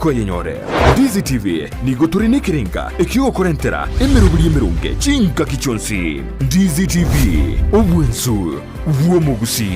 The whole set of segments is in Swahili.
Kweyenyore Ndizi TV nigo turi n'ikirenga ekigokorentera emerobiri emerunge chingaki chionsi. Ndizi TV, obwensu bw'omogusi.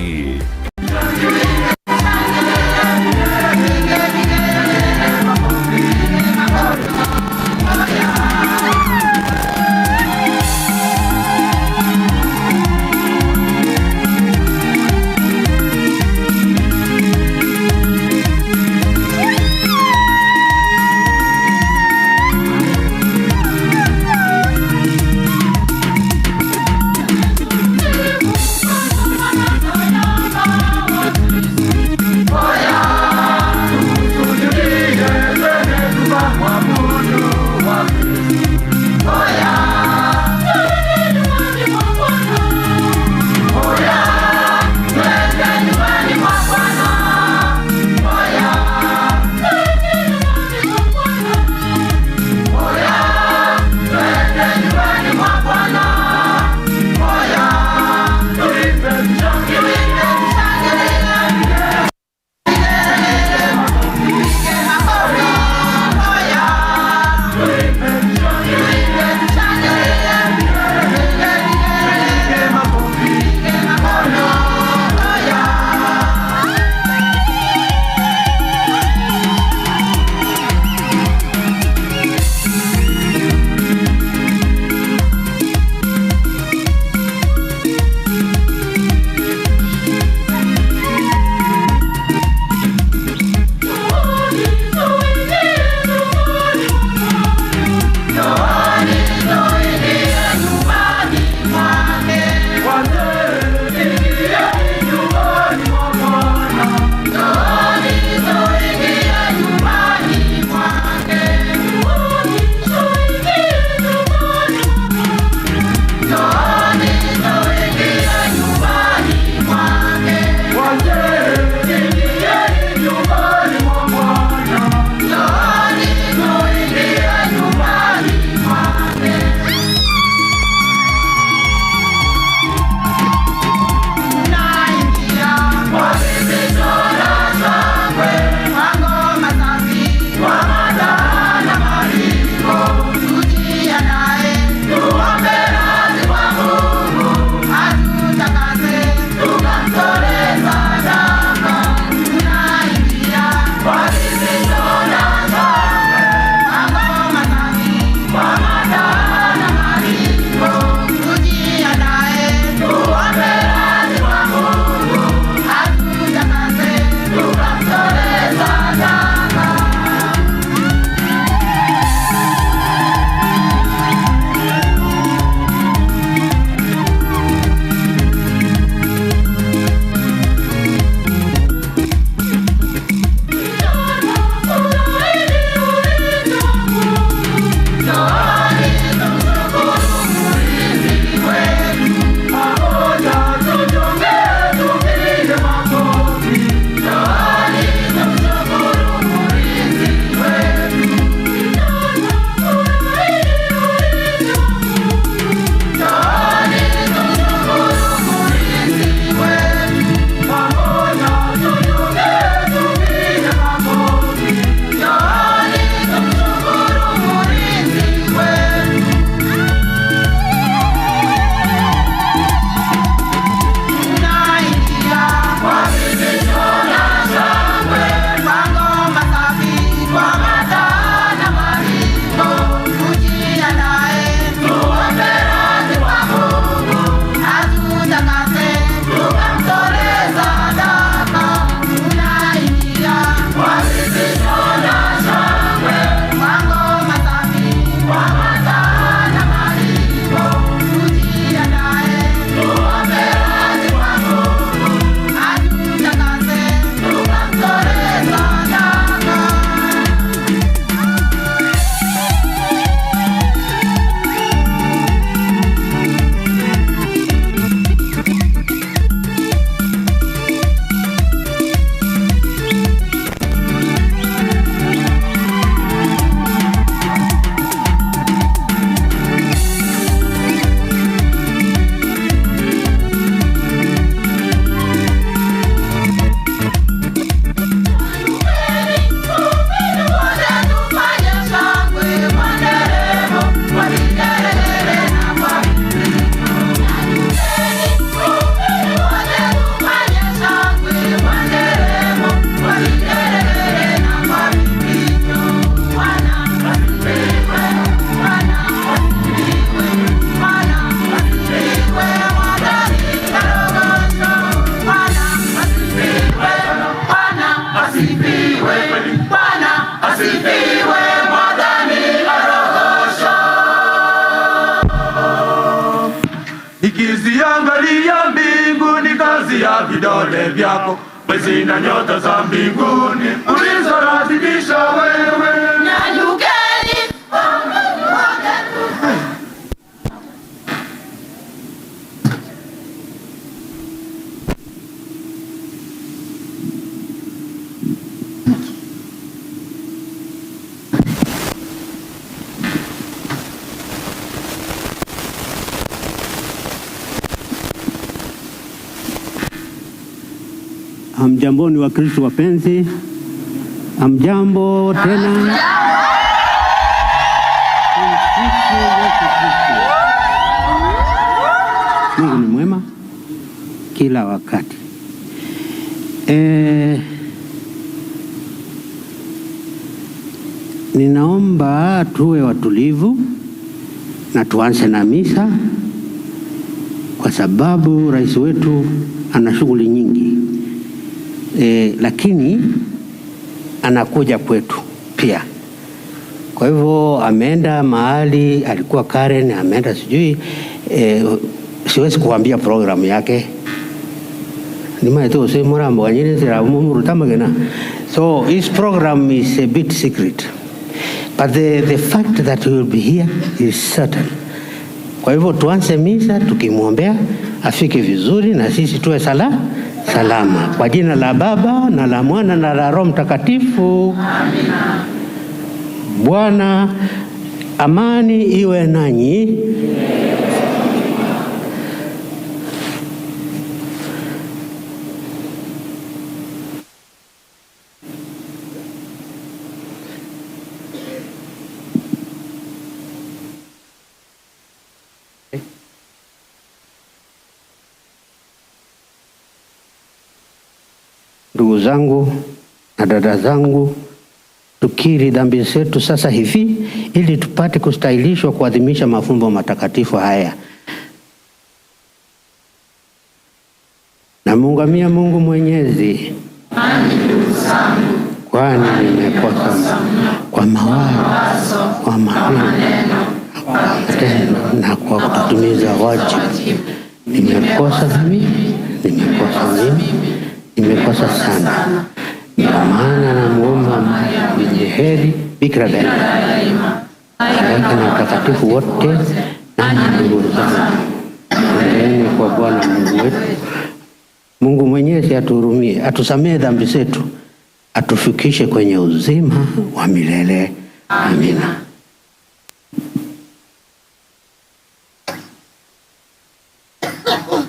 vidole vyako, mwezi na nyota za mbinguni ulizoratibisha wewe. Hamjamboni wa Kristo wapenzi, hamjambo tena. Tumsifu Yesu Kristo. Mungu ni mwema kila wakati. Ninaomba tuwe watulivu na tuanze na misa, kwa sababu rais wetu ana shughuli nyingi. Lakini anakuja kwetu pia. Kwa hivyo ameenda mahali alikuwa Karen, ameenda sijui, siwezi kuambia programu yake. So his program is a bit secret. But the fact that he will be here is certain. Kwa hivyo tuanze misa tukimwombea afike vizuri na sisi tuwe salama. Kwa jina la Baba na la Mwana na la Roho Mtakatifu. Amina. Bwana amani iwe nanyi. Ndugu zangu na dada zangu, tukiri dhambi zetu sasa hivi ili tupate kustahilishwa kuadhimisha mafumbo matakatifu haya. Namuungamia Mungu Mwenyezi, kwani nimekosa kwa mawazo, kwa maneno, kwa matendo na kwa kutimiza wajibu. Nimekosa mimi, nimekosa mimi, nimekosa sana. Ndio maana namuomba mwenye heri Bikira daima, malaika na watakatifu wote, na ndugu zangu, endeni kwa Bwana Mungu wetu. Mungu Mwenyezi atuhurumie, atusamehe dhambi zetu, atufikishe kwenye uzima wa milele. Amina. Amor.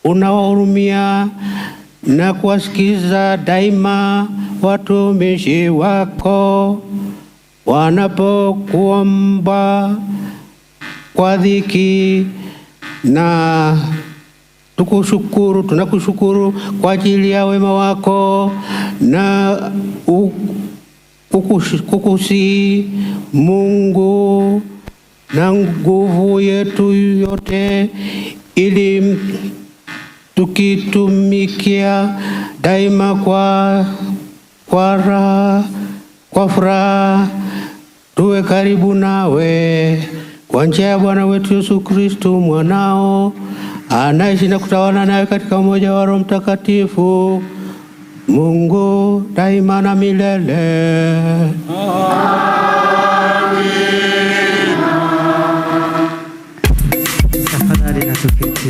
Unawahurumia na kuwasikiza daima watumishi wako wanapokuomba kwa dhiki, na tukushukuru, tunakushukuru kwa ajili ya wema wako na kukusihi Mungu na nguvu yetu yote, ili tukitumikia daima kwa furaha tuwe karibu nawe kwa njia ya Bwana wetu Yesu Kristo mwanao, anaishi na kutawala nawe katika umoja wa Roho Mtakatifu, Mungu daima na milele. Amina. Tafadhali na tuketi.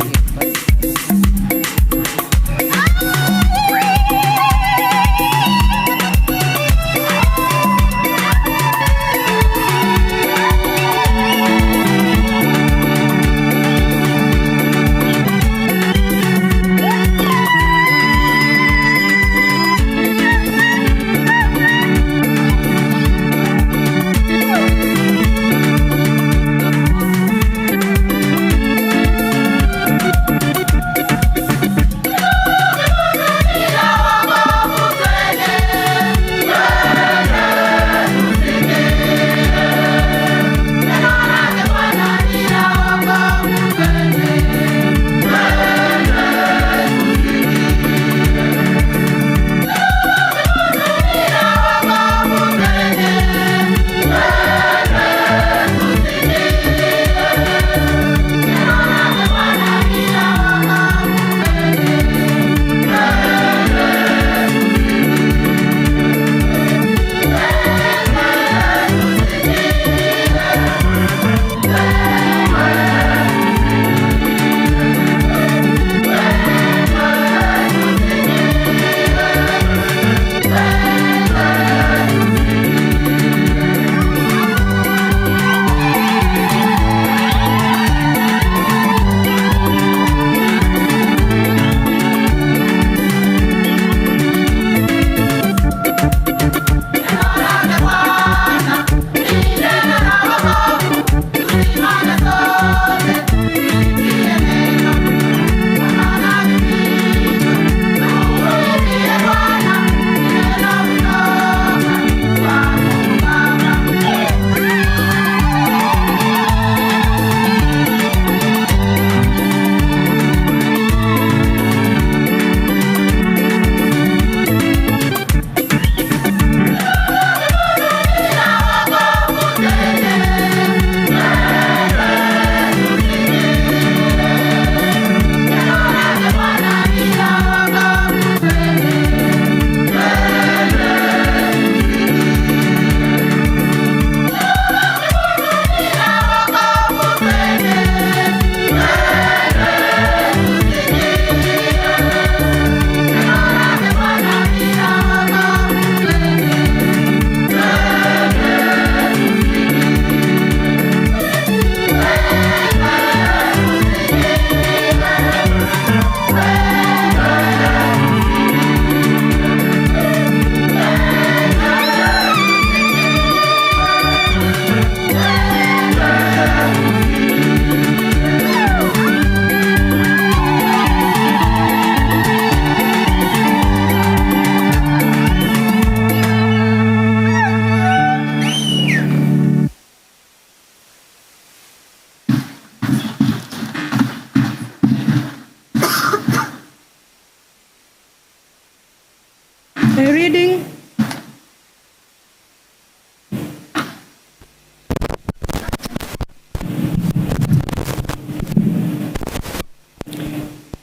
A reading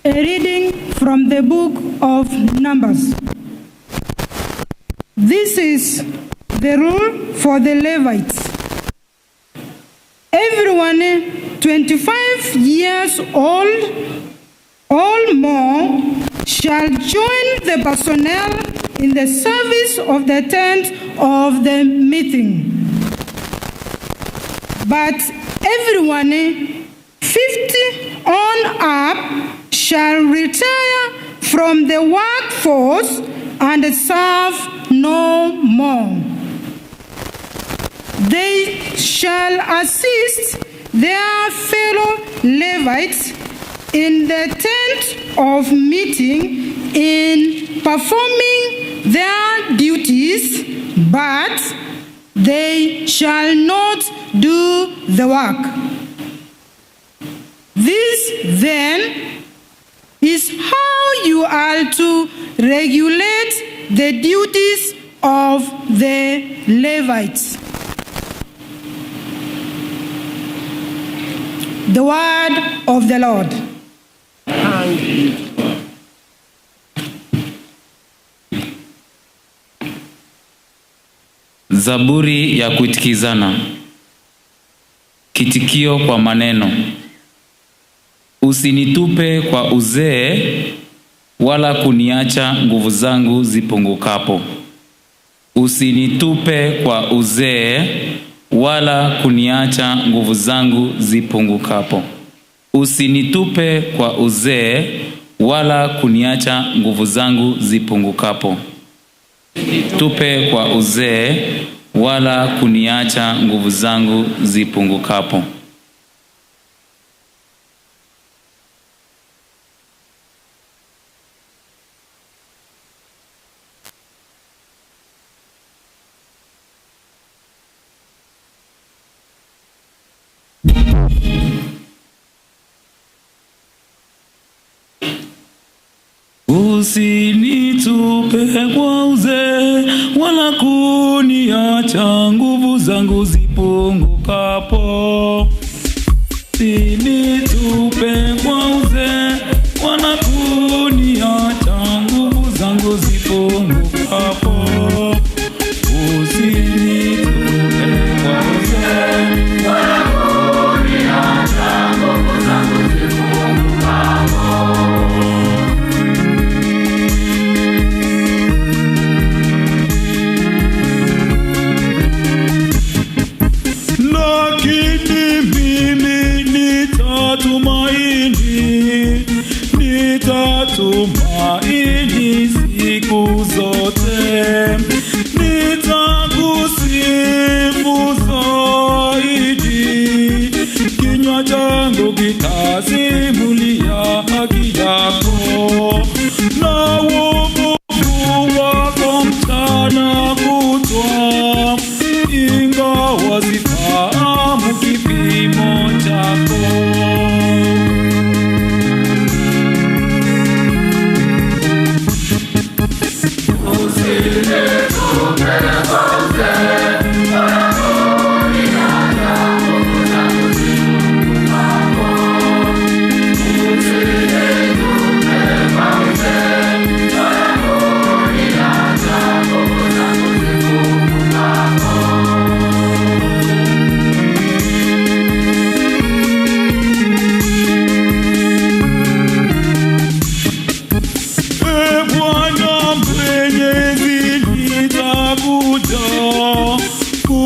A reading from the book of Numbers. This is the rule for the Levites. Everyone 25 years old or more shall join the personnel in the service of the tent of the meeting. But everyone 50 on up shall retire from the workforce and serve no more. They shall assist their fellow Levites in the tent of meeting in performing their duties, but they shall not do the work. This, then, is how you are to regulate the duties of the Levites. The word of the Lord. Zaburi ya kuitikizana. Kitikio kwa maneno. Usinitupe kwa uzee, wala kuniacha nguvu zangu zipungukapo. Usinitupe kwa uzee, wala kuniacha nguvu zangu zipungukapo. Usinitupe kwa uzee, wala kuniacha nguvu zangu zipungukapo. Tupe kwa uzee, wala kuniacha nguvu zangu zipungukapo. Usinitupe kwa uzee, wala kuniacha nguvu zangu zipungukapo. Usinitupe kwa uzee, wala kuniacha nguvu zangu zipungukapo. Usinitupe kwa uzee, wala kuniacha nguvu zangu zipungukapo. Nitatumaini siku zote, nitakusifu zaidi, kinywa changu kitasimulia haki yako, na wokovu wako mchana kutwa, ingawa sifahamu kipimo chako.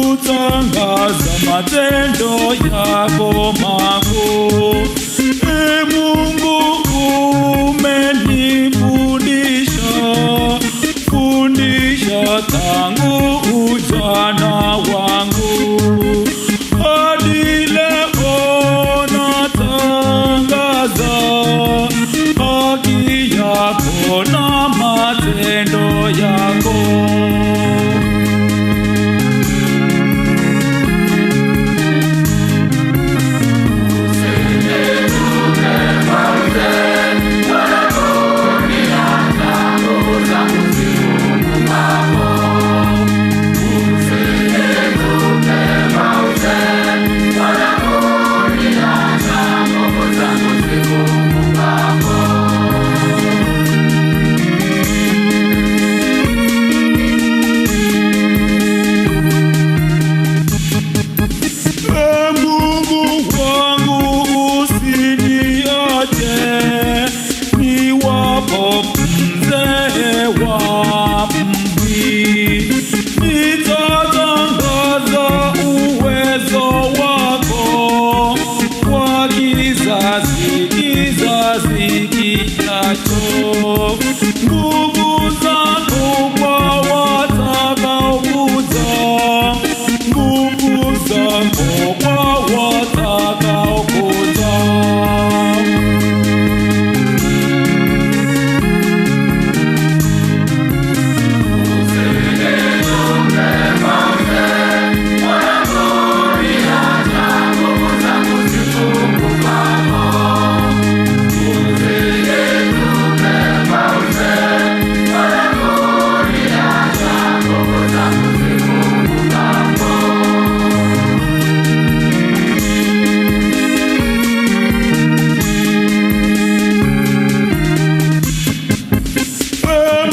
Kutangaza matendo yako makuu. E Mungu, umenifundisha, fundisha tangu ujana wangu, hadi leo natangaza haki yako na matendo yako. Usinitupe Nguvu zako kwa watakaokuja, nguvu zako kwa watakaokuja.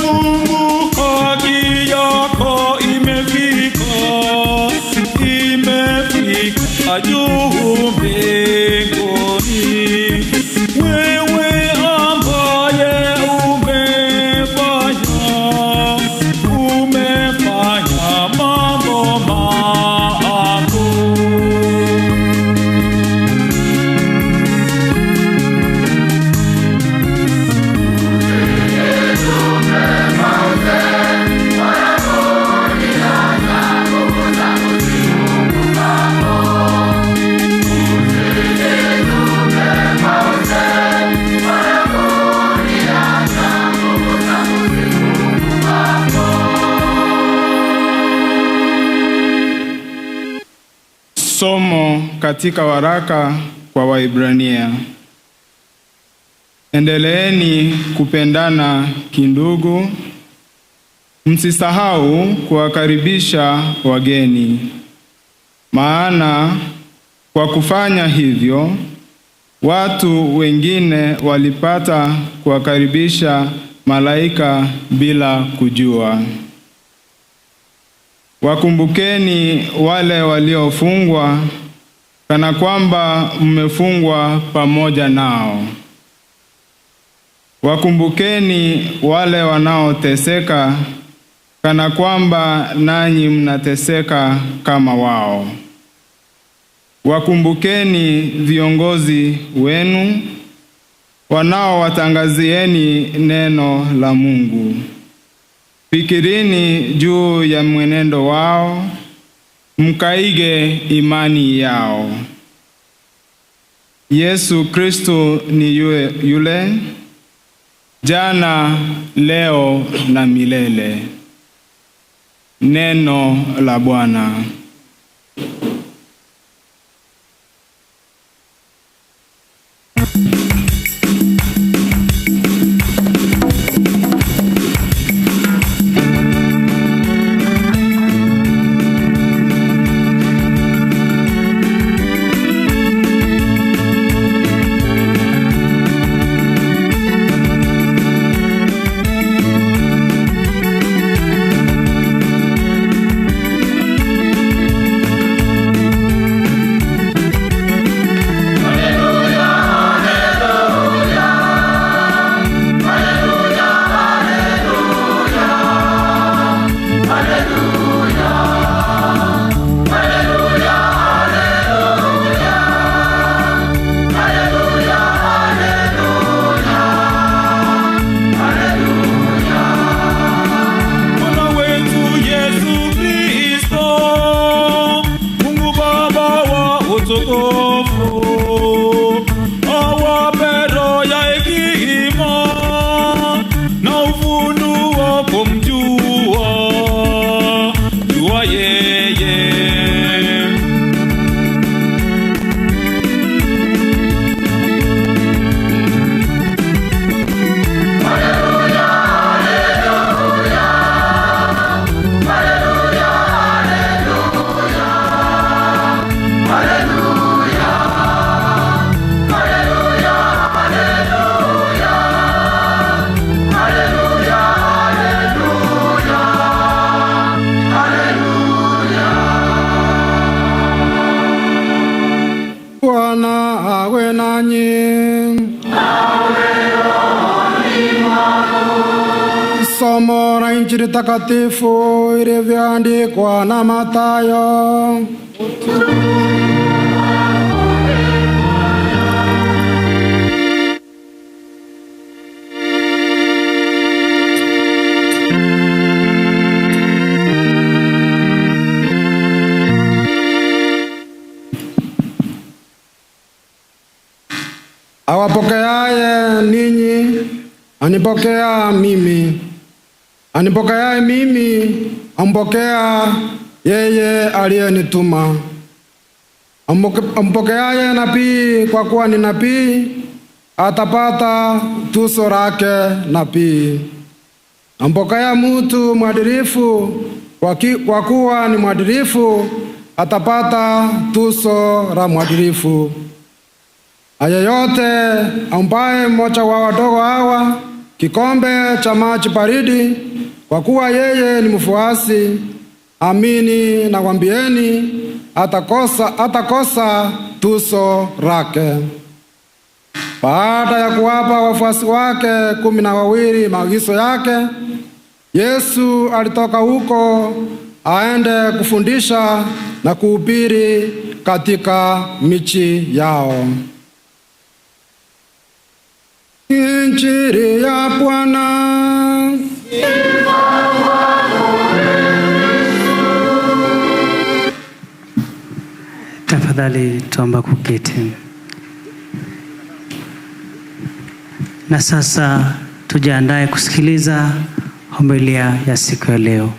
Mungu, haki yako imefika, imefika juu mbinguni. Wewe ambaye umefanya mambo makuu. Somo katika waraka kwa Waibrania. Endeleeni kupendana kindugu, msisahau kuwakaribisha wageni, maana kwa kufanya hivyo watu wengine walipata kuwakaribisha malaika bila kujua. Wakumbukeni wale waliofungwa, kana kwamba mmefungwa pamoja nao. Wakumbukeni wale wanaoteseka, kana kwamba nanyi mnateseka kama wao. Wakumbukeni viongozi wenu, wanaowatangazieni neno la Mungu. Fikirini juu ya mwenendo wao, mkaige imani yao. Yesu Kristo ni yule yule, jana, leo na milele. Neno la Bwana. Bwana wetu Yesu Kristo, Mungu Baba wa utukufu, awape roho ya hekima na ufunuo kumjua, jua yeye. Bwana awe nanyi. Somo la Injili takatifu ilivyoandikwa na Mathayo. Awapokeaye ninyi anipokea mimi, anipokeaye mimi ampokea yeye aliyenituma. Ampokeaye nabii kwa kuwa ni nabii atapata tuzo lake nabii. Ampokea mtu mwadilifu kwa kuwa ni mwadilifu atapata tuzo la mwadilifu. Yeyote ambaye mmoja wa wadogo hawa kikombe cha maji baridi, kwa kuwa yeye ni mfuasi, amini nawaambieni, atakosa tuzo lake. Baada ya kuwapa wafuasi wake 12 maagizo yake, Yesu alitoka huko aende kufundisha na kuhubiri katika miji yao. Injili ya Bwana. Tafadhali tuomba kuketi. Na sasa tujiandae kusikiliza homilia ya siku ya leo.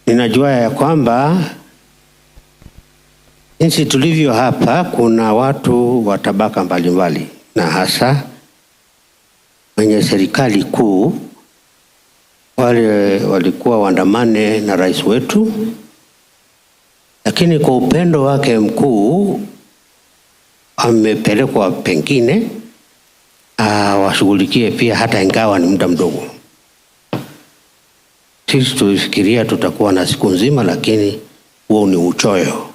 Ninajua ya kwamba jinsi tulivyo hapa kuna watu wa tabaka mbalimbali, na hasa wenye serikali kuu, wale walikuwa waandamane na rais wetu, lakini kwa upendo wake mkuu amepelekwa pengine washughulikie pia, hata ingawa ni muda mdogo. Sisi tulifikiria tutakuwa na siku nzima, lakini huo ni uchoyo,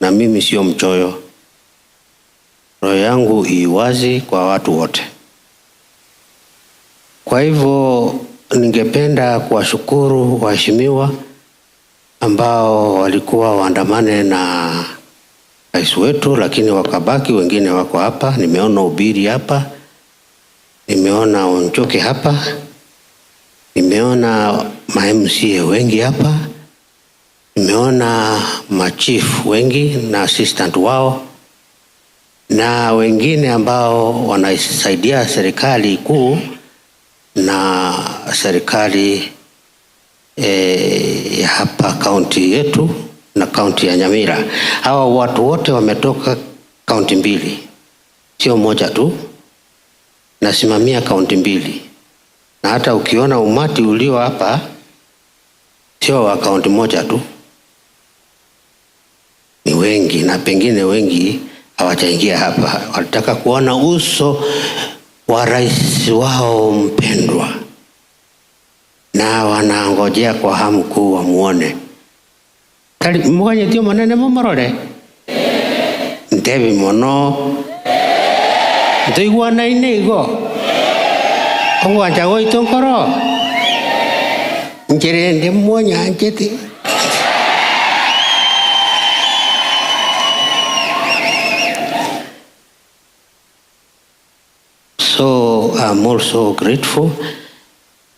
na mimi sio mchoyo. Roho yangu iwazi kwa watu wote. Kwa hivyo ningependa kuwashukuru waheshimiwa ambao walikuwa waandamane na rais wetu, lakini wakabaki, wengine wako hapa. Nimeona Ubiri hapa, nimeona Onchoke hapa, nimeona ma-MCA wengi hapa, nimeona machief wengi na assistant wao, na wengine ambao wanaisaidia serikali kuu na serikali ya hapa kaunti yetu na kaunti ya Nyamira. Hawa watu wote wametoka kaunti mbili, sio moja tu. Nasimamia kaunti mbili, na hata ukiona umati ulio hapa sio wa kaunti moja tu, ni wengi, na pengine wengi hawajaingia hapa, walitaka kuona uso wa rais wao mpendwa, na wanangojea kwa hamu kuu wamuone. Muganye tio manene mumorore ntebi mono ntoiguanaine igo ogwancha goito nkoro ncherende mwonyanchete. So I'm also grateful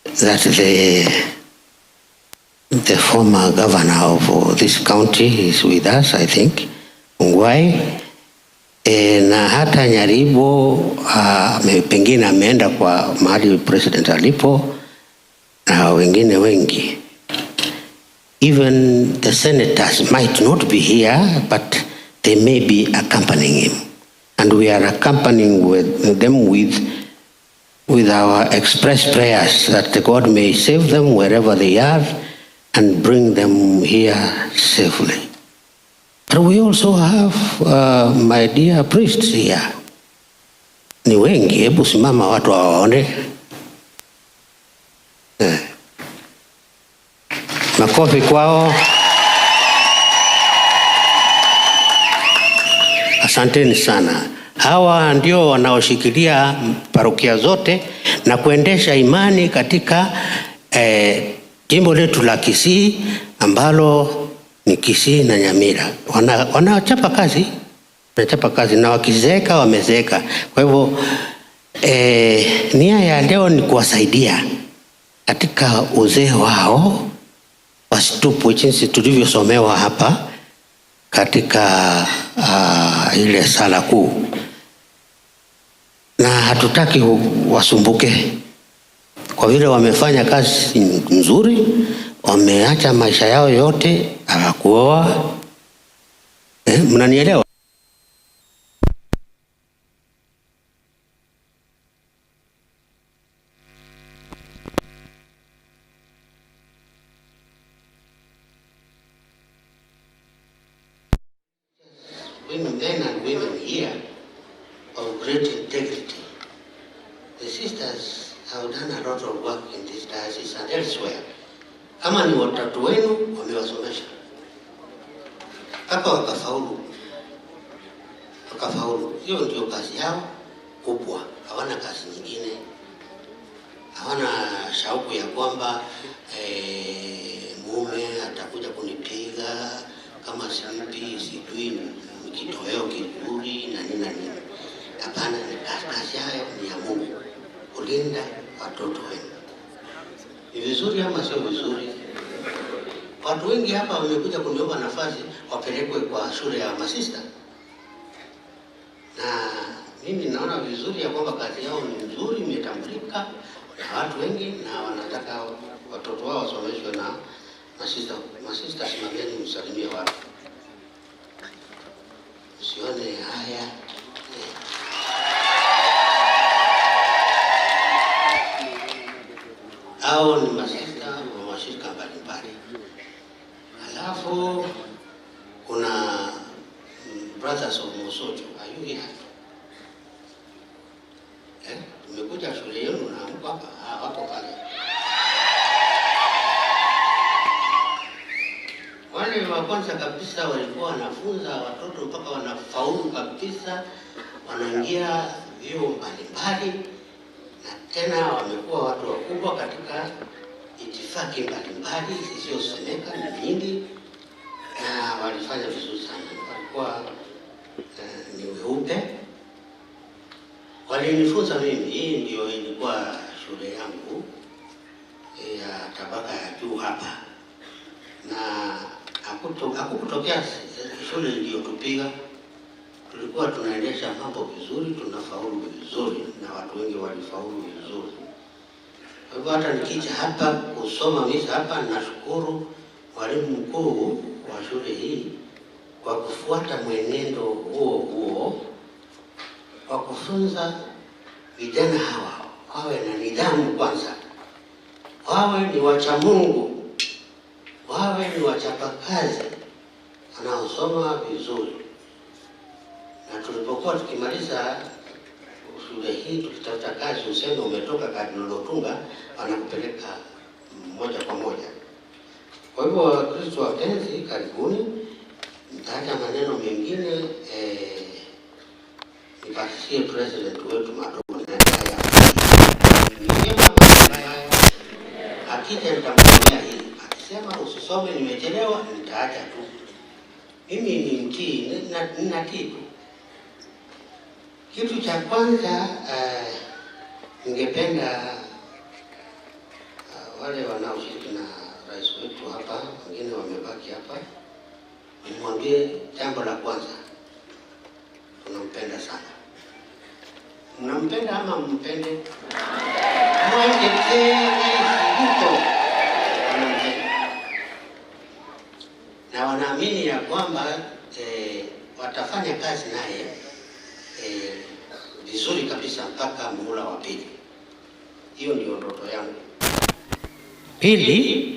that the The former governor of this county is with us, I think, Ongwae. Na hata Nyaribo pengine ameenda kwa mahali president alipo na wengine wengi. Even the senators might not be here, but they may be accompanying him. And we are accompanying with them with our express prayers that God may save them wherever they are and bring them here safely. But we also have my dear priests here. Ni wengi, hebu simama watu waone. Makofi kwao. Asanteni sana. Hawa ndio wanaoshikilia parokia zote na kuendesha imani katika jimbo letu la Kisii ambalo ni Kisii na Nyamira. Wanachapa kazi, wanachapa kazi na wakizeeka wamezeeka. Kwa hivyo nia ya leo ni kuwasaidia katika uzee wao wasitupwe, jinsi tulivyosomewa hapa katika ile sala kuu, na hatutaki wasumbuke kwa vile wamefanya kazi nzuri, wameacha maisha yao yote, hawakuoa. Mnanielewa? Women, men and women here of great integrity. The sisters have done a lot of work in this diocese and elsewhere. Kama ni watatu wenu wamewasomesha mpaka wakafaulu, wakafaulu. Hiyo ndio kazi yao kubwa, hawana kazi nyingine, hawana shauku ya kwamba mume atakuja kunipiga kama simpi sijui kitoweo kizuri na nini na nini. Hapana, kazi yao ni ya Mungu, kulinda watoto wenu. Ni vizuri ama sio vizuri? Watu wengi hapa wamekuja kuniomba nafasi wapelekwe kwa shule ya masista, na mimi naona vizuri ya kwamba kazi yao ni nzuri, imetambulika na watu wengi, na wanataka watoto wao wasomeshwe na masista. Masista, simameni msalimie watu, usione haya. Hao ni masista wa mashirika mbalimbali. Alafu kuna Brothers of Mosocho. Are you here? Tumekuja shule yenu na mko hapa? Wako pale. Wale wa kwanza kabisa walikuwa wanafunza watoto mpaka wanafaulu kabisa, wanaingia vyuo mbalimbali, na tena wamekuwa watu wakubwa katika itifaki mbalimbali zisizosemeka, ni nyingi, na walifanya vizuri sana. Walikuwa ni weupe, walinifunza mimi. Hii ndio ilikuwa shule yangu ya tabaka ya juu hapa, na hakukutokea shule iliyotupiga. Tulikuwa tunaendesha mambo vizuri, tunafaulu vizuri, na watu wengi walifaulu vizuri. Kwa hivyo hata nikija hapa kusoma misa hapa, nashukuru mwalimu mkuu wa shule hii kwa kufuata mwenendo huo huo kwa kufunza vijana hawa wawe na nidhamu kwanza, wawe ni wacha Mungu, wawe ni wachapakazi wanaosoma vizuri. Na tulipokuwa tukimaliza shule hii tukitafuta kazi, useme umetoka Kardinali Otunga, wanakupeleka moja kwa moja. Kwa hivyo Wakristo wapenzi, karibuni. Nitaacha maneno mengine nipatie president wetu madogo. Akija nitamwambia hili, akisema usisome nimechelewa, nitaacha tu. Mimi ni mtii, ninatii tu. Kitu cha kwanza ningependa wale wanaoshiriki na Rais wetu hapa, wengine wamebaki hapa, nimwambie jambo la kwanza, tunampenda sana. Mnampenda ama mpende? Mwanjete Rais Ruto wanampenda na wanaamini ya kwamba watafanya kazi naye vizuri kabisa mpaka muhula wa pili. Hiyo ndio ndoto yangu. Pili,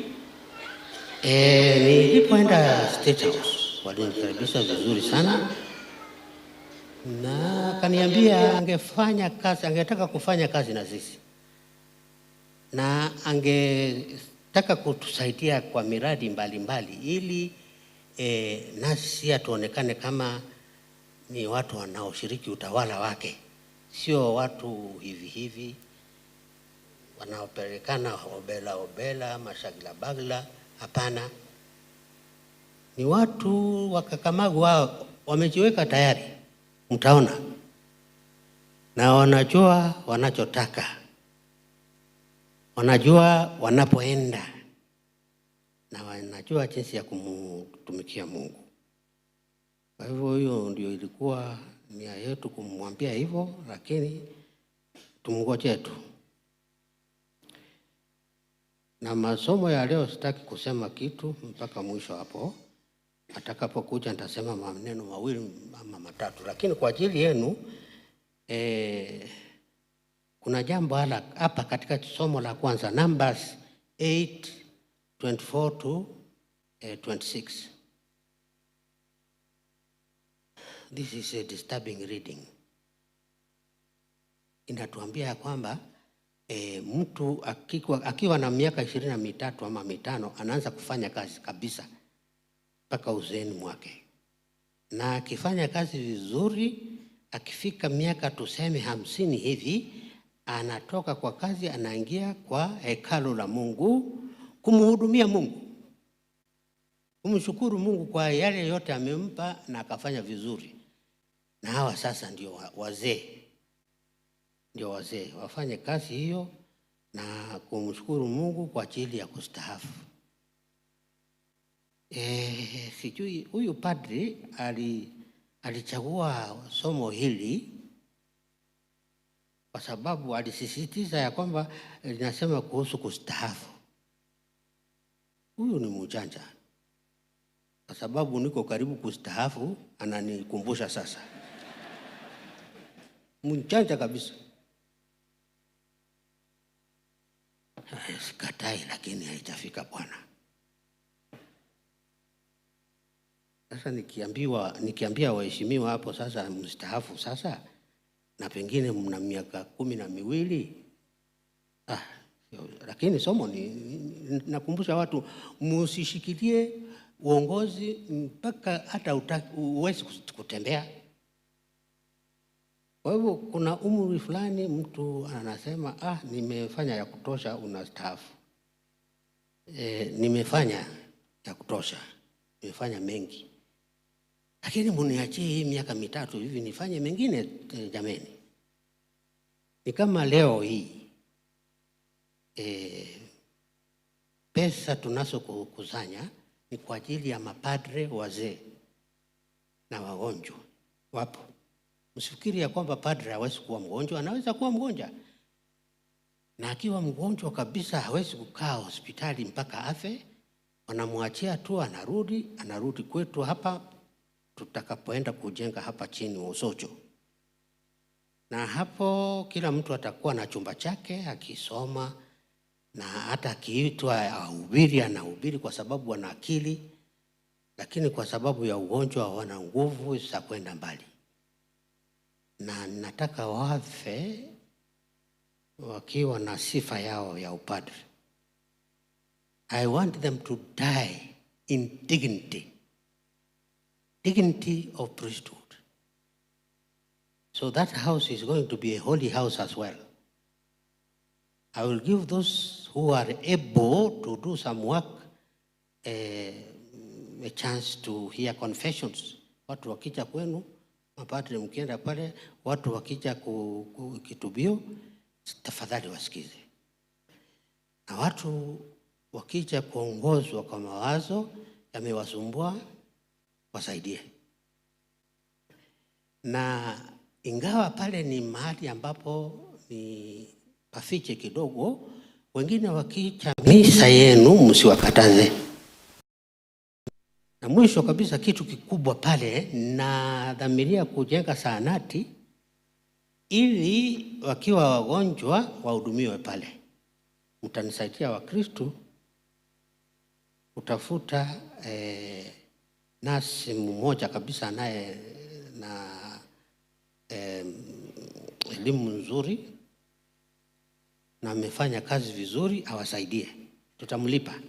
nilipoenda State House walinikaribisha vizuri sana na akaniambia angefanya kazi, angetaka kufanya kazi na sisi na angetaka kutusaidia kwa miradi mbalimbali mbali, ili nasi tuonekane kama ni watu wanaoshiriki utawala wake, sio watu hivi hivi wanaopelekana obela obela mashagila bagla. Hapana, ni watu wakakamavu, wao wamejiweka tayari, mtaona, na wanajua wanachotaka, wanajua wanapoenda na wanajua jinsi ya kumtumikia Mungu. Kwa hivyo hiyo ndio ilikuwa nia yetu kumwambia hivyo, lakini tumngojee tu. Na masomo ya leo sitaki kusema kitu mpaka mwisho hapo. Atakapokuja nitasema maneno mawili ama matatu, lakini kwa ajili yenu kuna jambo hapa katika somo la kwanza, Numbers 8:24 to 26. This is a disturbing reading. Inatuambia kwamba mtu akiwa na miaka 23 ama 5 anaanza kufanya kazi kabisa mpaka uzeeni mwake, na akifanya kazi vizuri, akifika miaka tuseme 50 hivi, anatoka kwa kazi, anaingia kwa hekalu la Mungu kumhudumia Mungu, kumshukuru Mungu kwa yale yote amempa na akafanya vizuri. Na hawa sasa ndio wazee, ndio wazee wafanye kazi hiyo na kumshukuru Mungu kwa ajili ya kustaafu. Sijui huyu padri alichagua somo hili kwa sababu alisisitiza ya kwamba linasema kuhusu kustaafu. Huyu ni mjanja, kwa sababu niko karibu kustaafu, ananikumbusha sasa. Mjanja kabisa. Sikatai, lakini haijafika bwana. Sasa nikiambia waheshimiwa hapo sasa mstaafu sasa, na pengine mna miaka 12, lakini somo ni nakumbusha watu msishikilie uongozi mpaka hata uwezi kutembea. Kwa hivyo kuna umri fulani mtu anasema nimefanya ya kutosha, unastaafu. Nimefanya ya kutosha, nimefanya mengi, lakini mniachie hii miaka 3 hivi nifanye mengine jameni. Ni kama leo hii pesa tunazokusanya ni kwa ajili ya mapadre wazee na wagonjwa. Wapo. Msifikiri ya kwamba padre hawezi kuwa mgonjwa, anaweza kuwa mgonjwa. Na akiwa mgonjwa kabisa hawezi kukaa hospitali mpaka afe. Wanamwachia tu, anarudi kwetu hapa tutakapoenda kujenga hapa chini Usocho. Na hapo kila mtu atakuwa na chumba chake akisoma, na hata akiitwa ahubiri anahubiri kwa sababu ana akili, lakini kwa sababu ya ugonjwa hawana nguvu za kwenda mbali. Na nataka wafe wakiwa na sifa yao ya upadre. I want them to die in dignity. Dignity of priesthood. So that house is going to be a holy house as well. I will give those who are able to do some work a chance to hear confessions. Watu wakija kwenu, mapadre mkienda pale, watu wakija kitubio, tafadhali wasikize. Na watu Wakija kuongozwa kwa mawazo yamewasumbua, wasaidie. Na ingawa pale ni mahali ambapo ni pafiche kidogo, wengine wakicha misa yenu msiwakataze. Na mwisho kabisa, kitu kikubwa pale, nadhamiria kujenga zahanati ili wakiwa wagonjwa wahudumiwe pale. Mtanisaidia Wakristo kutafuta nasi mmoja kabisa anaye na elimu nzuri na amefanya kazi vizuri, awasaidie, tutamlipa.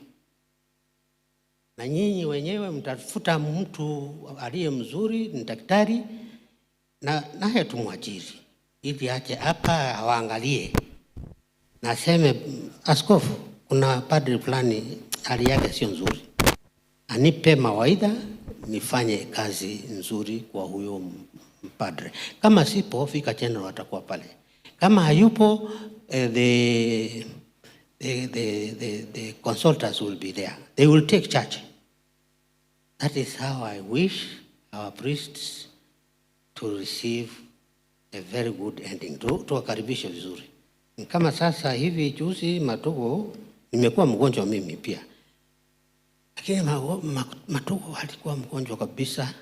Na nyinyi wenyewe mtafuta mtu aliye mzuri, ni daktari, na naye tumwajiri ili aje hapa awaangalie na aseme, askofu, kuna padri fulani hali yake sio nzuri, anipe mawaidha nifanye kazi nzuri kwa huyo mpadre. Kama sipo, Vicar General atakuwa pale. Kama hayupo, the consultants will be there. They will take charge. That is how I wish our priests to receive a very good ending. Tuwakaribishe vizuri. Kama sasa hivi juzi Matugo, nimekuwa mgonjwa mimi pia, lakini Matugo alikuwa mgonjwa kabisa.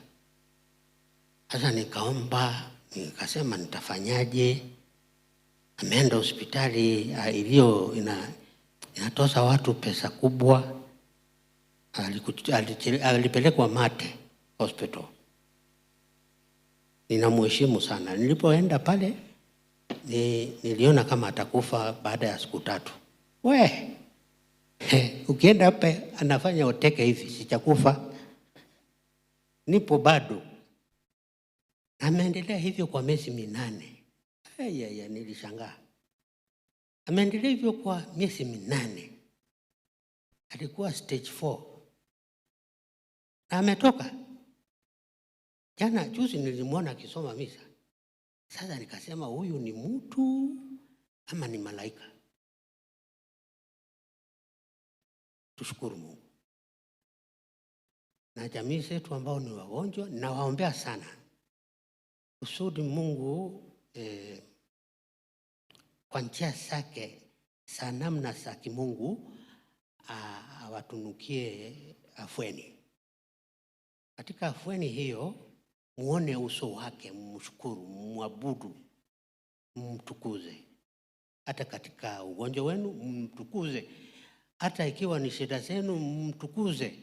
Sasa nikaomba, nikasema nitafanyaje? Ameenda hospitali iliyo inatoza watu pesa kubwa. Alipelekwa Mate Hospital. Ninamheshimu sana. Nilipoenda pale niliona kama atakufa baada ya siku 3. We, ukienda hapa anafanya oteke hivi, sichakufa. Nipo bado. Ameendelea hivyo kwa miezi 8. Aya, nilishangaa. Ameendelea hivyo kwa miezi 8. Alikuwa stage 4. Na ametoka. Jana juzi nilimwona akisoma misa. Sasa nikasema huyu ni mtu ama ni malaika? Tushukuru Mungu. Na jamii zetu ambao ni wagonjwa nawaombea sana kusudi Mungu kwa njia zake za namna za kimungu awatunukie afueni. Katika afueni hiyo muone uso wake, mshukuru, muabudu, mtukuze. Hata katika ugonjwa wenu mtukuze, hata ikiwa ni shida zenu mtukuze,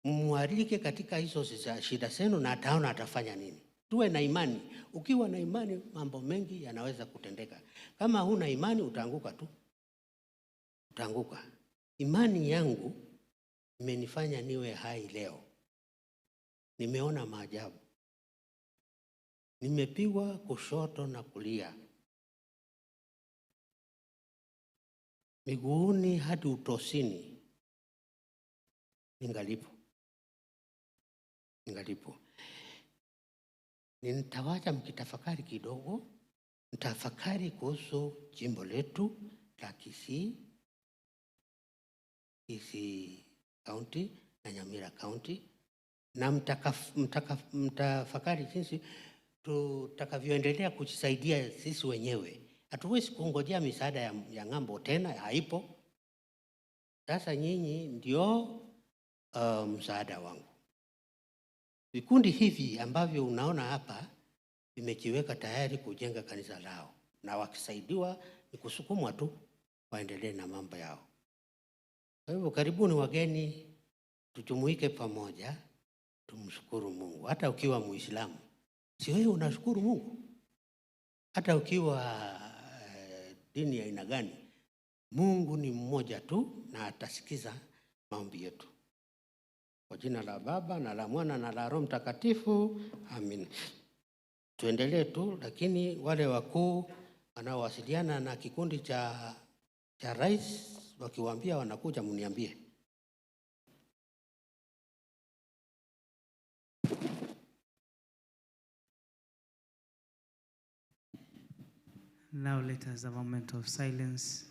mualike katika hizo shida zenu na ataona atafanya nini. Tuwe na imani. Ukiwa na imani mambo mengi yanaweza kutendeka. Kama huna imani utaanguka tu, utaanguka. Imani yangu imenifanya niwe hai leo. Nimeona maajabu. Nimepigwa kushoto na kulia, miguuni hadi utosini, ningalipo. Ningalipo. Nitawacha mkitafakari kidogo. Mtafakari kuhusu jimbo letu la Kisii, Kisii County na Nyamira County, na mtafakari jinsi tutakavyoendelea kujisaidia sisi wenyewe. Hatuwezi kungojea misaada ya ng'ambo tena, haipo. Sasa nyinyi ndio msaada wangu. Vikundi hivi ambavyo unaona hapa vimejiweka tayari kujenga kanisa lao, na wakisaidiwa ni kusukumwa tu waendelee na mambo yao. Kwa hivyo karibuni wageni, tujumuike pamoja, tumshukuru Mungu. Hata ukiwa Muislamu, si wewe unashukuru Mungu? Hata ukiwa dini ya aina gani, Mungu ni mmoja tu na atasikiza maombi yetu. Kwa jina la Baba na la Mwana na la Roho Mtakatifu, amin. Tuendelee tu, lakini wale wakuu wanaowasiliana na kikundi cha rais wakiwaambia wanakuja, mniambie. Now let us have a moment of silence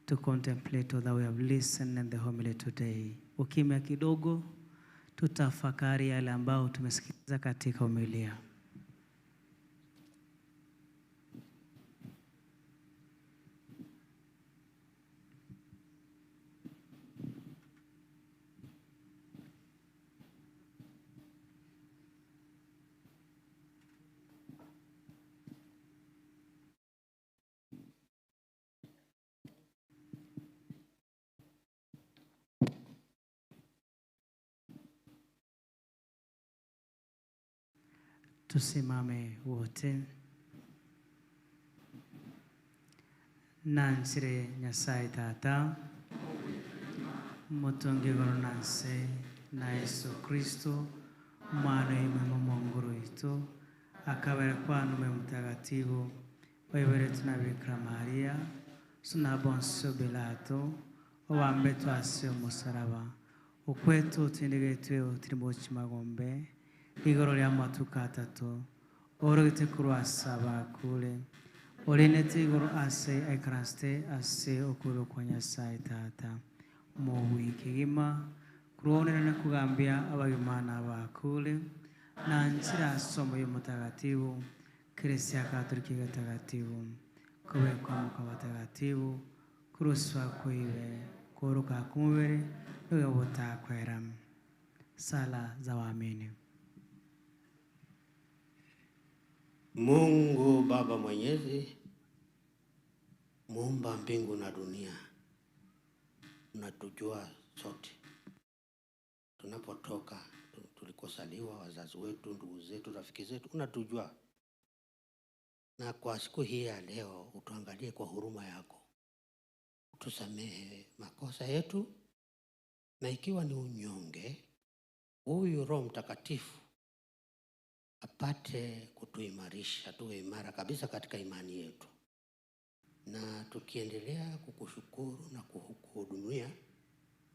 to contemplate all that we have listened in the homily today. Ukimya kidogo, tutafakari yale ambayo tumesikiliza katika homilia. Tusimame wote. Nansire Nyasaye Tata, mutungi igoro na nse na Yesu Kristo mwana imwe Mungu witu akabere kwanume mutagatifu waiberetu na Bikira Maria suna Poncio Pilato owambe twase omusaraba ukwetu utindigetwe utiri magombe igoro rya matuka atatu orogete kurwasa bakule orinete igoro ase aikraste ase okuro kwa Nyasaye Tata muwikigima kuruonera kugambia abagimana bakule na nzira somo y'umutagatifu Kristo Katoliki gatagatifu kubekwa mu kabatagatifu kuruswa kwiwe kuruka kumubere n'ubutakwera. Sala za waamini. Mungu Baba Mwenyezi, muumba mbingu na dunia, unatujua sote tunapotoka, tulikosaliwa, wazazi wetu, ndugu zetu, rafiki zetu, unatujua. Na kwa siku hii ya leo utuangalie kwa huruma yako, utusamehe makosa yetu, na ikiwa ni unyonge, huyu Roho Mtakatifu apate kutuimarisha, tuwe imara kabisa katika imani yetu. Na tukiendelea kukushukuru na kukuhudumia,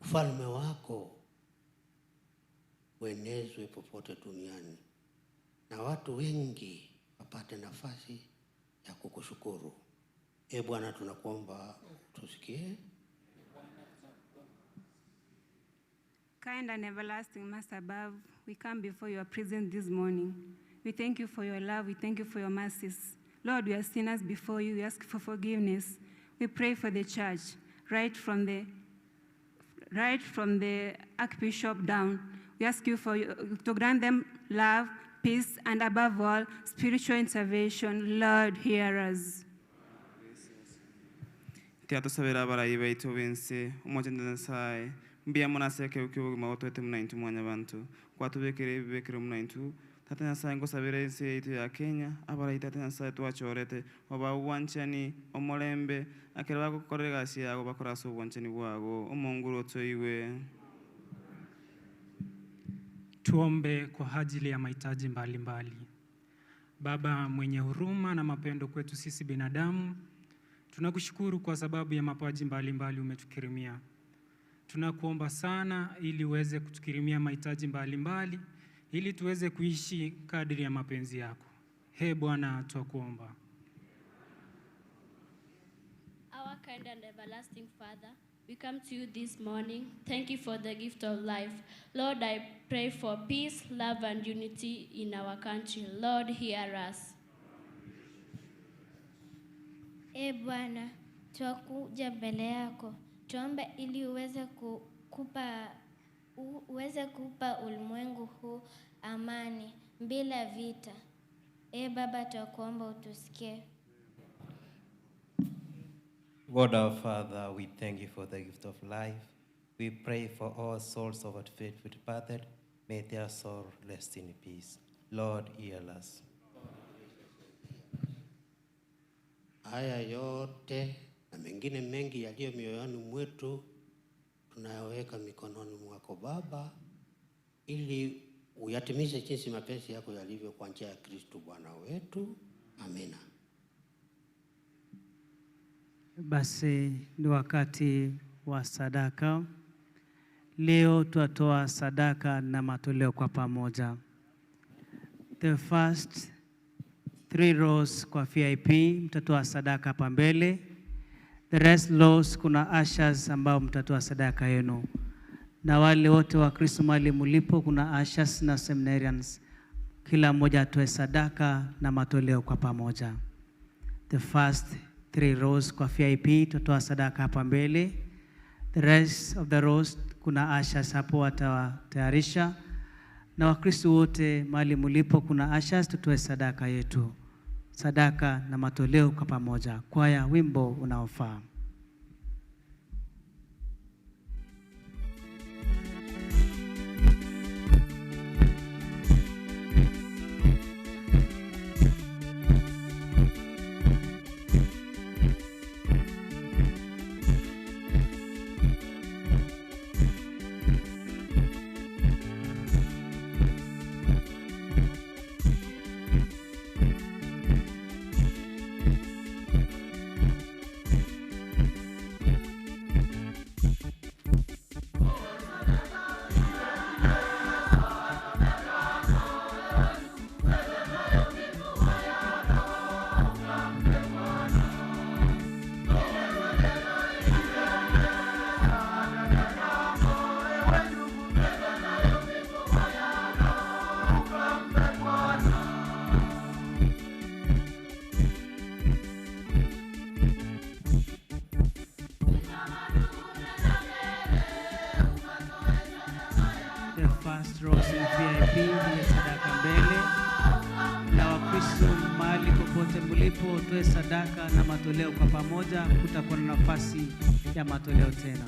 ufalme wako uenezwe popote duniani, na watu wengi wapate nafasi ya kukushukuru. E Bwana, tunakuomba tusikie. Kind and everlasting Master above, we come before your presence this morning. We thank you for your love. We thank you for your mercies. Lord, we are sinners before you. We ask for forgiveness. We pray for the church, right from the Archbishop down. We ask you to grant them love, peace, and above all, spiritual intervention. Lord, hear us. Tiatusabira abarayi baitu bense umojende Nyasaye mbia munaseke ukiwo otwete munaintu mwanya bantu kwatubekere ebibekere munaintu Tata Nyasaye ngosabira ensi yaitu ya Kenya abarayi Tata Nyasaye twachorete oba obwanchani omulembe akere bagukorera egasi yago bakora ase obwanchani bwago omonguru otoiwe. Tuombe kwa ajili ya mahitaji mbalimbali. Baba mwenye huruma na mapendo kwetu sisi binadamu, tunakushukuru kwa sababu ya mapaji mbalimbali umetukirimia. Tunakuomba sana ili uweze kutukirimia mahitaji mbalimbali ili tuweze kuishi kadri ya mapenzi yako. He Bwana, twakuomba. Our kind and everlasting Father, we come to you this morning. Thank you for the gift of life. Lord, I pray for peace, love, and unity in our country. Lord, hear us. E Bwana, twakuja mbele yako. Tuombe ili uweze kupa ulimwengu huu amani bila vita. E Baba, twakuomba utusikie. God our Father, we thank you for the gift of life. We pray for all souls of our faithful departed. May their soul rest in peace. Lord, hear us. Haya yote na mengine mengi yaliyo mioyoni mwetu tunayaweka mikononi mwako Baba, ili uyatimize jinsi mapenzi yako yalivyo kwa njia ya Kristo Bwana wetu. Amina. Basi ni wakati wa sadaka. Leo tutatoa sadaka na matoleo kwa pamoja. The first 3 rows kwa VIP mtatoa sadaka hapa mbele, The rest rows kuna ushers ambao mtatoa sadaka yenu. Na wale wote wa Kristo mahali mulipo, kuna ushers na seminarians. Kila mmoja atoe sadaka na matoleo kwa pamoja. The first three rows kwa VIP tutatoa sadaka hapa mbele. The rest of the rows kuna ushers hapo watawatayarisha. Na Wakristo wote mahali mulipo kuna ushers, tutoe sadaka yetu. Sadaka na matoleo kwa pamoja. Kwaya, wimbo unaofaa. The first rows in VIP ndiye sadaka mbele, na Wakristo mahali popote mlipo, toe sadaka na matoleo kwa pamoja. Kutakuwa na nafasi ya matoleo tena.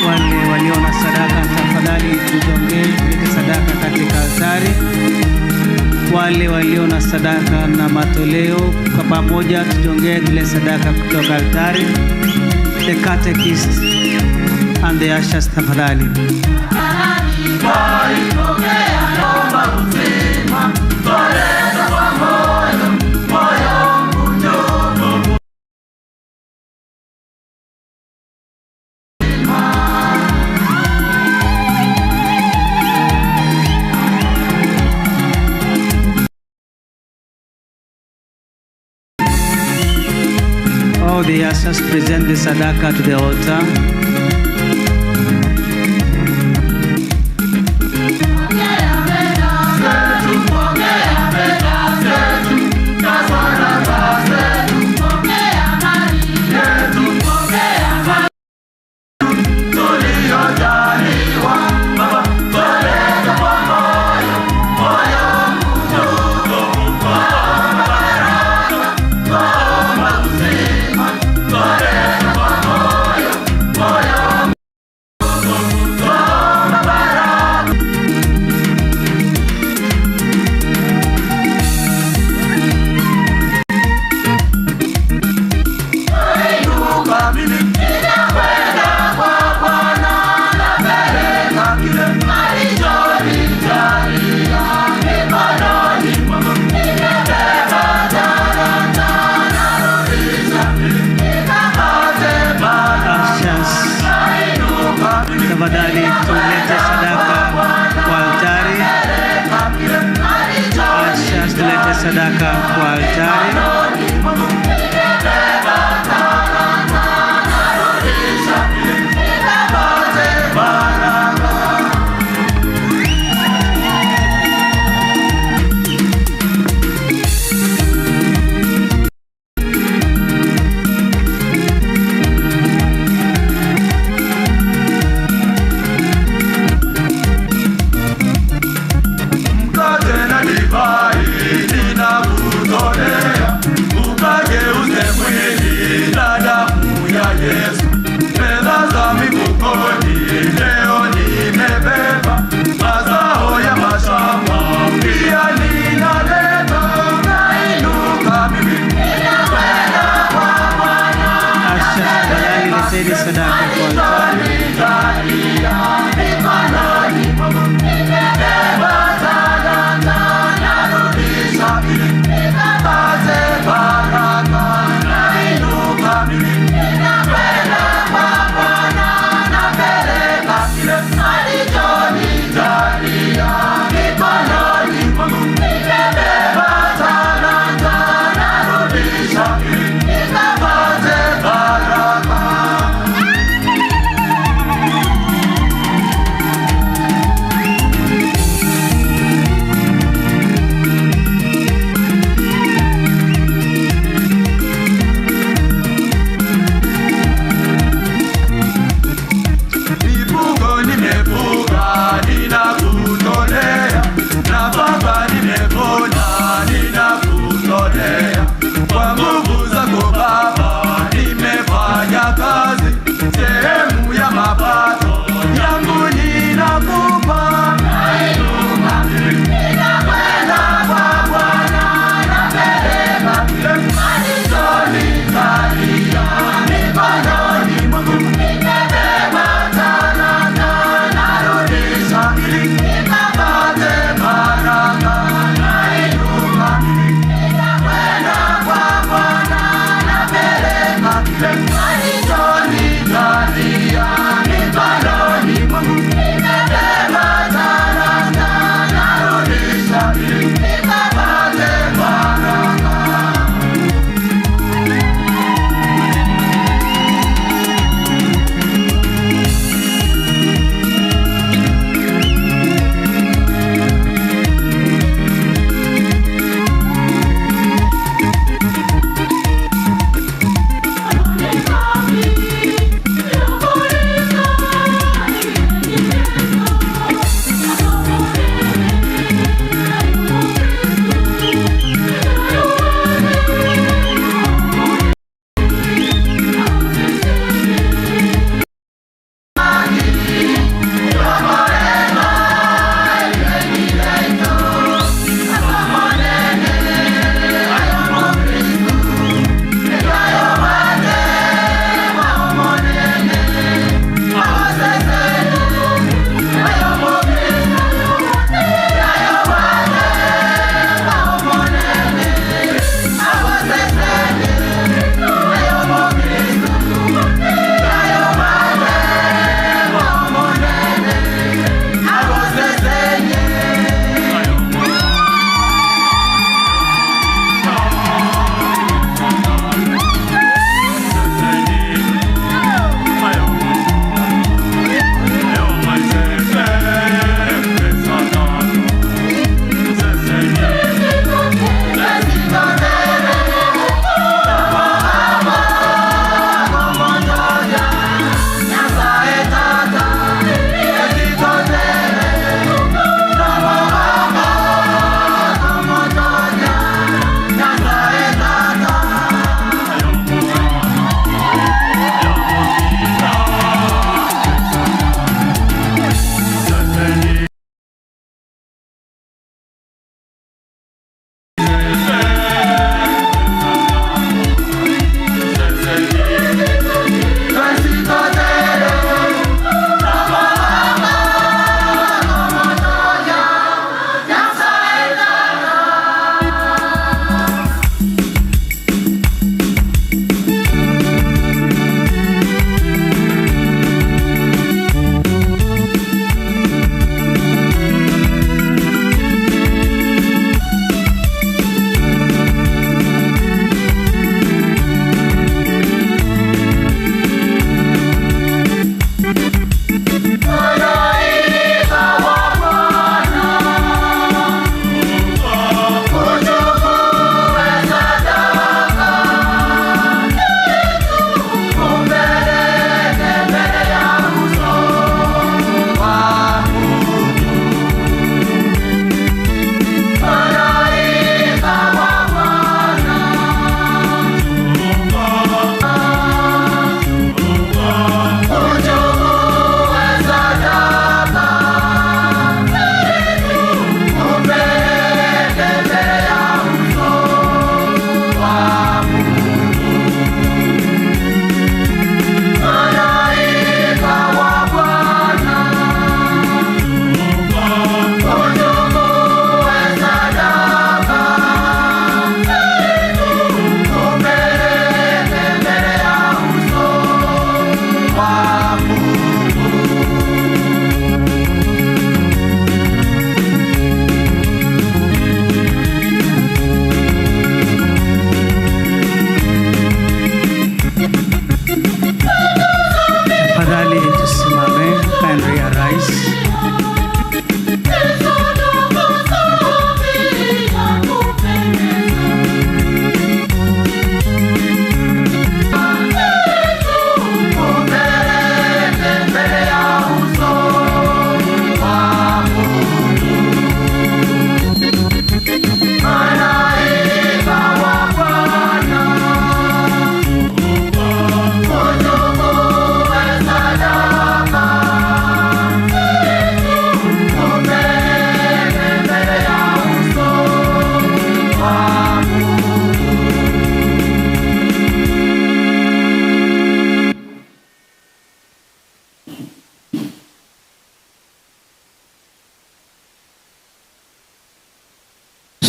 Wale walio na sadaka, tafadhali tujongee, tulete sadaka katika altari. Wale walio na sadaka na matoleo, kwa pamoja tujongee, tule sadaka kutoka altari. The catechist and the ushers, tafadhali. All the ushers present the sadaka to the altar.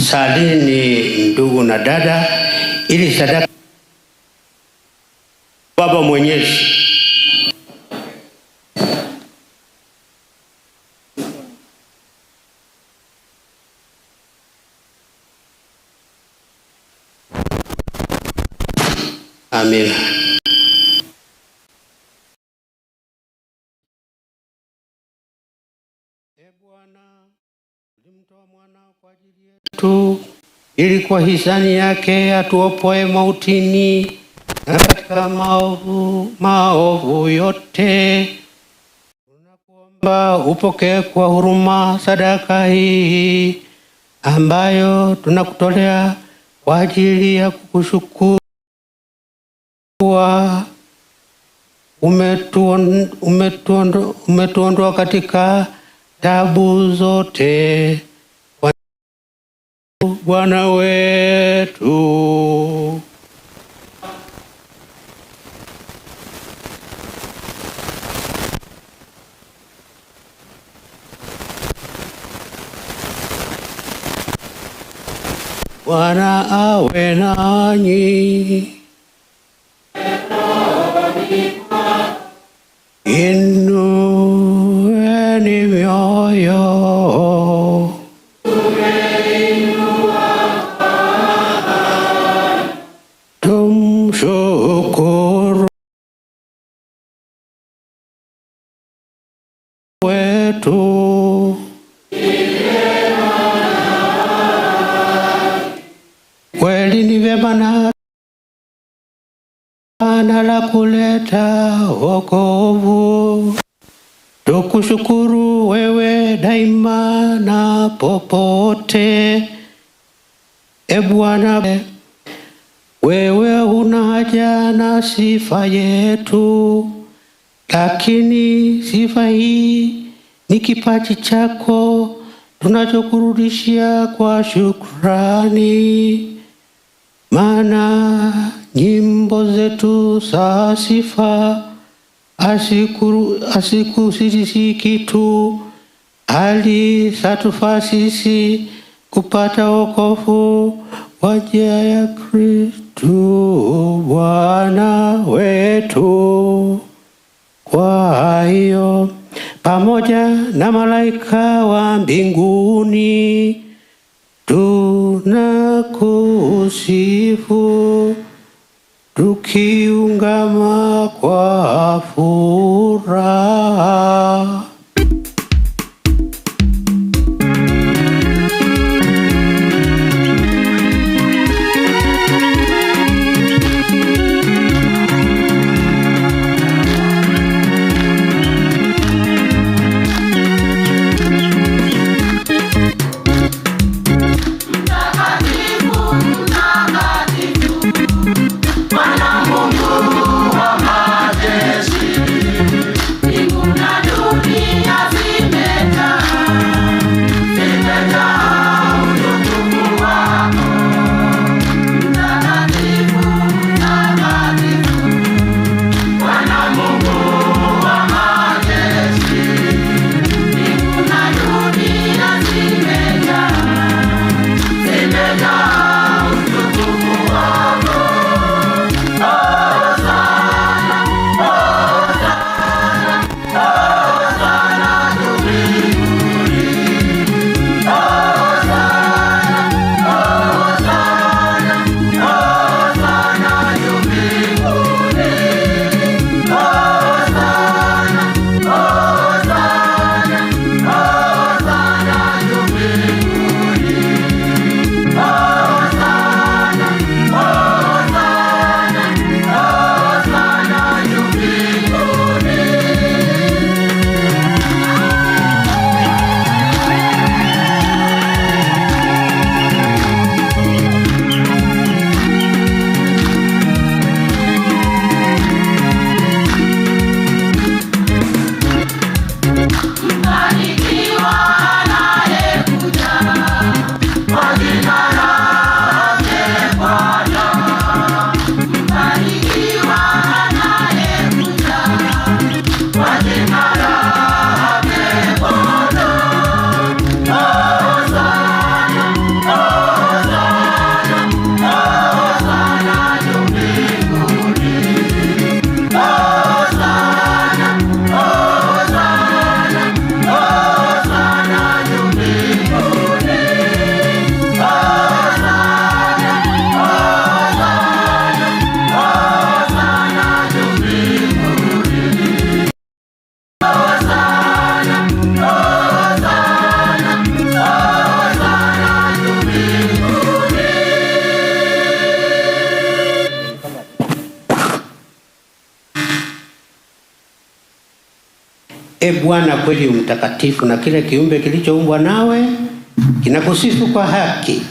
Salini ndugu na dada, ili sadaka Baba Mwenyezi. Amina. Tu ili kwa hisani yake atuopoe mautini na katika maovu yote. Tunakuomba upokee kwa huruma sadaka hii ambayo tunakutolea kwa ajili ya kukushukuru kuwa umetuondoa katika tabu zote. Bwana wetu. Bwana awe nanyi. Inueni mioyo. Tumshukuru wetu. Kweli ni vyema na la kuleta wokovu. Tukushukuru wewe daima na popote. E Bwana, wewe huna haja na sifa yetu, lakini sifa hii ni kipaji chako tunachokurudishia kwa shukrani. Maana nyimbo zetu za sifa asikusisi kitu, hali zatufaa sisi kupata wokovu kwa njia ya Kristo Bwana wetu. Kwa hiyo pamoja na malaika wa mbinguni tunakusifu tukiungama kwa furaha. Bwana Mungu wa majeshi, mbingu na dunia. E Bwana, kweli mtakatifu, na kile kiumbe kilichoumbwa nawe kinakusifu kwa haki.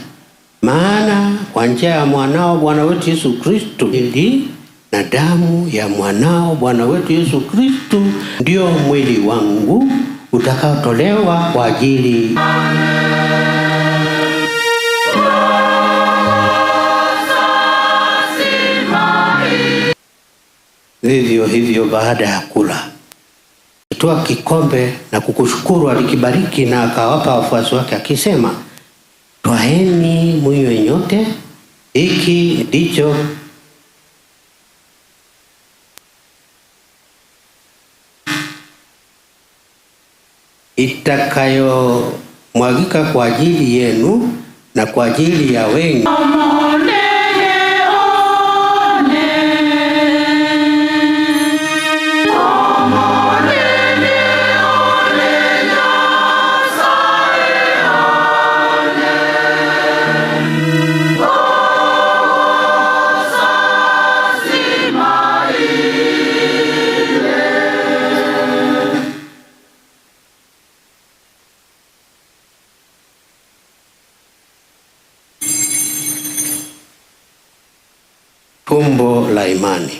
Maana kwa njia ya mwanao Bwana wetu Yesu Kristo ili na damu ya mwanao Bwana wetu Yesu Kristo ndio mwili wangu utakaotolewa kwa ajili Vivyo hivyo baada ya kula, alitwaa kikombe na kukushukuru, alikibariki na akawapa wafuasi wake akisema, twaeni mwinywe nyote, hiki ndicho itakayomwagika kwa ajili yenu na kwa ajili ya wengi fumbo la imani.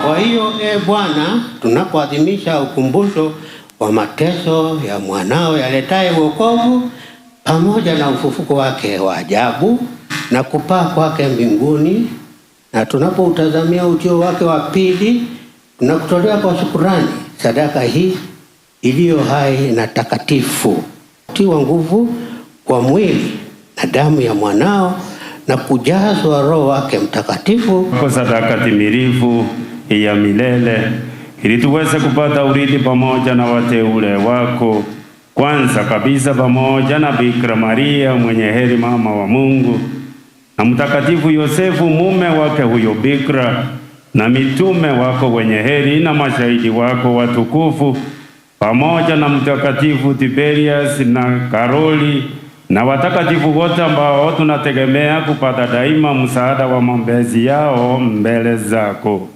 Kwa hiyo, e Bwana, tunapoadhimisha ukumbusho wa mateso ya mwanao yaletaye wokovu pamoja na ufufuko wake wa ajabu na kupaa kwake mbinguni, na tunapoutazamia ujio wake wa pili, tunakutolea kwa shukurani sadaka hii iliyo hai na takatifu, tiwa nguvu kwa mwili na damu ya mwanao na kujazwa Roho wake Mtakatifu kwa sadaka timilifu ya milele, ili tuweze kupata urithi pamoja na wateule wako, kwanza kabisa pamoja na Bikira Maria mwenye heri, mama wa Mungu, na Mtakatifu Yosefu mume wake huyo Bikira, na mitume wako wenye heri na mashahidi wako watukufu, pamoja na Mtakatifu Tiberias na Karoli na watakatifu wote ambao tunategemea kupata daima msaada wa maombezi yao mbele zako.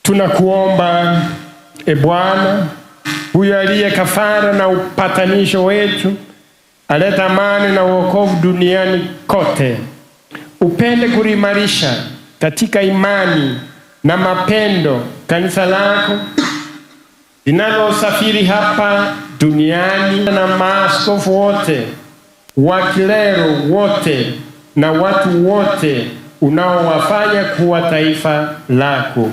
Tunakuomba, e Bwana, huyo aliye kafara na upatanisho wetu, aleta amani na wokovu duniani kote, upende kuliimarisha katika imani na mapendo kanisa lako linalosafiri hapa duniani, na maaskofu wote, wakilero wote na watu wote unaowafanya kuwa taifa lako.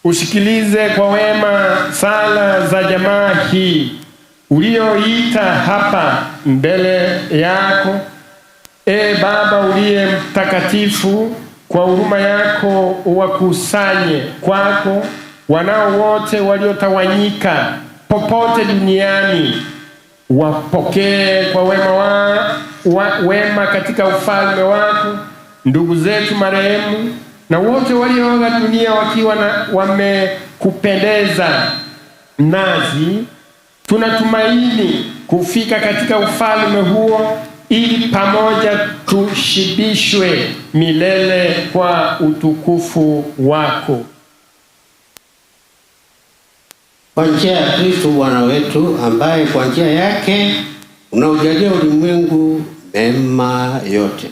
Usikilize kwa wema sala za jamaa hii ulioita hapa mbele yako. E Baba uliye mtakatifu, kwa huruma yako wakusanye kwako wanao wote waliotawanyika popote duniani, wapokee kwa wema katika ufalme wako ndugu zetu marehemu na wote walioaga dunia wakiwa na wamekupendeza. Nazi tunatumaini kufika katika ufalme huo, ili pamoja tushibishwe milele kwa utukufu wako. Kwa njia ya Kristo Bwana wetu, ambaye kwa njia yake unaujalia ulimwengu mema yote.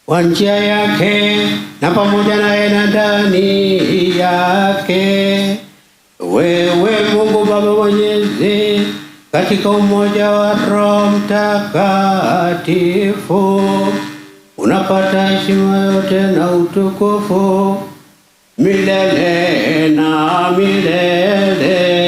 Kwa njia yake na pamoja naye na ndani yake, Wewe Mungu Baba Mwenyezi, katika umoja wa Roho Mtakatifu, unapata heshima yote na utukufu milele na milele.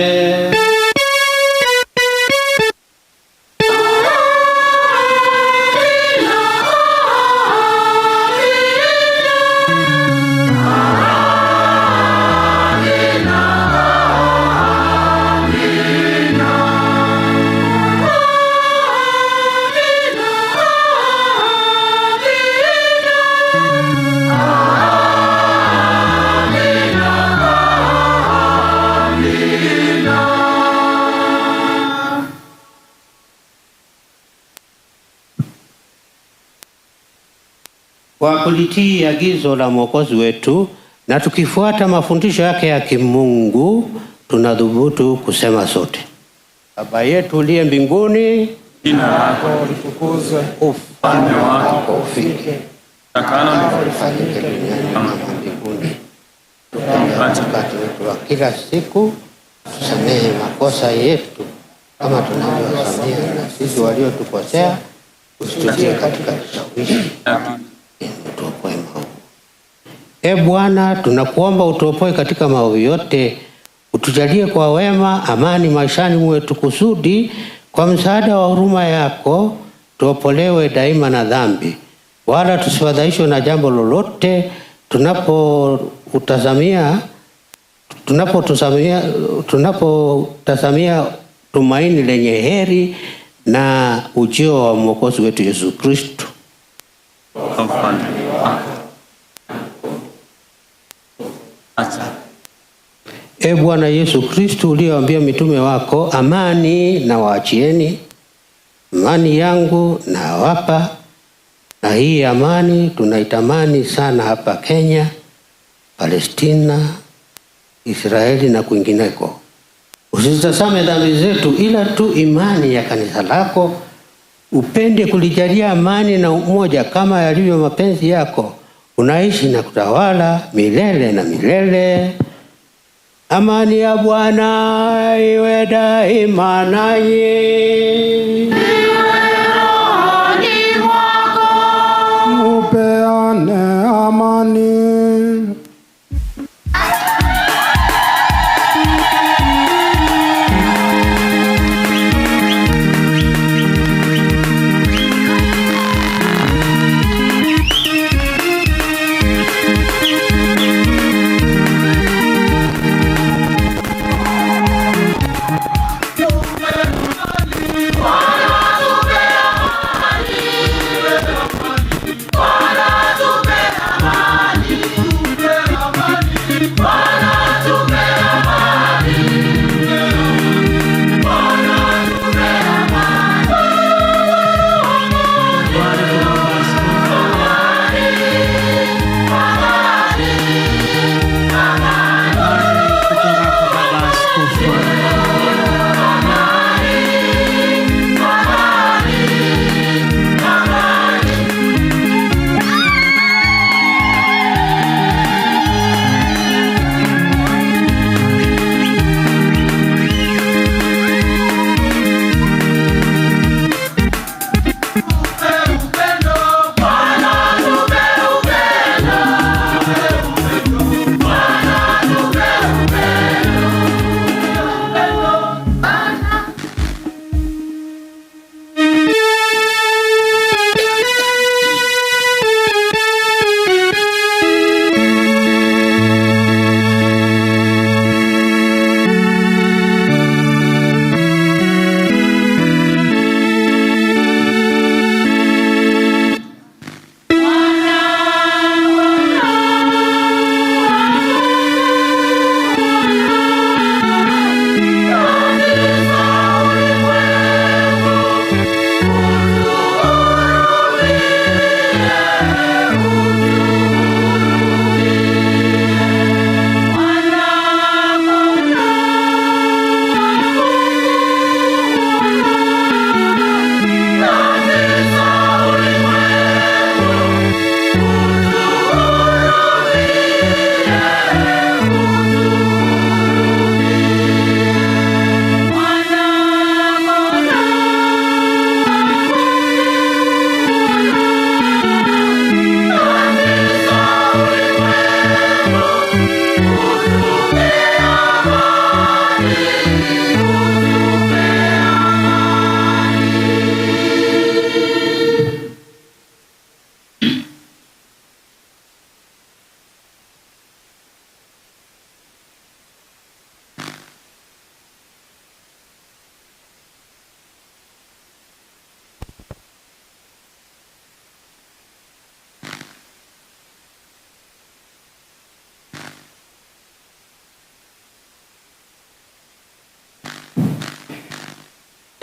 Kwa kulitii agizo la Mwokozi wetu na tukifuata mafundisho yake ya kimungu, tunadhubutu kusema sote: Baba yetu uliye mbinguni, Jina lako litukuzwe, ufalme wako ufike, utakalo lifanyike duniani kama mbinguni. Tupe mkate wetu wa kila siku, tusamehe makosa yetu kama tunavyowasamehe na sisi waliotukosea, usitutie katika kishawishi, utuopoe maovu. E Bwana, tunakuomba utuopoe katika maovu yote, utujalie kwa wema amani maishani mwetu, kusudi kwa msaada wa huruma yako tuopolewe daima na dhambi, wala tusifadhaishwe na jambo lolote, tunapotazamia tumaini lenye heri na ujio wa Mwokozi wetu Yesu Kristo. E Bwana Yesu Kristo, uliyoambia mitume wako, amani na waachieni, amani yangu nawapa, na hii amani tunaitamani sana hapa Kenya, Palestina, Israeli na kwingineko. Usitazame dhambi zetu, ila tu imani ya kanisa lako. Upende kulijalia amani na umoja kama yalivyo mapenzi yako. Unaishi na kutawala milele na milele. Amani ya Bwana iwe daima nanyi. Mupeane amani. Bwana.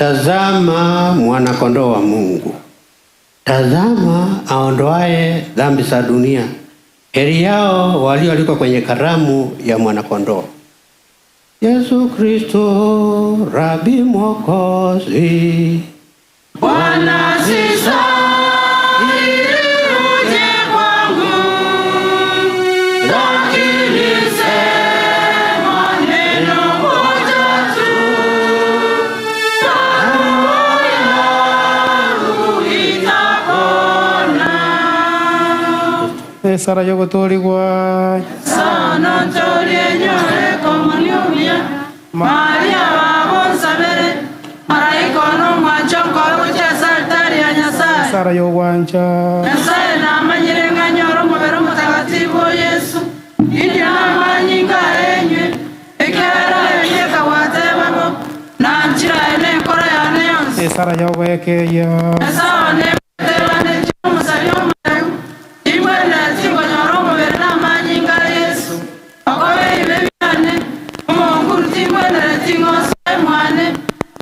Tazama mwana-kondoo wa Mungu, tazama aondoaye dhambi za dunia. Heri yao walioalikwa kwenye karamu ya mwana-kondoo. Yesu Kristo, Rabi Mwokozi. Bwana sistahili uje kwangu, lakini sema neno moja tu, na roho yangu itapona. Esara yogotorigwa Sono ntorie nyore komuniumia, Maria wabonsabere, maraika nomwancho nkorucha altari ya Nyasaye. Esara yogwancha Nyasaye namanyire ng'anyora omubere omutakatifu o Yesu, indio namanyinga enywe, ekera enye kawatebabo, nanchira ene enkoro yane yonsi. Esara yogoekeya Nyasaye onebetebane chiomusari omurehu, imbwene tingonyora omubere namanyinga Yesu, okobe ibe byane, omonguru timbwenere ting'osoe mwane,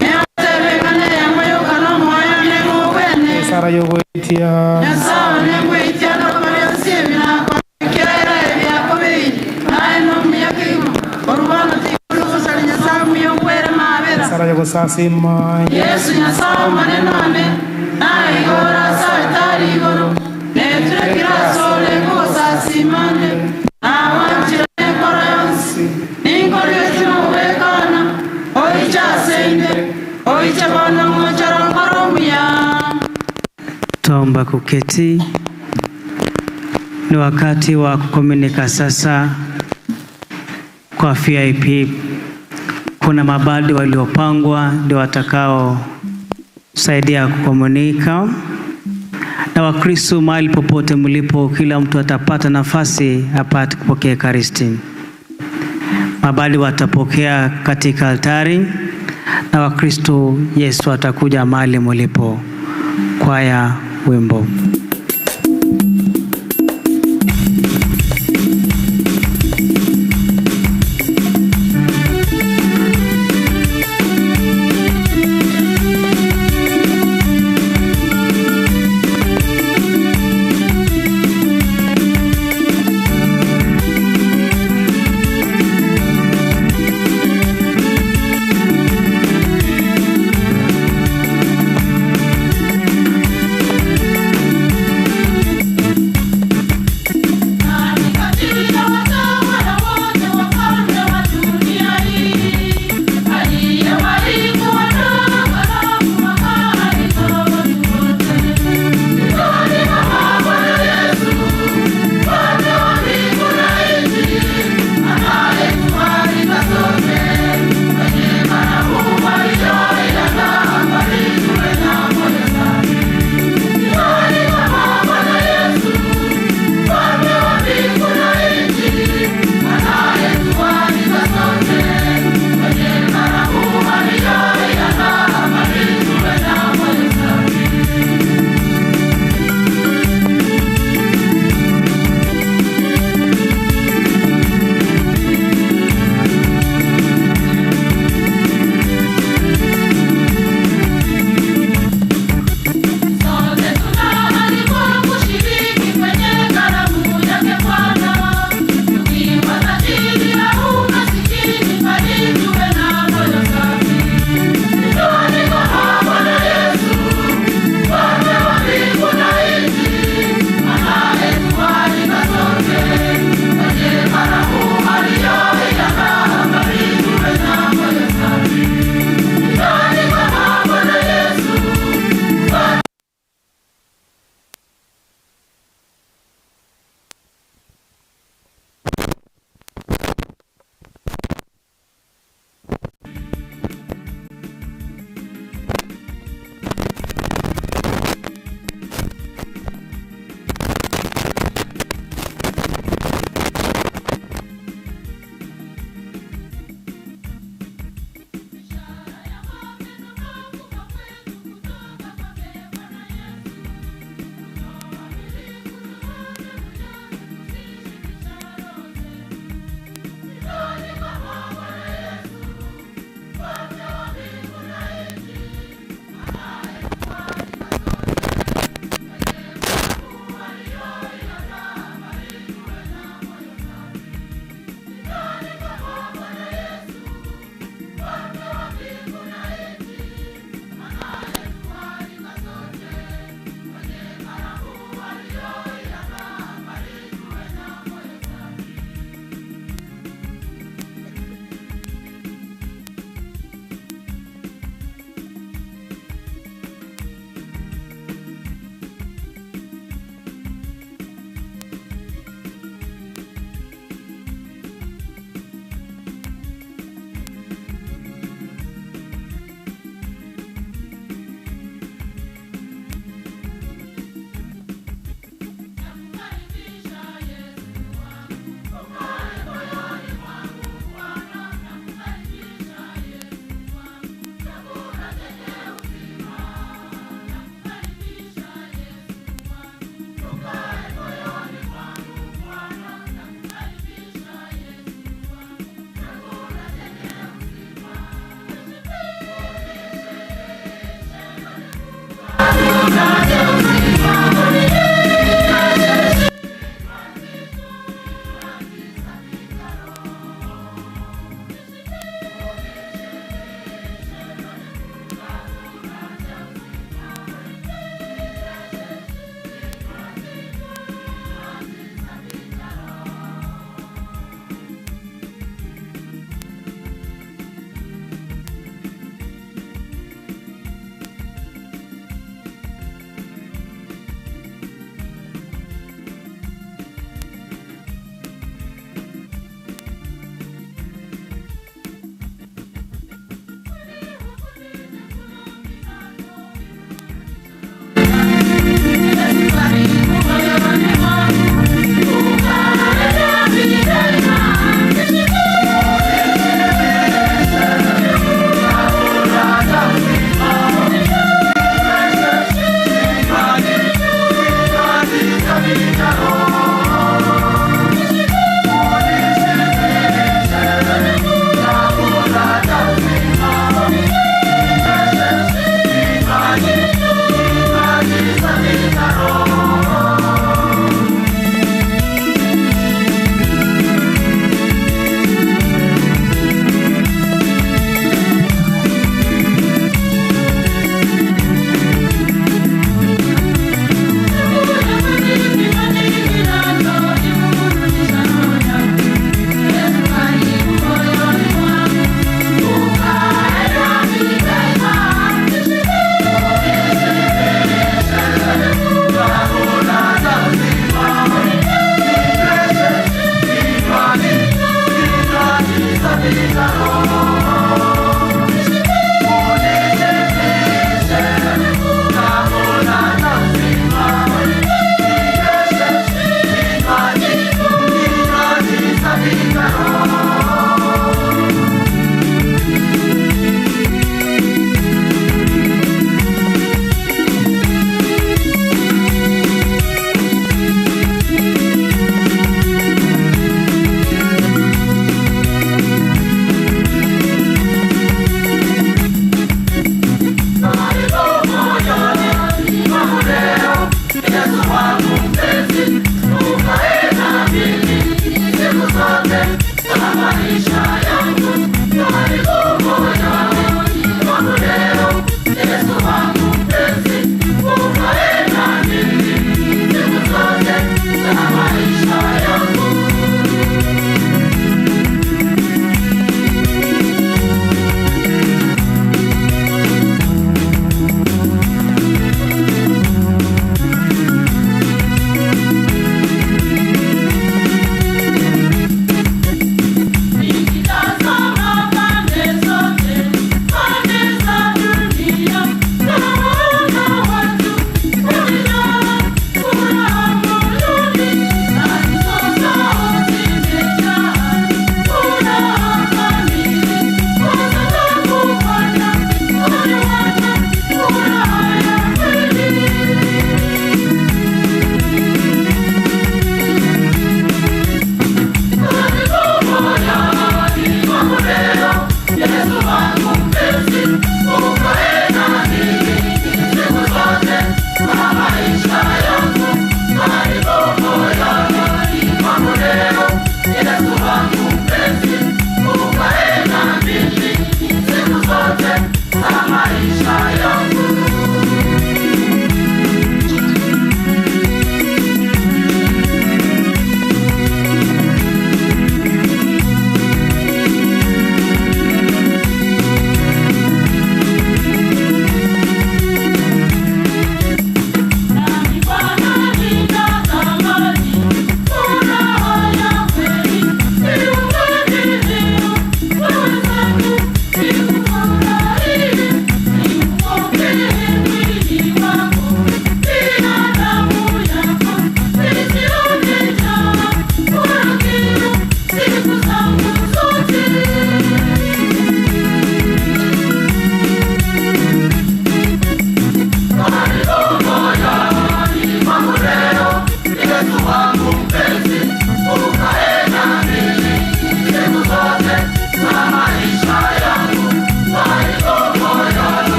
neotebeng'ane yamo yoka n'omwoyo neng'obwene. Esara yogoitia Nyasaye nengweitia nokobyansi ebinakora ekera ebyakobeire naye nomuya kigima orubano tigurugusari Nyasaye muya okwere mabera Esara yogosasima Yesu Nyasaye omonene one naye igoro ase altari igoro neturekire ase ore ngosasimande nawanchire enkoro yonsi ninkorigeti nobwekana oiche ase inde oiche bono ng'ochoro nkoro omuya. Twaomba kuketi. Ni wakati wa kukomunika sasa kwa VIP. Kuna mabadi waliopangwa ndio watakao saidia kukomunika. Na Wakristo mahali popote mlipo, kila mtu atapata nafasi apate kupokea Ekaristi. Mabadi watapokea katika altari, na Wakristo Yesu atakuja mahali mlipo. Kwaya wimbo. Thank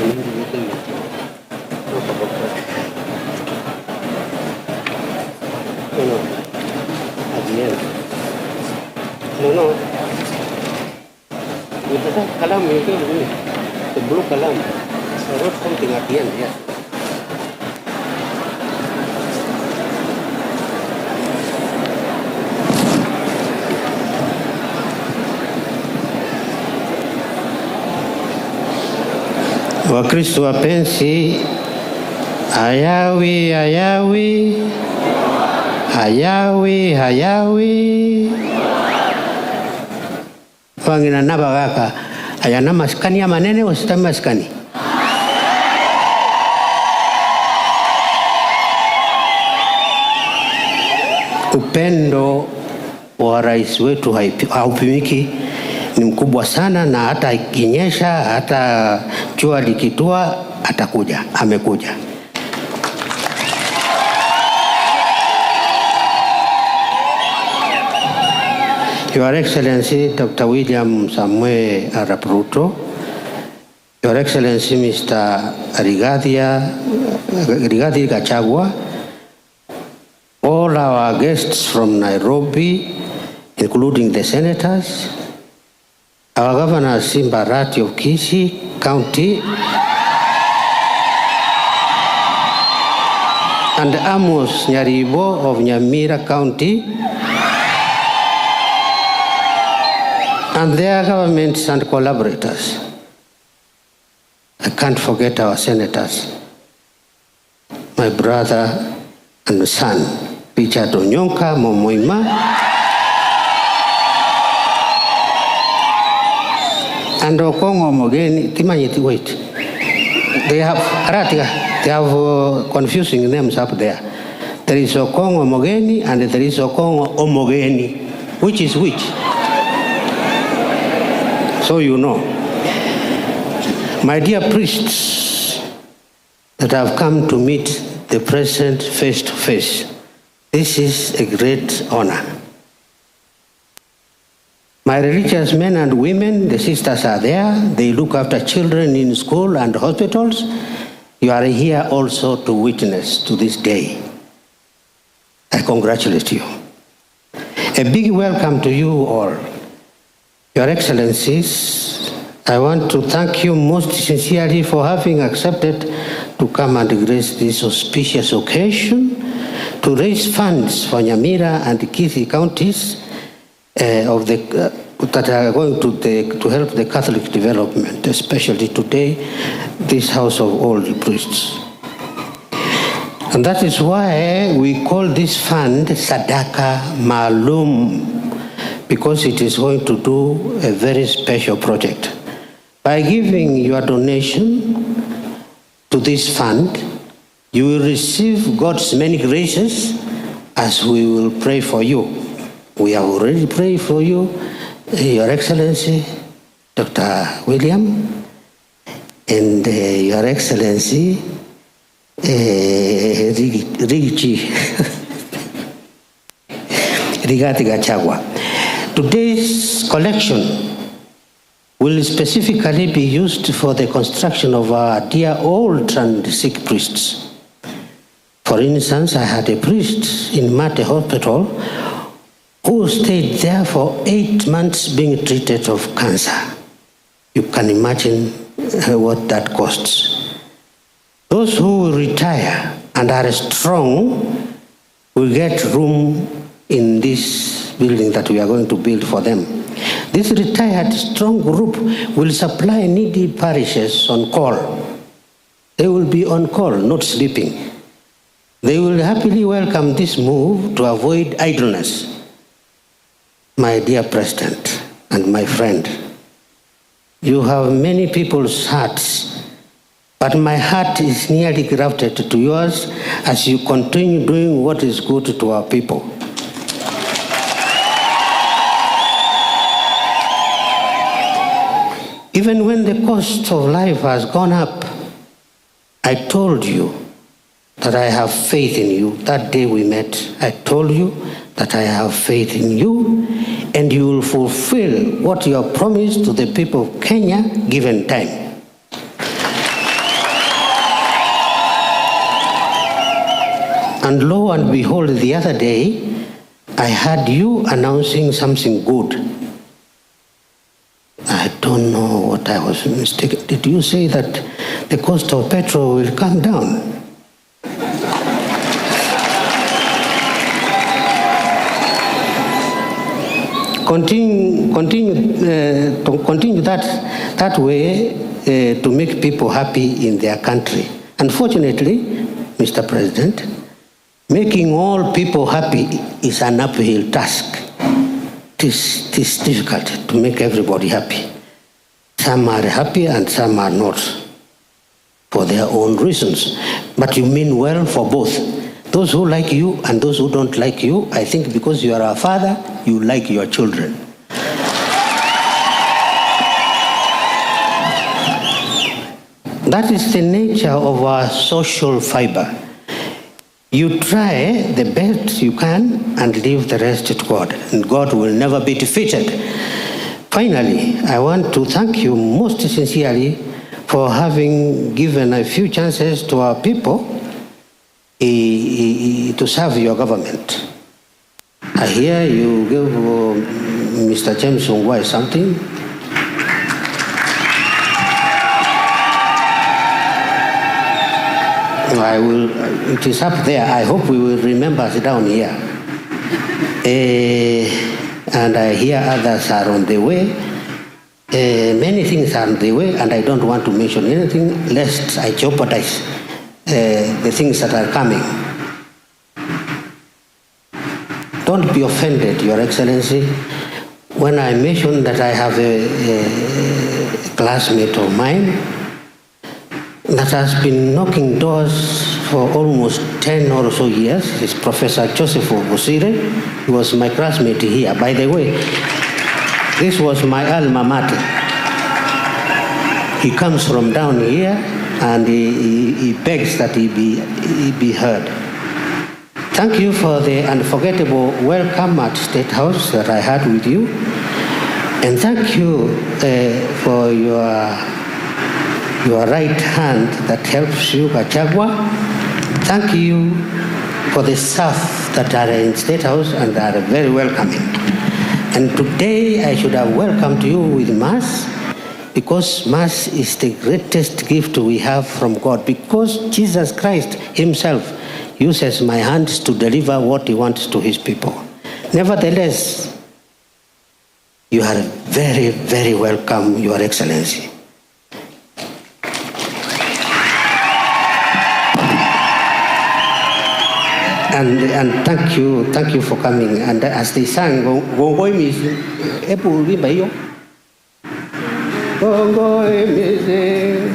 No, no. At the end. No, no. With that kalam you gave me, the blue kalam, I wrote something at the end, yes. Wakristo wapenzi, hayawi hayawi hayawi hayawi wangina nabagaka ayana maskani amanene ositami maskani. Upendo wa rais wetu haupimiki, ni mkubwa sana, na hata ikinyesha, hata jua likitua, atakuja, amekuja. Your Excellency Dr. William Samuel Arap Ruto, Your Excellency Mr. Rigathi Gachagua, all our guests from Nairobi, including the senators, our Governor Simba Arati of Kisii County, and Amos Nyaribo of Nyamira County, and their governments and collaborators. I can't forget our senators, my brother and son, Richard Onyonka Momoima, and Okongo Mogeni, Timanyeti, wait. They have, Aratika, they have confusing names up there. There is Okongo Mogeni and there is Okongo Omogeni, which is which? So you know. My dear priests that have come to meet the president face to face, this is a great honor. My religious men and women, the sisters are there, they look after children in school and hospitals. You are here also to witness to this day. I congratulate you. A big welcome to you all. Your Excellencies, I want to thank you most sincerely for having accepted to come and grace this auspicious occasion to raise funds for Nyamira and Kisii counties that are going to help the Catholic development, especially today, this house of all the priests. And that is why we call this fund Sadaka Maalum, because it is going to do a very special project. By giving your donation to this fund, you will receive God's many graces as we will pray for you. We have already prayed for you, Your Excellency, Dr. William, and Your Excellency, Rigathi Gachagua. Today's collection will specifically be used for the construction of our dear old and sick priests. For instance, I had a priest in Mate Hospital who stayed there for 8 months being treated of cancer. You can imagine what that costs. Those who retire and are strong will get room in this building that we are going to build for them. This retired strong group will supply needy parishes on call. They will be on call, not sleeping. They will happily welcome this move to avoid idleness. My dear President and my friend, you have many people's hearts, but my heart is nearly grafted to yours as you continue doing what is good to our people. Even when the cost of life has gone up, I told you that I have faith in you. That day we met, I told you that I have faith in you and you will fulfill what you have promised to the people of Kenya given time. And lo and behold, the other day, I heard you announcing something good. I don't know what I was mistaken. Did you say that the cost of petrol will come down? Continue that way to make people happy in their country. Unfortunately, Mr. President, making all people happy is an uphill task. It is difficult to make everybody happy. Some are happy and some are not, for their own reasons. But you mean well for both. Those who like you and those who don't like you, I think because you are a father, you like your children. That is the nature of our social fiber. You try the best you can and leave the rest to God, and God will never be defeated. Finally, I want to thank you most sincerely for having given a few chances to our people to serve your government. I hear you gave Mr. James Ongwae something. I will, it is up there. I hope we will remember it down here. And I hear others are on the way. Many things are on the way, and I don't want to mention anything lest I jeopardize the things that are coming. Don't be offended, Your Excellency, when I mention that I have a classmate of mine that has been knocking doors for almost 10 or so years. It's Professor Joseph Bosire. He was my classmate here. By the way, this was my alma mater. He comes from down here and he begs that he be heard. Thank you for the unforgettable welcome at State House that I had with you. And thank you for your right hand that helps you, Gachagua. Thank you for the staff that are in State House and are very welcoming. And today I should have welcomed you with Mass, because Mass is the greatest gift we have from God, because Jesus Christ himself uses my hands to deliver what he wants to his people. Nevertheless, you are very, very welcome, Your Excellency. And thank you for coming. And as they sang, Gongoi Misi, ebu wimba hiyo. Gongoi Misi.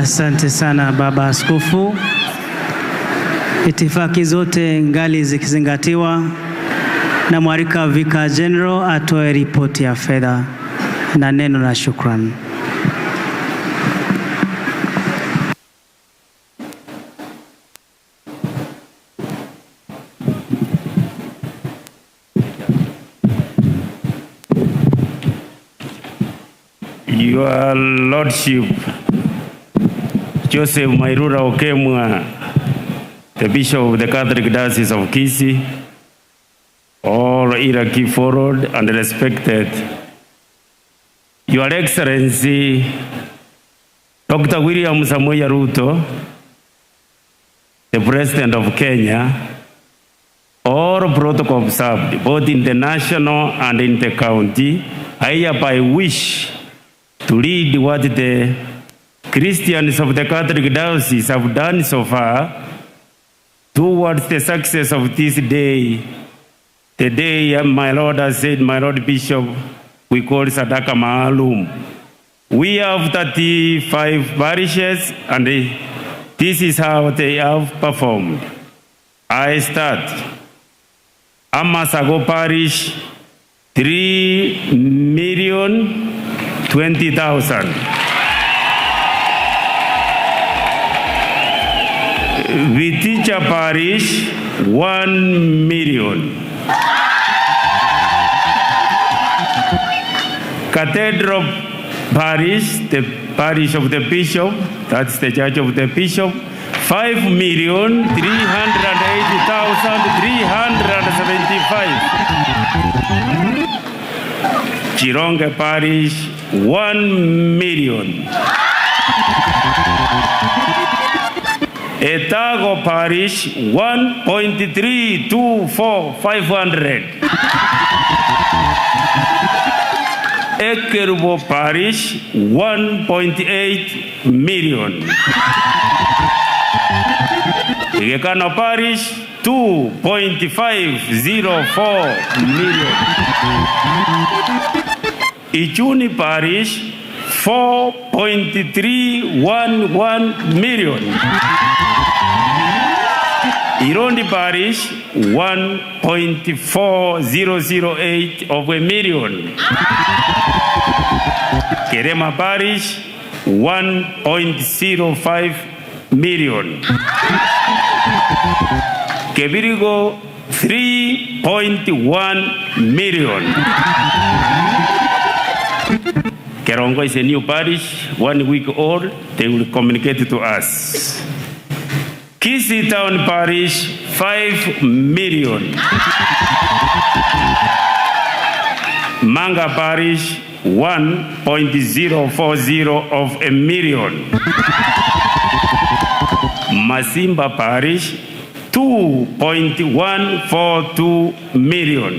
Asante sana Baba Askofu. Itifaki zote ngali zikizingatiwa, na mwarika Vicar General atoe ripoti ya fedha na neno la shukrani. Your Lordship Joseph Mairura Okemwa, the Bishop of the Catholic Diocese of Kisii, all Iraqi forward and respected. Your Excellency, Dr. William Samoei Ruto, the President of Kenya, all protocol observed, both in the national and in the county, I hereby wish to read what the Christians of the Catholic Diocese have done so far towards the success of this day. The day my Lord has said, my Lord Bishop, we call Sadaka Maalum. We have 35 parishes, and this is how they have performed. I start. Amasago Parish, 3,020,000. Viticha Parish, 1 million. Cathedral Parish, the parish of the bishop, that's the church of the bishop, 5,380,375. Chironge Parish, 1 million. Etago Parish, 1.324500. Ekerubo Parish, 1.8 million. Igekano Parish, 2.504 million. Ichuni Parish, 4.311 million. Irondi Parish, 1.4008 of a million. Kerema Parish, 1.05 million. Kebirigo, 3.1 million. Kerongo is a new parish, 1 week old. They will communicate to us. Kisii Town Parish, 5 million. Manga Parish, 1.040 of a million. Masimba Parish, 2.142 million.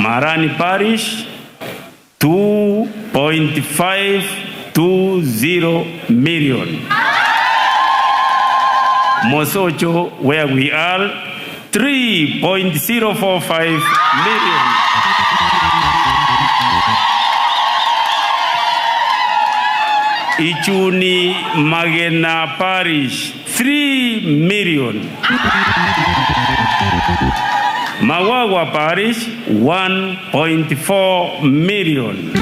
Marani Parish, 2.520 million. Mosocho, where we are, 3.045 million. Ichuni Magena Parish, 3 million. Mawawa Parish, 1.4 million.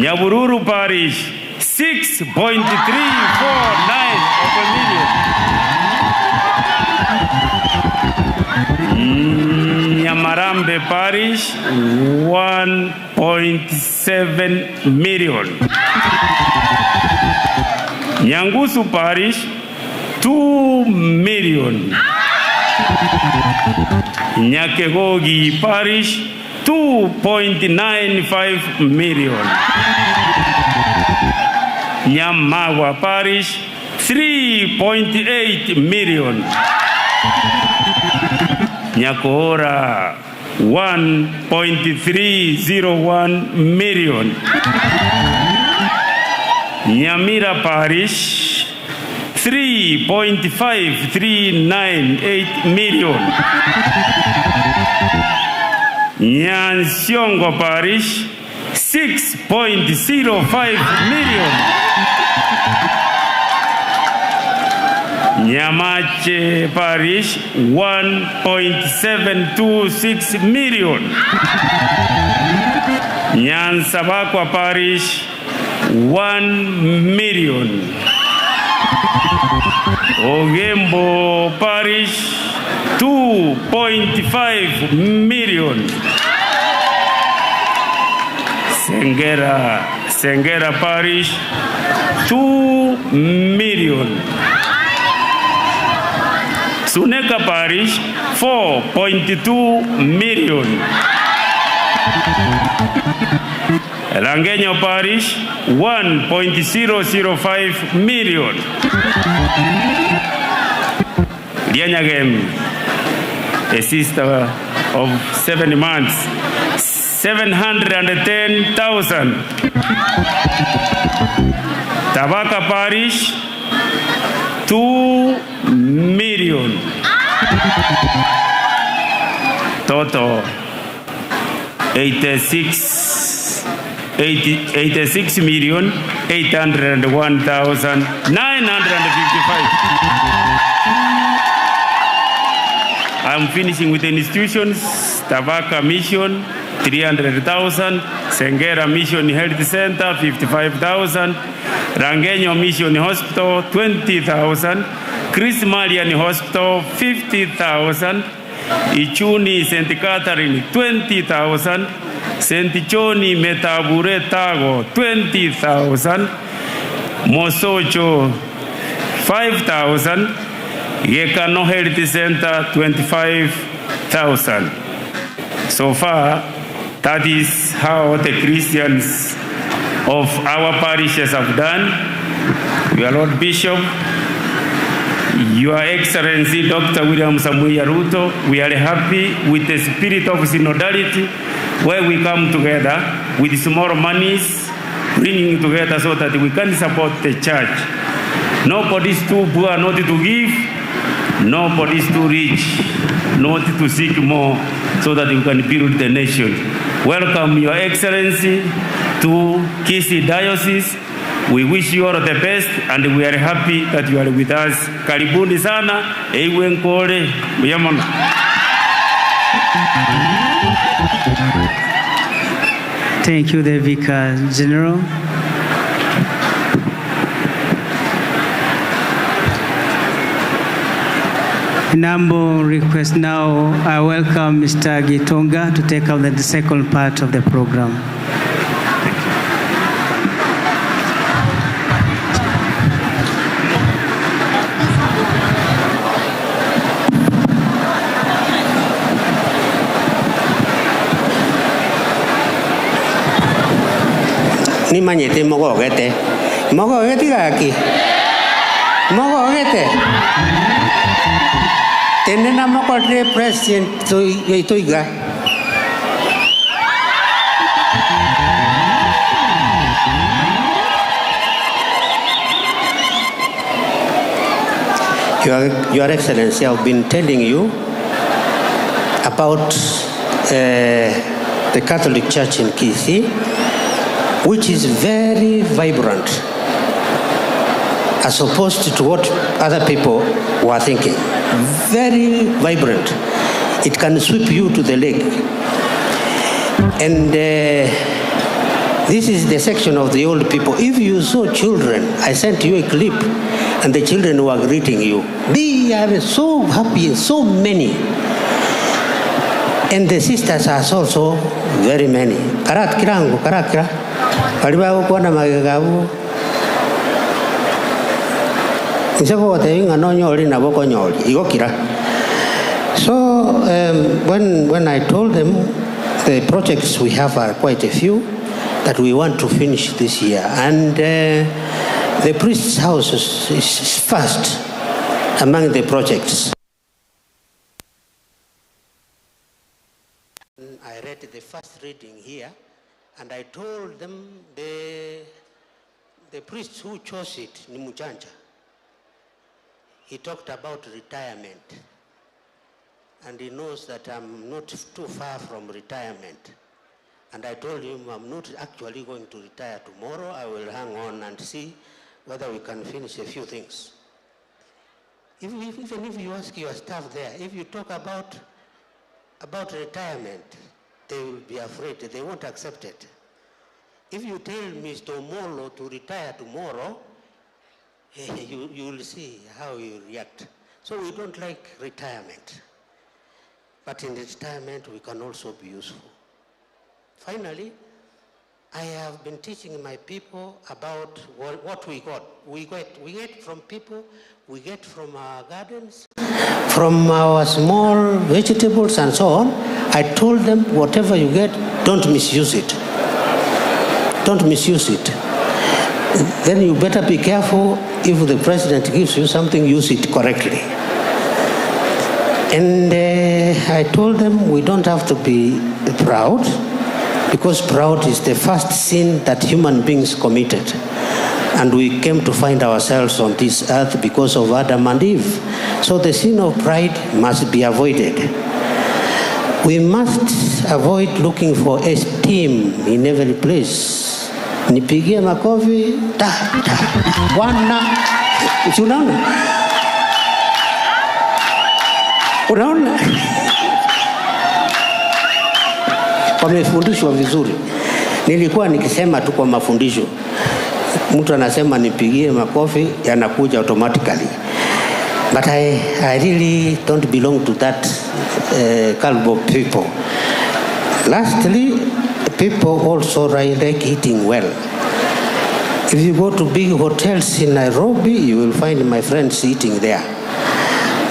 Nyabururu Parish, 6.349 of a million. Nyamarambe Parish, 1.7 million. Nyangusu Parish, 2 million. Nyakegogi Parish, 2.95 million. Nyamawa Parish, 3.8 million. Nyakora, 1.301 million. Nyamira Parish, 3.5398 million. Nyansiongo Parish, 6.05 million. Nyamache Parish, 1.726 million. Nyansabakwa Parish, 1 million. Ogembo Parish, 2.5 million. Sengera Parish, 2 million. Suneka Parish, 4.2 million. Rangenyo Parish, 1.005 million. Lianyagem, a sister of 7 months, 710,000. Tabaka Parish, 2 million. Total 86,801,955. I'm finishing with the institutions. Tabaka Mission, 300,000. Sengera Mission Health Center, 55,000. Rangenyo Mission Hospital, 20,000. Chris Marian Hospital, 50,000. Ichuni St. Catherine, 20,000. St. Johnny Metabure Tago, 20,000. Mosocho, 5,000. Yekano Health Center, 25,000. So far, that is how the Christians of our parishes have done. Your Lord Bishop, Your Excellency Dr. William Samoei Ruto, we are happy with the spirit of synodality, where we come together with small monies, bringing together so that we can support the church. Nobody is too poor not to give, nobody is too rich not to seek more, so that we can build the nation. Welcome, Your Excellency, to Kisii Diocese. We wish you all the best, and we are happy that you are with us. Karibuni sana, eiwe nkore, muyamana. Thank you, the Vicar General. Nambo request now, I welcome Mr. Gitonga to take up the second part of the program. Nimanyete mogogete. Mogogete gaki. Mogogete. Tenena mokotre president toiga. Your Excellency, I've been telling you about the Catholic Church in Kisii, which is very vibrant, as opposed to what other people were thinking. Very vibrant. It can sweep you to the lake. And this is the section of the old people. If you saw children, I sent you a clip, and the children were greeting you. They are so happy, so many. And the sisters are also very many. Karat kirangu, karat kira. Baliba kuona magabu. So when I told them the projects we have are quite a few that we want to finish this year, and the priest's house is first among the projects. I read the first reading here, and I told them the priest who chose it, Nimuchanja, he talked about retirement, and he knows that I'm not too far from retirement. And I told him I'm not actually going to retire tomorrow. I will hang on and see whether we can finish a few things. Even if you ask your staff there, if you talk about retirement, they will be afraid. They won't accept it. If you tell Mr. Omolo to retire tomorrow, you will see how you react. So we don't like retirement. But in retirement, we can also be useful. Finally, I have been teaching my people about what we got. We get from people, we get from our gardens, from From our small vegetables and so on, I told them, whatever you get, don't misuse it. Don't misuse it. Then you better be careful. If the president gives you something, use it correctly. And I told them we don't have to be proud, because proud is the first sin that human beings committed. And we came to find ourselves on this earth because of Adam and Eve. So the sin of pride must be avoided. We must avoid looking for esteem in every place. Nipigie makofi, ta, ta, Bwana. Si unaona? Unaona? Wamefundishwa vizuri. Nilikuwa nikisema tu kwa mafundisho. Mtu anasema nipigie makofi, yanakuja automatically. But I really don't belong to that caliber of people. Lastly, people also like eating well. If you go to big hotels in Nairobi, you will find my friends eating there.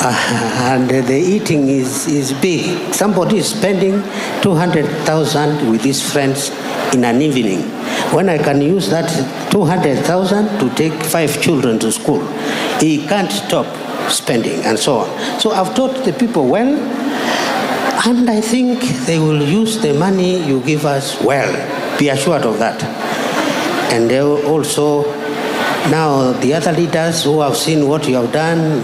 And the eating is big. Somebody is spending 200,000 with his friends in an evening, when I can use that 200,000 to take 5 children to school. He can't stop spending and so on. So I've taught the people well, and I think they will use the money you give us well. Be assured of that. And they will also, now the other leaders who have seen what you have done,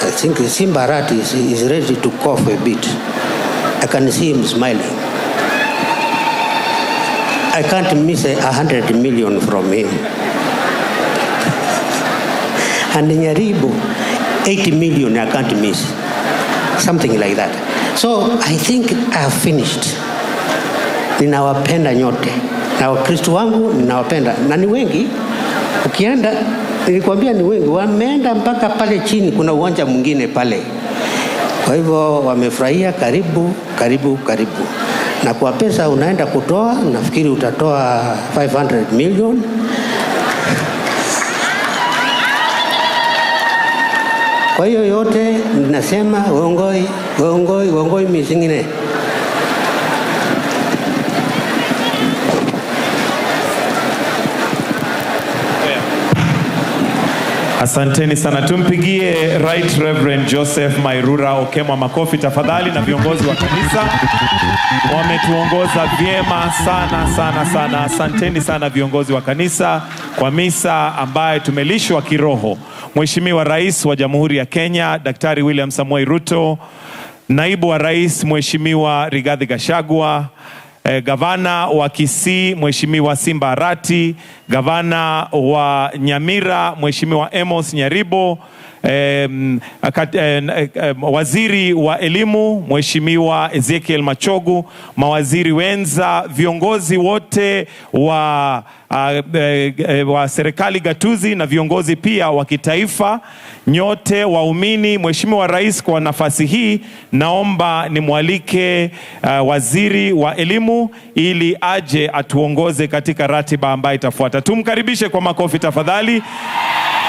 I think Simba Arati is ready to cough a bit. I can see him smiling. I can't miss 100 million from him. And Nyaribo, 80 million I can't miss. Something like that. So I think I have finished. Ninawapenda nyote. Na Wakristo wangu ninawapenda. Na ni wengi. Ukienda, nilikwambia ni wengi. Wameenda mpaka pale chini, kuna uwanja mwingine pale. Kwa hivyo wamefurahia, karibu, karibu, karibu. Na kwa pesa unaenda kutoa, nafikiri utatoa 500 million. Kwa hiyo yote nasema uongoi, uongoi, uongoi misingine. Asanteni sana. Tumpigie Right Reverend Joseph Mairura Okemwa makofi tafadhali, na viongozi wa kanisa wametuongoza vyema sana sana sana. Asanteni sana viongozi wa kanisa kwa misa ambaye tumelishwa kiroho. Mheshimiwa Rais wa Jamhuri ya Kenya Daktari William Samoei Ruto, Naibu wa Rais Mheshimiwa Rigathi Gachagua, Gavana wa Kisii Mheshimiwa Simba Arati, Gavana wa Nyamira Mheshimiwa Amos Nyaribo, Waziri wa Elimu Mheshimiwa Ezekiel Machogu, mawaziri wenza, viongozi wote wa serikali gatuzi na viongozi pia wa kitaifa, nyote waumini. Mheshimiwa Rais, kwa nafasi hii naomba nimwalike Waziri wa Elimu ili aje atuongoze katika ratiba ambayo itafuata. Tumkaribishe kwa makofi tafadhali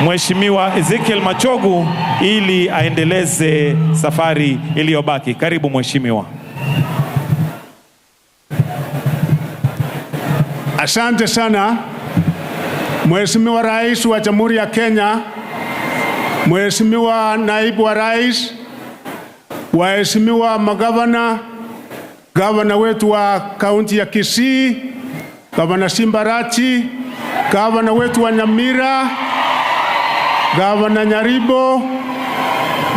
Mheshimiwa Ezekiel Machogu ili aendeleze safari iliyobaki. Karibu Mheshimiwa. Asante sana Mheshimiwa Rais wa Jamhuri ya Kenya, Mheshimiwa Naibu wa Rais, waheshimiwa magavana, gavana wetu wa kaunti ya Kisii, Gavana Simba Arati, gavana wetu wa Nyamira, Gavana Nyaribo,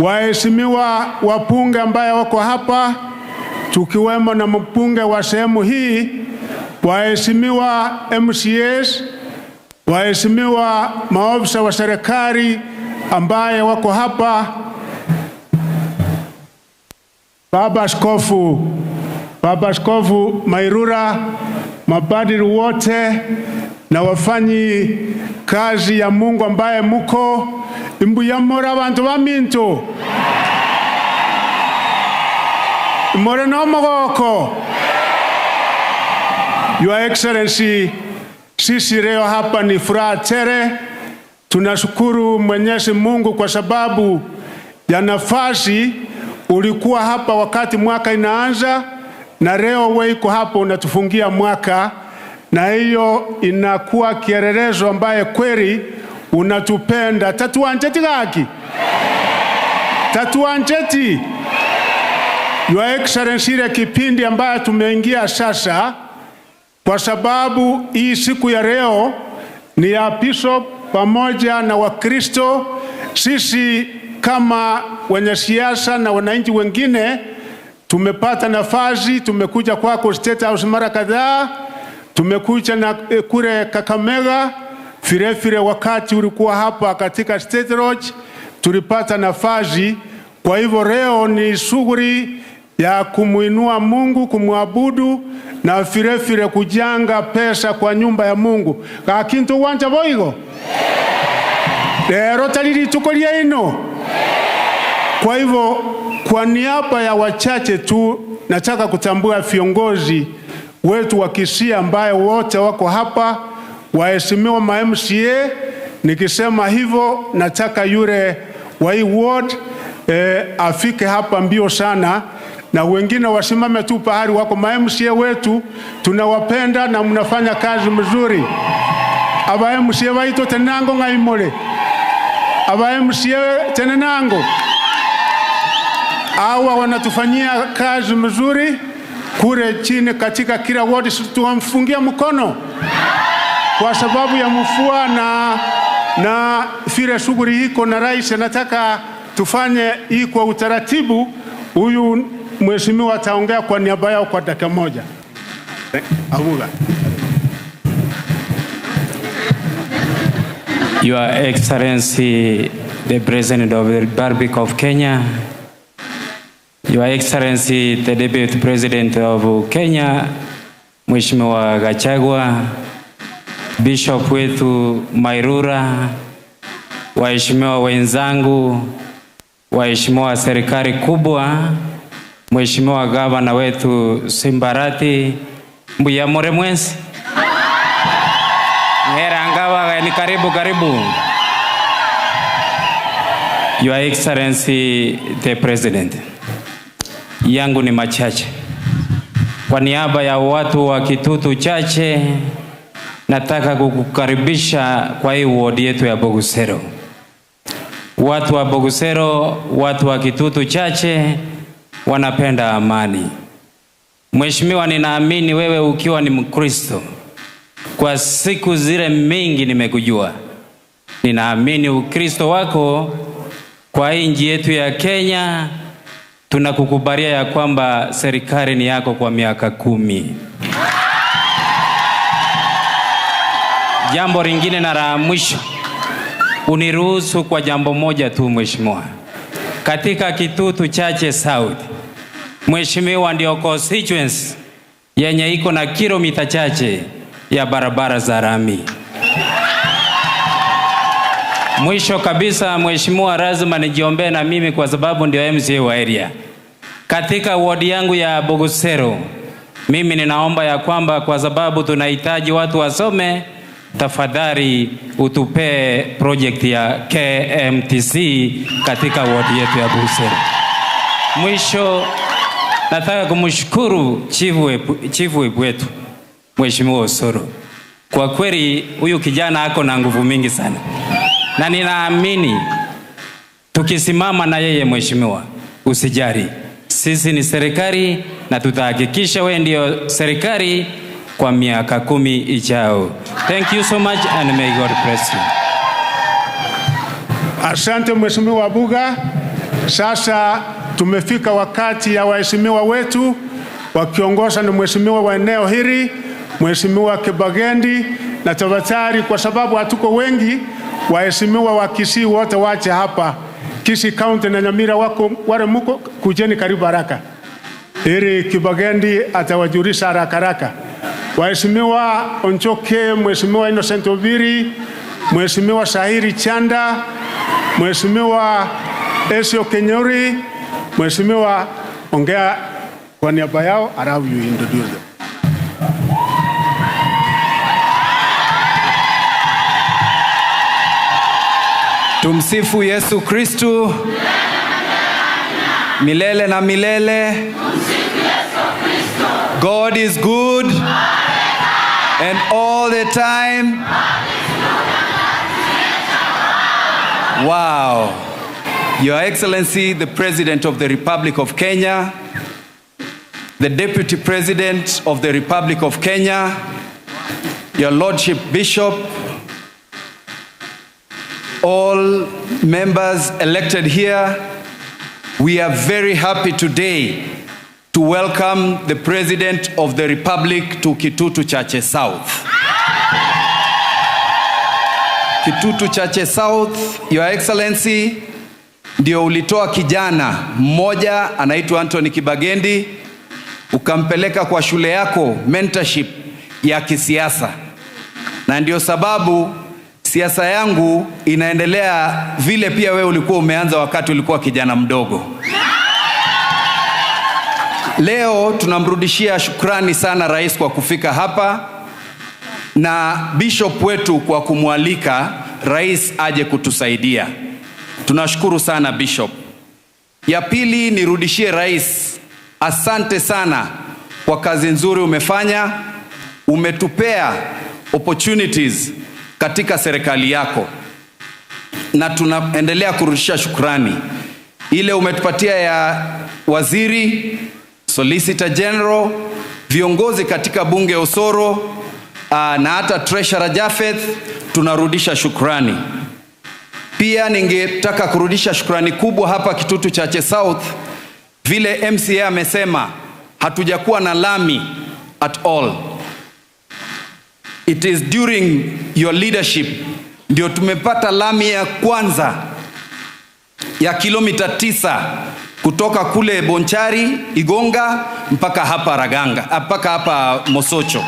waheshimiwa wapunge ambaye wako hapa, tukiwemo na mpunge wa sehemu hii, waheshimiwa MCAs, waheshimiwa maofisa wa serikali ambaye wako hapa, Baba Askofu Mairura, mapadri wote na wafanyi kazi ya Mungu ambaye muko imbuyamora abantu baminto more no mogoko. Your Excellency, sisi leo hapa ni furaha tele. Tunashukuru Mwenyezi Mungu kwa sababu ya nafasi ulikuwa hapa wakati mwaka inaanza, na leo wewe iko hapo unatufungia mwaka, na hiyo inakuwa kielelezo ambaye kweli unatupenda. Tatuanjeti gaki? Tatuanjeti. Your Excellency, ile kipindi ambayo tumeingia sasa, kwa sababu hii siku ya leo ni ya Bishop pamoja na Wakristo, sisi kama wenye siasa na wananchi wengine tumepata nafasi, tumekuja kwako State House mara kadhaa, tumekuja na kule Kakamega vile vile, wakati ulikuwa hapa katika State Lodge tulipata nafasi. Kwa hivyo leo ni shughuli ya kumuinua Mungu, kumwabudu na vile vile kujanga pesa kwa nyumba ya Mungu. Kakintu wanja boigo lero talili tukolia ino. Kwa hivyo kwa niaba ya wachache tu nataka kutambua viongozi wetu wa Kisii ambaye wote wako hapa, waheshimiwa ma MCA. Nikisema hivyo nataka yule wa hii ward afike hapa mbio sana, na wengine wasimame tu pahali wako. Ma MCA wetu tunawapenda na mnafanya kazi mzuri. Aba MCA waito tenango ngaimole. Aba MCA tenango. Hawa wanatufanyia kazi mzuri kule chini katika kila ward, tuwamfungia mkono kwa sababu ya mfua na vile shughuli iko, na rais anataka tufanye hii kwa utaratibu. Huyu mheshimiwa ataongea kwa niaba yao kwa dakika moja. Abuga. Your Excellency, the President of the Republic of Kenya, Your Excellency, the Deputy President of Kenya, Mheshimiwa Gachagua, Bishop wetu Mairura, waheshimiwa wenzangu, waheshimiwa serikali kubwa, Mheshimiwa gavana wetu Simbarati, Mbuyamore mwensi. Ngera ngawa ni karibu karibu. Your Excellency the President, yangu ni machache. Kwa niaba ya watu wa Kitutu Chache nataka kukukaribisha kwa hii ward yetu ya Bogusero. Watu wa Bogusero, watu wa Kitutu Chache wanapenda amani. Mheshimiwa, ninaamini wewe ukiwa ni Mkristo, kwa siku zile mingi nimekujua, ninaamini Ukristo wako kwa nchi yetu ya Kenya. Tunakukubalia ya kwamba serikali ni yako kwa miaka 10. Jambo lingine na la mwisho, uniruhusu kwa jambo moja tu mheshimiwa. Katika Kitutu Chache South, mheshimiwa, ndio constituency yenye iko na kilomita chache ya barabara za rami. Mwisho kabisa mheshimiwa, lazima nijiombee na mimi kwa sababu ndio MCA wa area. Katika ward yangu ya Bogusero, mimi ninaomba ya kwamba kwa sababu tunahitaji watu wasome, tafadhali utupee project ya KMTC katika ward yetu ya Bogusero. Mwisho nataka kumshukuru chief whip wetu Mheshimiwa Osoro. Kwa kweli huyu kijana ako na nguvu mingi sana, na ninaamini tukisimama na yeye mheshimiwa, usijali, sisi ni serikali na tutahakikisha wewe ndio serikali kwa miaka 10 ijao. Thank you so much and may God bless you. Asante Mheshimiwa Buga. Sasa tumefika wakati ya waheshimiwa wetu wakiongoza na mheshimiwa wa eneo hili, Mheshimiwa Kibagendi, na tafadhali kwa sababu hatuko wengi, waheshimiwa wa Kisii wote wache hapa. Kisii County na Nyamira wako wale muko, kujeni karibu haraka ili Kibagendi atawajulisha haraka haraka. Waheshimiwa Onchoke, Mheshimiwa Innocent Obiri, Mheshimiwa Sahiri Chanda, Mheshimiwa Esio Kenyori, Mheshimiwa ongea kwa niaba yao, alafu you introduce them. Tumsifu Yesu Kristu. Milele na milele. God is good and all the time. Wow. Your Excellency, the President of the Republic of Kenya, the Deputy President of the Republic of Kenya, Your Lordship Bishop, all members elected here, we are very happy today to welcome the President of the Republic to Kitutu Chache South. Kitutu Chache South, Your Excellency, ndio ulitoa kijana mmoja anaitwa Anthony Kibagendi ukampeleka kwa shule yako mentorship ya kisiasa, na ndio sababu siasa yangu inaendelea vile pia wewe ulikuwa umeanza wakati ulikuwa kijana mdogo. Leo tunamrudishia shukrani sana rais kwa kufika hapa na bishop wetu kwa kumwalika rais aje kutusaidia. Tunashukuru sana bishop. Ya pili, nirudishie rais, asante sana kwa kazi nzuri umefanya. Umetupea opportunities katika serikali yako na tunaendelea kurudishia shukrani. Ile umetupatia ya waziri, Solicitor General, viongozi katika bunge Osoro, na hata Treasurer Japheth, tunarudisha shukrani. Pia ningetaka kurudisha shukrani kubwa hapa Kitutu Chache South. Vile MCA amesema, hatujakuwa na lami at all. It is during your leadership ndio tumepata lami ya kwanza ya kilomita 9 kutoka kule Bonchari, Igonga mpaka hapa Raganga, mpaka hapa Mosocho.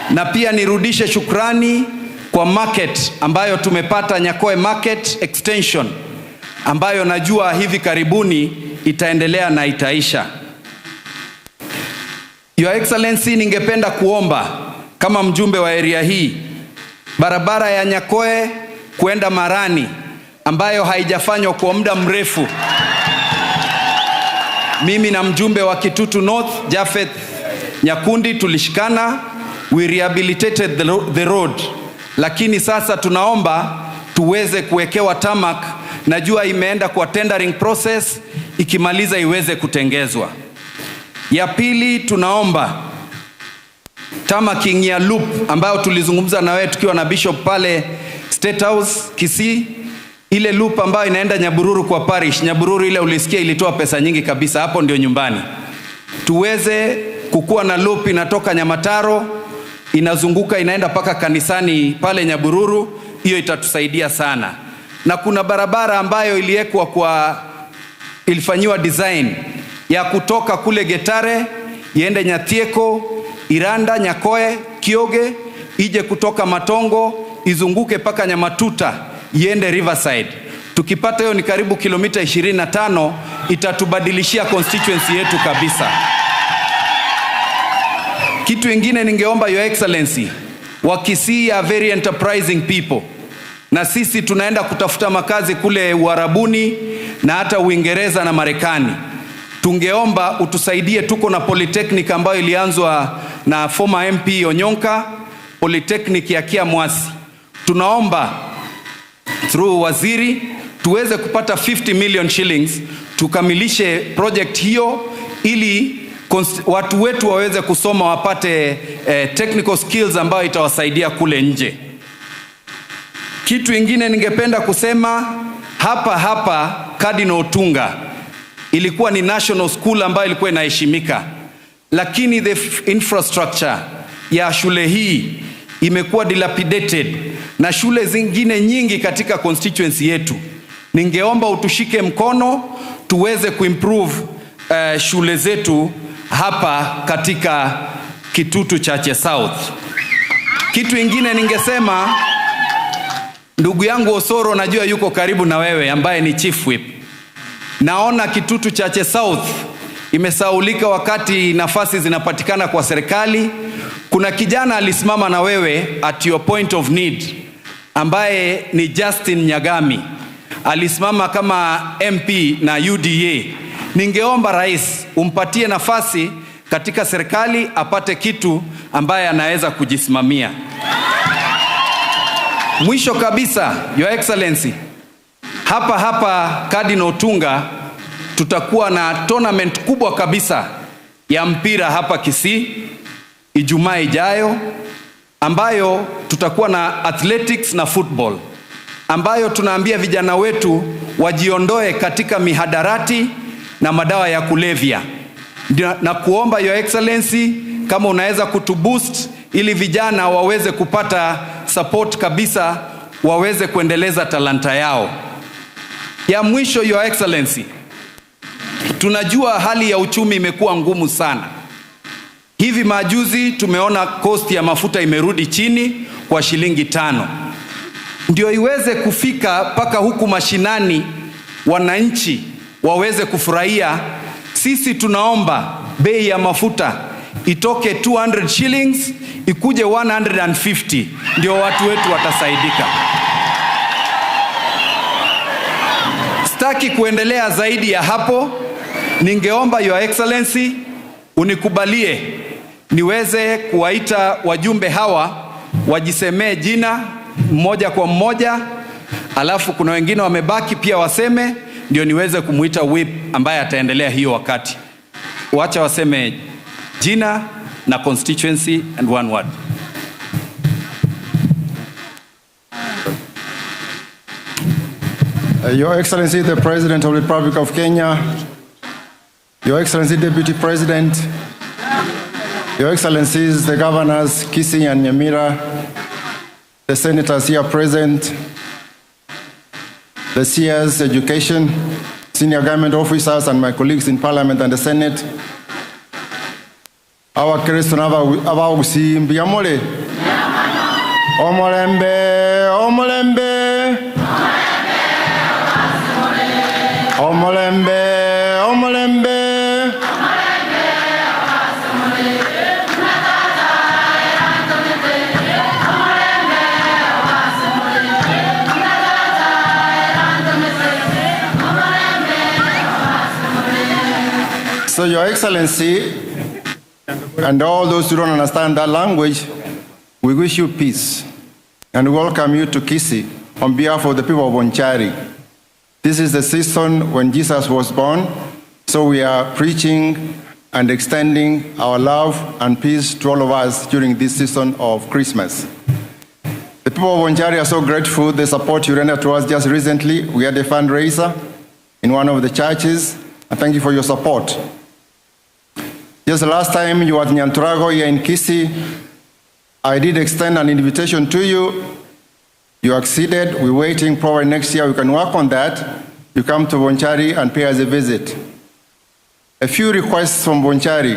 Na pia nirudishe shukrani kwa market ambayo tumepata, Nyakoe Market Extension, ambayo najua hivi karibuni itaendelea na itaisha. Your Excellency, ningependa kuomba kama mjumbe wa area hii, barabara ya Nyakoe kuenda Marani ambayo haijafanywa kwa muda mrefu, mimi na mjumbe wa Kitutu North Japheth Nyakundi tulishikana, we rehabilitated the road, lakini sasa tunaomba tuweze kuwekewa tarmac. Najua imeenda kwa tendering process, ikimaliza iweze kutengezwa. Ya pili, tunaomba tarmacking ya loop ambayo tulizungumza na wewe tukiwa na bishop pale State House Kisii, ile loop ambayo inaenda Nyabururu kwa parish. Nyabururu ile ulisikia ilitoa pesa nyingi kabisa, hapo ndio nyumbani. Tuweze kukua na loop inatoka Nyamataro inazunguka inaenda paka kanisani pale Nyabururu, hiyo itatusaidia sana. Na kuna barabara ambayo iliwekwa kwa, ilifanyiwa design ya kutoka kule Getare iende Nyatieko, Iranda, Nyakoe, Kioge, ije kutoka Matongo izunguke paka Nyamatuta iende Riverside. Tukipata hiyo ni karibu kilomita 25, itatubadilishia constituency yetu kabisa. Kitu ingine ningeomba Your Excellency, Wakisii are very enterprising people, na sisi tunaenda kutafuta makazi kule Uarabuni na hata Uingereza na Marekani. Tungeomba utusaidie, tuko na polytechnic ambayo ilianzwa na former MP Onyonka, polytechnic ya Kiamwasi. Tunaomba through waziri tuweze kupata 50 million shillings tukamilishe project hiyo ili watu wetu waweze kusoma wapate technical skills ambayo itawasaidia kule nje. Kitu ingine ningependa kusema hapa hapa, Cardinal Otunga ilikuwa ni national school ambayo ilikuwa inaheshimika, lakini the infrastructure ya shule hii imekuwa dilapidated na shule zingine nyingi katika constituency yetu. Ningeomba utushike mkono tuweze kuimprove shule zetu hapa katika Kitutu Chache South. Kitu ingine ningesema, ndugu yangu Osoro najua yuko karibu na wewe ambaye ni Chief Whip. Naona Kitutu Chache South imesaulika wakati nafasi zinapatikana kwa serikali. Kuna kijana alisimama na wewe at your point of need ambaye ni Justin Nyagami. Alisimama kama MP na UDA. Ningeomba rais umpatie nafasi katika serikali apate kitu ambaye anaweza kujisimamia. Mwisho kabisa, Your Excellency, hapa hapa Cardinal Otunga tutakuwa na tournament kubwa kabisa ya mpira hapa Kisii Ijumaa ijayo, ambayo tutakuwa na athletics na football, ambayo tunaambia vijana wetu wajiondoe katika mihadarati na madawa ya kulevya. Na kuomba Your Excellency kama unaweza kutuboost ili vijana waweze kupata support kabisa, waweze kuendeleza talanta yao. Ya mwisho, Your Excellency, tunajua hali ya uchumi imekuwa ngumu sana. Hivi majuzi tumeona cost ya mafuta imerudi chini kwa shilingi 5. Ndio iweze kufika mpaka huku mashinani wananchi waweze kufurahia. Sisi tunaomba bei ya mafuta itoke 200 shillings ikuje 150, ndio watu wetu watasaidika. Sitaki kuendelea zaidi ya hapo. Ningeomba Your Excellency unikubalie niweze kuwaita wajumbe hawa wajisemee jina mmoja kwa mmoja, alafu kuna wengine wamebaki pia waseme, ndio niweze kumuita whip ambaye ataendelea hiyo wakati. Wacha waseme jina na constituency and one word. Your Excellency, the President of the Republic of Kenya, Your Excellency, Deputy President, Your Excellencies, the Governors, Kisii and Nyamira, the Senators here present, the CS Education, senior government officers, and my colleagues in Parliament and the Senate. Our Kristo abawusi mbiyamole. Omolembe, omolembe. Omolembe, omolembe. So, Your Excellency, and all those who don't understand that language, we wish you peace and welcome you to Kisii on behalf of the people of Bonchari. This is the season when Jesus was born, so we are preaching and extending our love and peace to all of us during this season of Christmas. The people of Bonchari are so grateful the support you rendered to us just recently. We had a fundraiser in one of the churches, and thank you for your support. Just the last time you were at Nyanturago here in Kisii, I did extend an invitation to you. You acceded. We're waiting. Probably next year we can work on that. You come to Bonchari and pay us a visit. A few requests from Bonchari.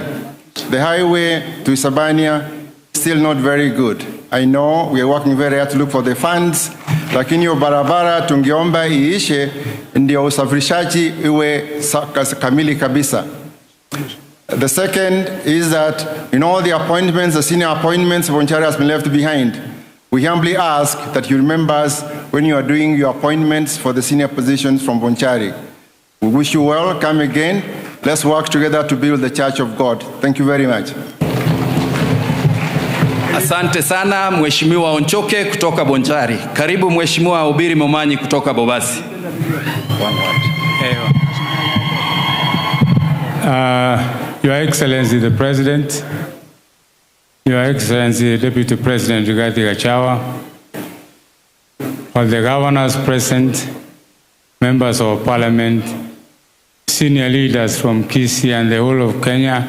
The highway to Isebania, still not very good. I know we are working very hard to look for the funds, lakini hiyo barabara tungeomba iishe ndio usafirishaji iwe kamili kabisa. The second is that in all the appointments, the senior appointments, Bonchari has been left behind. We humbly ask that you remember us when you are doing your appointments for the senior positions from Bonchari. We wish you well. Come again. Let's work together to build the Church of God. Thank you very much. Asante sana Mheshimiwa Onchoke kutoka Bonchari. Karibu Mheshimiwa Obiri Momanyi kutoka Bobasi. Your Excellency the President, Your Excellency the Deputy President Rigathi Gachagua, all the governors present, members of Parliament, senior leaders from Kisii and the whole of Kenya,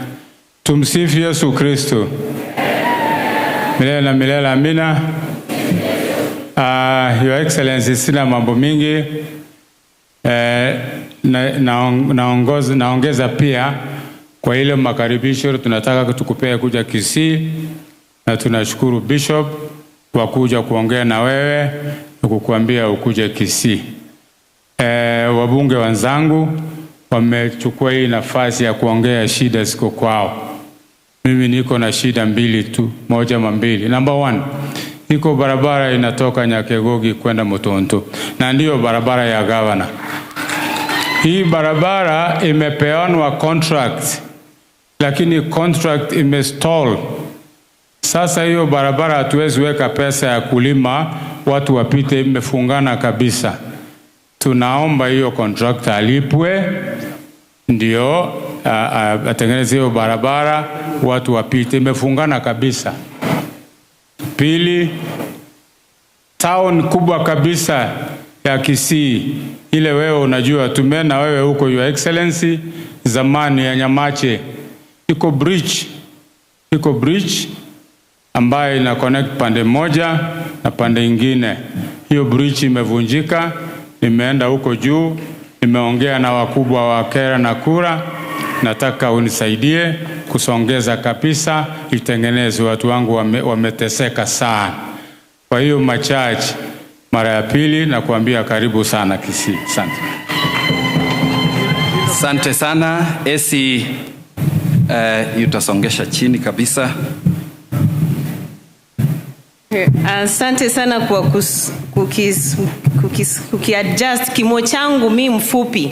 tumsifu Yesu Kristo. Milele na milele, amina. Your Excellency, sina mambo mingi. Naongeza pia kwa ile makaribisho tunataka tukupea kuja Kisii, na tunashukuru Bishop kwa kuja kuongea na wewe na kukuambia ukuje Kisii. Wabunge wenzangu wamechukua hii nafasi ya kuongea shida ziko kwao. Mimi niko na shida mbili tu, moja ama mbili. Number one, Iko barabara inatoka Nyakegogi kwenda Mutuntu, na ndiyo barabara ya gavana. Hii barabara imepeanwa contract, lakini contract imestall. Sasa hiyo barabara hatuwezi weka pesa ya kulima watu wapite, imefungana kabisa. Tunaomba hiyo contractor alipwe ndio atengeneze hiyo barabara watu wapite, imefungana kabisa. Pili, town kubwa kabisa ya Kisii ile wewe unajua, tumeenda wewe huko Your Excellency zamani ya Nyamache, iko bridge ambayo ina connect pande moja na pande ingine. Hiyo bridge imevunjika, nimeenda huko juu, nimeongea na wakubwa wa Kera na Kura, nataka unisaidie kusongeza kabisa itengenezwe, watu wangu wameteseka sana. Kwa hiyo machache, mara ya pili na kuambia karibu sana Kisii. Asante. Asante sana Esi, utasongesha chini kabisa. Asante sana kwa kukiadjust kimo changu mi mfupi.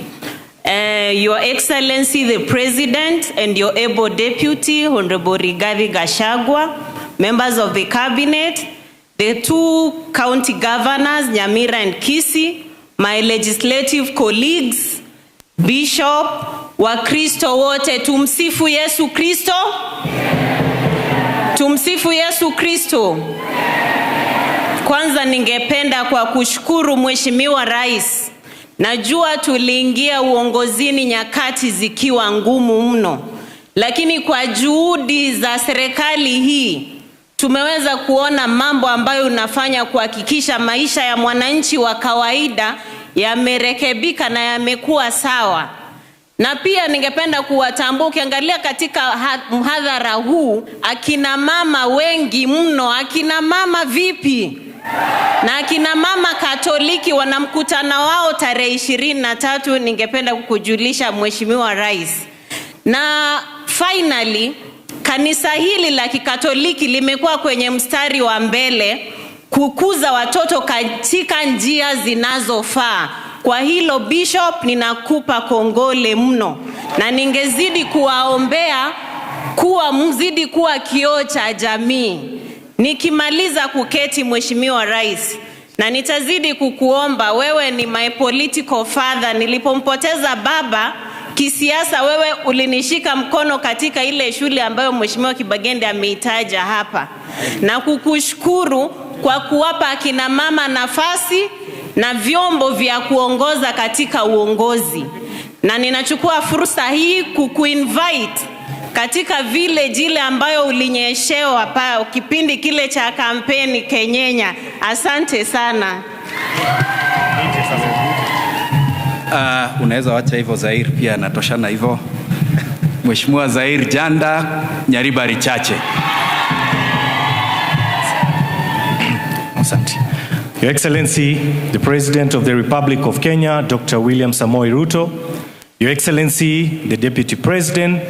Your Excellency the President and your able Deputy Honorable Rigathi Gachagua, members of the Cabinet, the two county governors Nyamira and Kisii, my legislative colleagues, Bishop, Wakristo wote, tumsifu Yesu Kristo. Tumsifu Yesu Kristo. Kwanza ningependa kwa kushukuru Mheshimiwa Rais. Najua tuliingia uongozini nyakati zikiwa ngumu mno, lakini kwa juhudi za serikali hii tumeweza kuona mambo ambayo unafanya kuhakikisha maisha ya mwananchi wa kawaida yamerekebika na yamekuwa sawa. Na pia ningependa kuwatambua, ukiangalia katika mhadhara huu akina mama wengi mno. Akina mama vipi? Na akina mama Katoliki wana mkutano wao tarehe 23, ningependa kukujulisha Mheshimiwa Rais. Na finally, kanisa hili la Kikatoliki limekuwa kwenye mstari wa mbele kukuza watoto katika njia zinazofaa. Kwa hilo Bishop, ninakupa kongole mno, na ningezidi kuwaombea kuwa mzidi kuwa kioo cha jamii. Nikimaliza kuketi Mheshimiwa Rais, na nitazidi kukuomba, wewe ni my political father. Nilipompoteza baba kisiasa, wewe ulinishika mkono katika ile shule ambayo Mheshimiwa Kibagende ameitaja hapa, na kukushukuru kwa kuwapa akina mama nafasi na vyombo vya kuongoza katika uongozi. Na ninachukua fursa hii kukuinvite katika village ile ambayo ulinyeshewa pa kipindi kile cha kampeni Kenyenya. Asante sana. Unaweza wacha hivyo, Zair pia anatoshana hivyo. Mheshimiwa Zair Janda, Nyaribari Chache. Asante. Your Excellency, the President of the Republic of Kenya, Dr. William Samoei Ruto, Your Excellency, the Deputy President,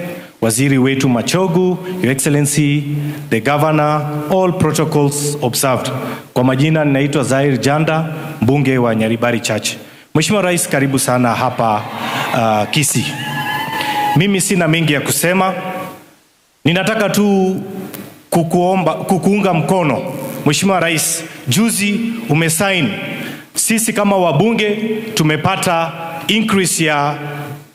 Waziri wetu Machogu, Your Excellency, the Governor, all protocols observed. Kwa majina ninaitwa Zair Janda, mbunge wa Nyaribari Chache. Mheshimiwa Rais, karibu sana hapa Kisii. Mimi sina mengi ya kusema. Ninataka tu kukuomba, kukuunga mkono. Mheshimiwa Rais, juzi umesign. Sisi kama wabunge tumepata increase ya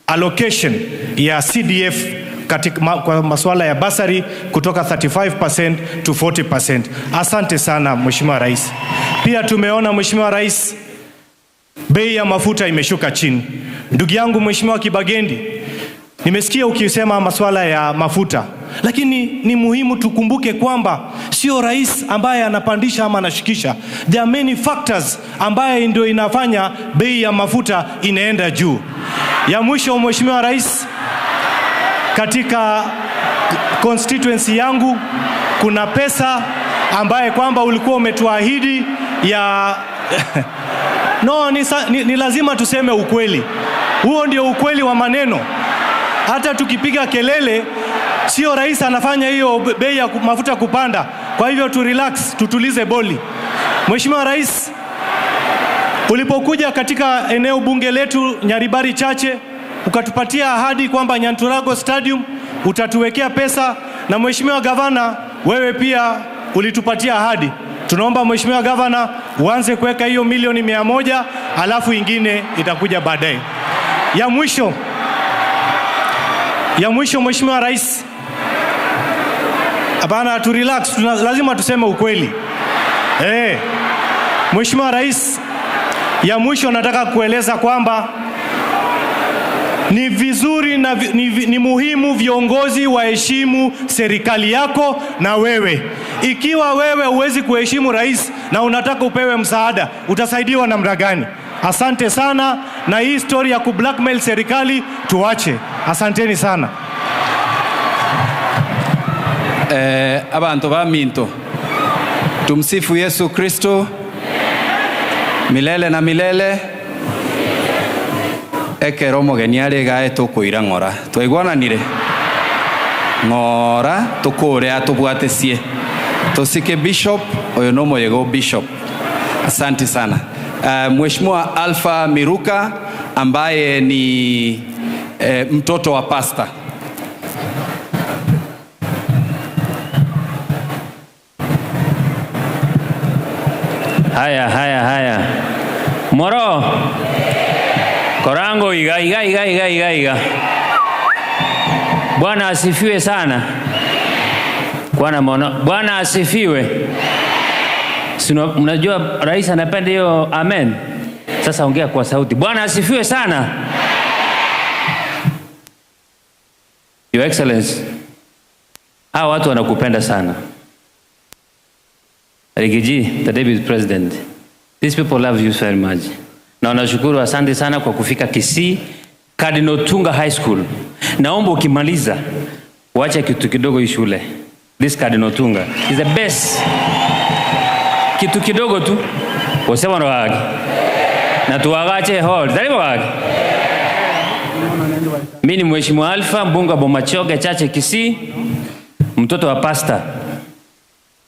allocation ya CDF katika kwa masuala ya basari kutoka 35% to 40%. Asante sana Mheshimiwa Rais. Pia tumeona Mheshimiwa Rais, bei ya mafuta imeshuka chini. Ndugu yangu Mheshimiwa Kibagendi, nimesikia ukisema masuala ya mafuta, lakini ni muhimu tukumbuke kwamba sio rais ambaye anapandisha ama anashikisha. There are many factors ambaye ndio inafanya bei ya mafuta inaenda juu. Ya mwisho Mheshimiwa Rais, katika constituency yangu kuna pesa ambaye kwamba ulikuwa umetuahidi ya no, ni lazima tuseme ukweli. Huo ndio ukweli wa maneno. Hata tukipiga kelele, sio rais anafanya hiyo bei ya mafuta kupanda. Kwa hivyo tu relax, tutulize boli. Mheshimiwa Rais, ulipokuja katika eneo bunge letu Nyaribari Chache, ukatupatia ahadi kwamba Nyanturago Stadium utatuwekea pesa, na Mheshimiwa Gavana, wewe pia ulitupatia ahadi. Tunaomba Mheshimiwa Gavana uanze kuweka hiyo milioni 100, alafu ingine itakuja baadaye. Ya mwisho Mheshimiwa Rais, hapana, tu relax, lazima tuseme ukweli. Mheshimiwa Rais, ya mwisho nataka kueleza kwamba ni vizuri na ni muhimu viongozi waheshimu serikali yako na wewe. Ikiwa wewe huwezi kuheshimu rais na unataka upewe msaada, utasaidiwa namna gani? Asante sana, na hii story ya kublackmail serikali tuache. Asanteni sana. Abantu ba Minto. Tumsifu Yesu Kristo milele na milele. Ekero omogeni are gae tukuira ng'ora twaigwananire ng'ora tukuria tubwatesie tosike bishop oyo no moyego bishop. Asante sana. Mheshimiwa Alpha Miruka ambaye ni mtoto wa pasta. Haya, haya, haya. Moro. Korango iga iga iga iga iga iga. Bwana asifiwe sana. Bwana mono. Bwana asifiwe. Sino, mnajua rais anapenda hiyo amen. Sasa ongea kwa sauti. Bwana asifiwe sana. Your Excellency, hawa watu wanakupenda sana. Rigiji, the deputy president. These people love you very much. Na wanashukuru, asante sana kwa kufika Kisii, Cardinal Tunga High School. Naomba ukimaliza uache kitu kidogo hii shule. This Cardinal Tunga is the best. Kitu kidogo tu. Wasema ndo wake. Na tuwagache hall. Taribu wake. Mimi ni Mheshimiwa Alpha, mbunge wa Bomachoge Chache Kisii, mtoto wa pastor,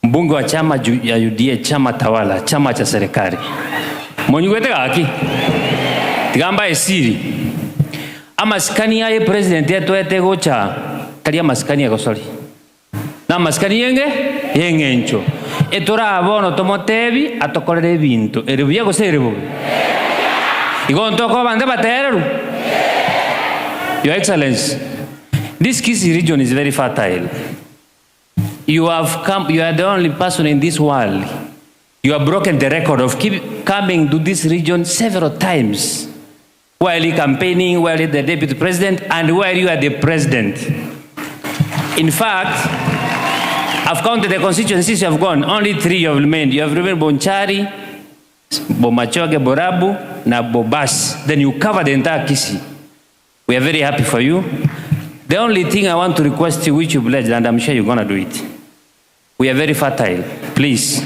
mbunge wa chama ya UDA, chama tawala, chama cha serikali. Monyugwete gaki tigamba esiri amasikani yaye president yatwete gocha tari amasikani ya gosori na amasikani yenge yengencho etora abono tomotebi atokorere ebinto eribuya gose eribubi igonto ko bande batereru. Your Excellency, this Kisii region is very fertile. You have come, you are the only person in this world. You have broken the record of keep coming to this region several times while you campaigning, while you're the deputy president, and while you are the president. In fact, I've counted the constituencies you have gone. Only 3 you have remained. You have remained Bonchari, Bomachoge, Borabu, na Bobas. Then you cover the entire Kisii. We are very happy for you. The only thing I want to request you, which you pledged, and I'm sure you're going to do it. We are very fertile. Please,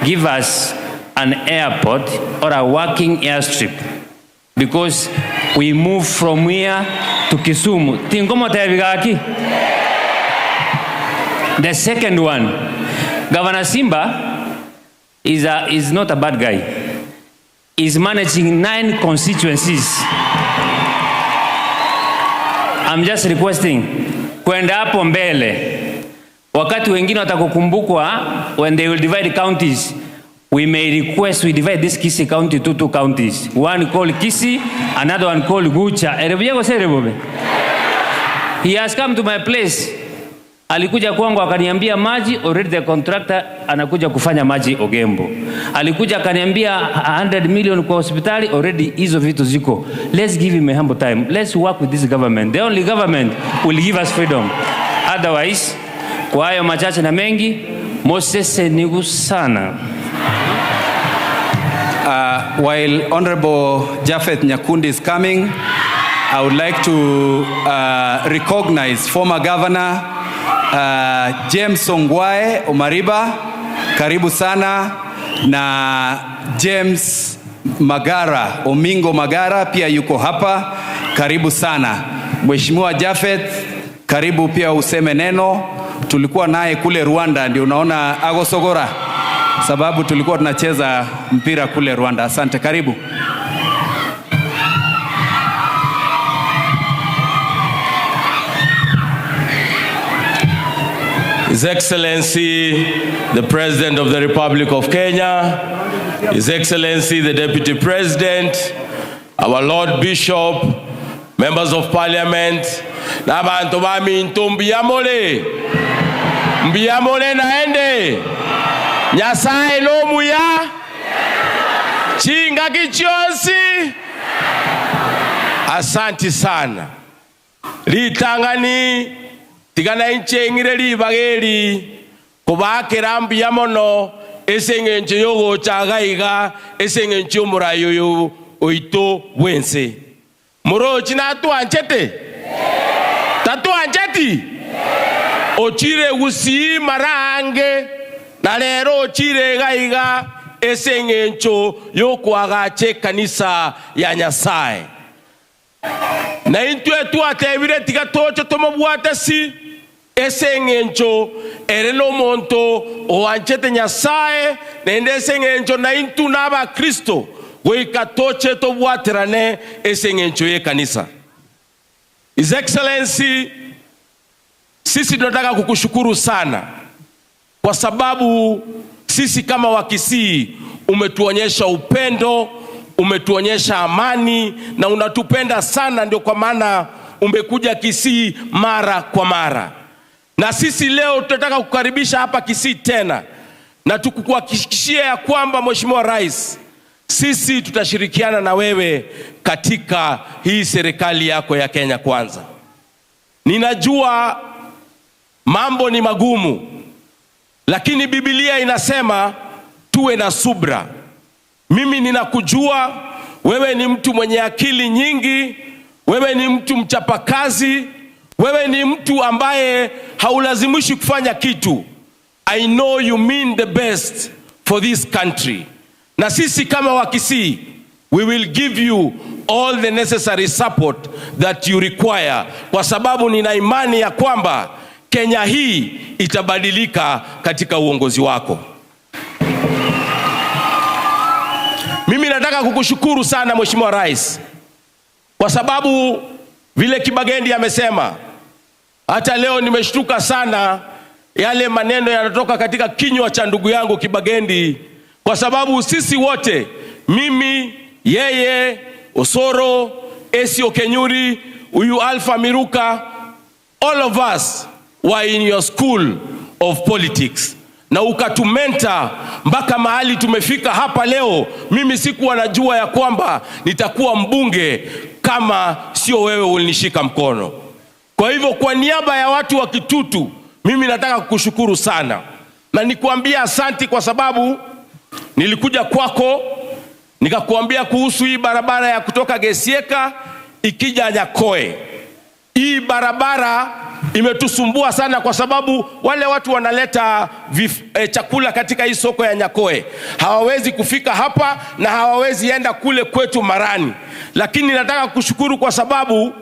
give us an airport or a working airstrip, because we move from here to Kisumu. The second one, Governor Simba is not a bad guy. He's managing 9 constituencies. I'm just requesting kwenda hapo mbele. Wakati wengine watakukumbukwa, when they will divide counties, we may request we divide this Kisii county to 2 counties. One called Kisii, another one called Gucha. He has come to my place. Alikuja kwangu akaniambia maji, already the contractor anakuja kufanya maji Ogembo. Alikuja akaniambia 100 million kwa hospitali, already hizo vitu ziko. Let's give him a humble time. Let's work with this government. The only government will give us freedom. Otherwise, kwa hayo machache na mengi, Moses nigu sana. While Honorable Japheth Nyakundi is coming, I would like to recognize former Governor James Ongwae Omariba, karibu sana, na James Magara, Omingo Magara pia yuko hapa, karibu sana. Mheshimiwa Japheth, karibu pia useme neno. Tulikuwa naye kule Rwanda, ndio unaona agosogora, sababu tulikuwa tunacheza mpira kule Rwanda. Asante, karibu. His Excellency, the President of the Republic of Kenya, His Excellency, the Deputy President, our Lord Bishop, Members of Parliament, n'abantu bamintu mbiyamole, mbiyamole naende, Nyasaye n'omuya, chinga kichonsi, asanti sana. Litangani, tigana inchengire libageri kubakira mbuya mono eseng'encho yogochaga iga eseng'encho omurayi oyo oito bwense morochi natwanchete tatwancheti ochire gusii marange na rero ochire iga iga eseng'encho yokwagacha ekanisa ya Nyasaye na intwe twatebire tiga toche tomobwate si eseng'encho ere n'omonto owanchete Nyasaye nende eseng'encho na intu n'abakristo goika toche tobwaterane eseng'encho y'ekanisa. His Excellency, sisi tunataka kukushukuru sana kwa sababu sisi kama Wakisii umetuonyesha upendo, umetuonyesha amani na unatupenda sana, ndio kwa maana umekuja Kisii mara kwa mara. Na sisi leo tunataka kukaribisha hapa Kisii tena na tukukuhakikishia ya kwamba Mheshimiwa Rais, sisi tutashirikiana na wewe katika hii serikali yako ya Kenya Kwanza. Ninajua mambo ni magumu, lakini Biblia inasema tuwe na subra. Mimi ninakujua wewe ni mtu mwenye akili nyingi, wewe ni mtu mchapakazi, wewe ni mtu ambaye haulazimishi kufanya kitu. I know you mean the best for this country. Na sisi kama Wakisii, we will give you all the necessary support that you require, kwa sababu nina imani ya kwamba Kenya hii itabadilika katika uongozi wako. Mimi nataka kukushukuru sana Mheshimiwa Rais, kwa sababu vile Kibagendi amesema, hata leo nimeshtuka sana yale maneno yanatoka katika kinywa cha ndugu yangu Kibagendi, kwa sababu sisi wote, mimi, yeye, Osoro, Esio Kenyuri, huyu Alpha Miruka, all of us were in your school of politics. Na ukatumenta mpaka mahali tumefika hapa leo. Mimi sikuwa najua ya kwamba nitakuwa mbunge kama sio wewe ulinishika mkono. Kwa hivyo kwa niaba ya watu wa Kitutu, mimi nataka kukushukuru sana na nikuambia asanti, kwa sababu nilikuja kwako nikakuambia kuhusu hii barabara ya kutoka Gesieka ikija Nyakoe. Hii barabara imetusumbua sana kwa sababu wale watu wanaleta chakula katika hii soko ya Nyakoe hawawezi kufika hapa na hawawezi enda kule kwetu Marani. Lakini nataka kushukuru kwa sababu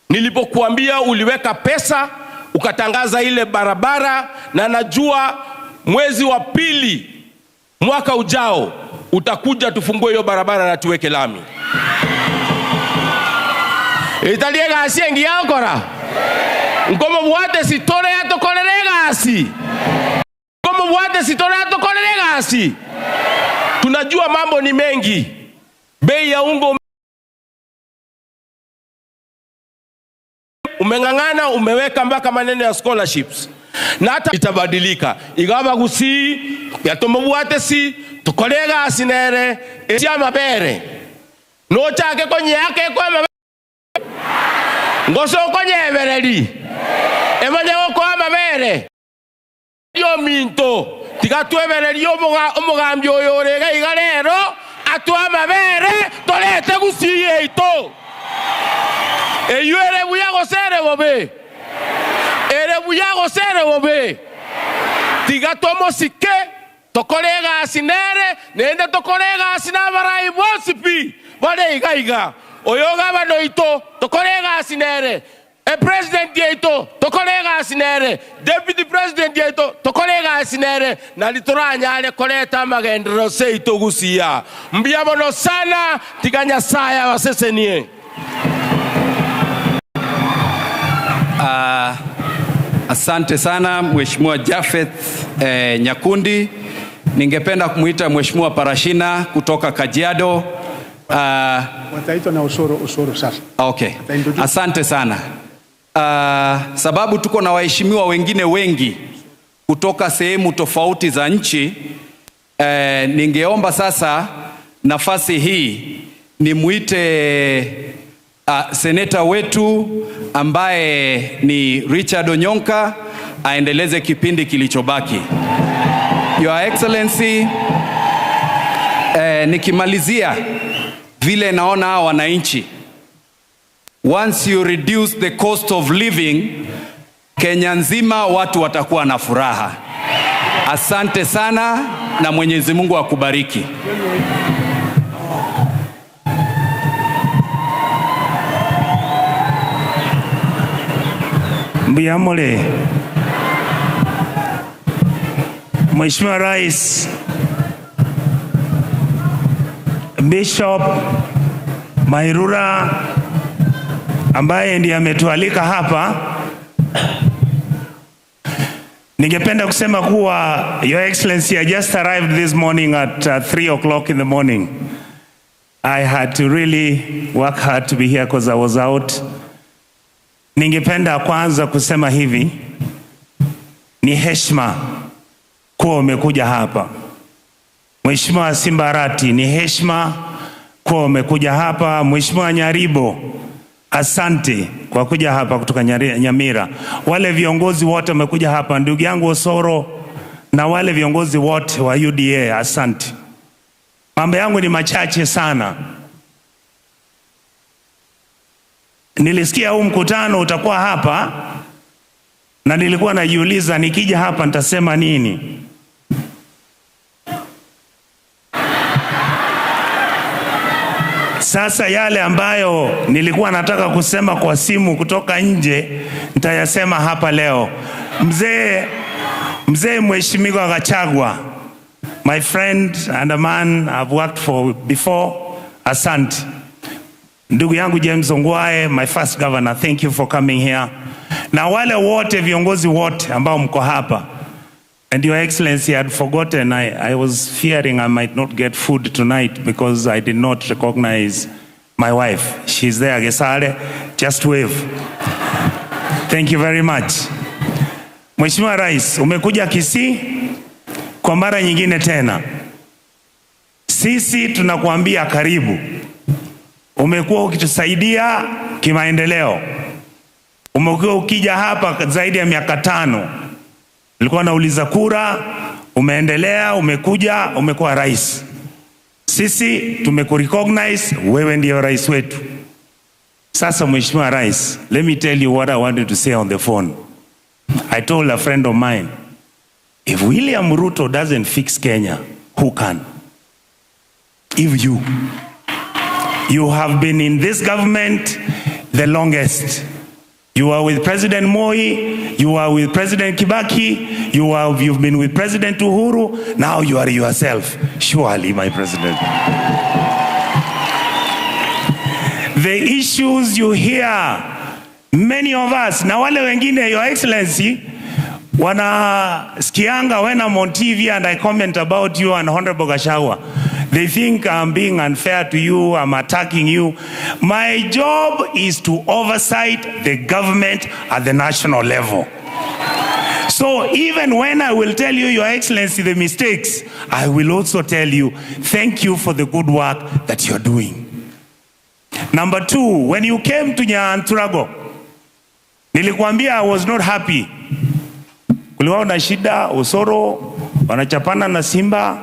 nilipokuambia uliweka pesa ukatangaza ile barabara, na najua mwezi wa pili mwaka ujao utakuja tufungue hiyo barabara na tuweke lami. Italie gasi engiakora. Nkomo bwate sitore atokorere gasi. Nkomo bwate sitore atokorere gasi. Tunajua mambo ni mengi. Bei ya ungo umeng'ang'ana, umeweka mpaka maneno ya scholarships. Na hata itabadilika. Igaba gusi yatomobwate si tukorega asinere esia mabere. No chake konye yake kwa mabere. Ngoso konye ebereri. Emanya kwa mabere. Yo minto tigatwebereri omugambi oyo orega igarero atwa mabere tolete gusi eito. Eyo ere buya gosere bobe. Ere buya gosere bobe. Tigatomosike tokorega asinere nende tokorega asinabara ibosipi bale igaiga. Oyo gabano ito tokorega asinere. E president yeito tokorega sinere, deputy president yeito tokorega sinere, na litoranyale koleta magendero seito gusia. Mbia mono sana tiganya saya wasesenie. Asante sana Mheshimiwa Japheth Nyakundi. Ningependa kumuita Mheshimiwa Parashina kutoka Kajiado. Wataitwa na Osoro sasa. Okay. Asante sana. Sababu tuko na waheshimiwa wengine wengi kutoka sehemu tofauti za nchi, ningeomba sasa nafasi hii nimuite seneta wetu ambaye ni Richard Onyonka aendeleze kipindi kilichobaki. Your Excellency, nikimalizia vile naona hawa wananchi, once you reduce the cost of living, Kenya nzima watu watakuwa na furaha. Asante sana na Mwenyezi Mungu akubariki. Mbiyamole. Mheshimiwa Rais, Bishop Mairura ambaye ndiye ametualika hapa, ningependa kusema kuwa Your Excellency, I just arrived this morning at 3 o'clock in the morning. I had to really work hard to be here because I was out. Ningependa kwanza kusema hivi, ni heshima kuwa umekuja hapa. Mheshimiwa Simba Arati, ni heshima kuwa umekuja hapa. Mheshimiwa Nyaribo, asante kwa kuja hapa kutoka Nyamira. Wale viongozi wote wamekuja hapa, ndugu yangu Osoro na wale viongozi wote wa UDA, asante. Mambo yangu ni machache sana. Nilisikia huu mkutano utakuwa hapa na nilikuwa najiuliza nikija hapa nitasema nini. Sasa yale ambayo nilikuwa nataka kusema kwa simu kutoka nje nitayasema hapa leo. Mzee Mheshimiwa Gachagua, my friend and a man I've worked for before, asante. Ndugu yangu James Ongwae, my first governor, thank you for coming here. Na wale wote viongozi wote ambao mko hapa. And Your Excellency, I had forgotten, I was fearing I might not get food tonight because I did not recognize my wife. She's there, Gesare, just wave. Thank you very much. Mheshimiwa Rais, umekuja Kisii kwa mara nyingine tena. Sisi tunakuambia karibu. Umekuwa ukitusaidia kimaendeleo. Umekuwa ukija hapa zaidi ya miaka 5. Ulikuwa unauliza kura, umeendelea, umekuja, umekuwa rais. Sisi tumekurecognize, wewe ndiyo rais wetu. Sasa Mheshimiwa Rais, let me tell you what I wanted to say on the phone. I told a friend of mine, if William Ruto doesn't fix Kenya, who can? If you. You have been in this government the longest. You are with President Moi, you are with President Kibaki, you've been with President Uhuru, now you are yourself. Surely, my president. The issues you hear, many of us, na wale wengine, Your Excellency, wanasikianga when I'm on TV and I comment about you and Honorable Gachagua. They think I'm being unfair to you, I'm attacking you. My job is to oversight the government at the national level. So even when I will tell you, Your Excellency, the mistakes, I will also tell you, thank you for the good work that you're doing. Number two, when you came to Nyanturago, nilikuambia I was not happy. Kulikuwa na shida, Osoro, wanachapana na Simba,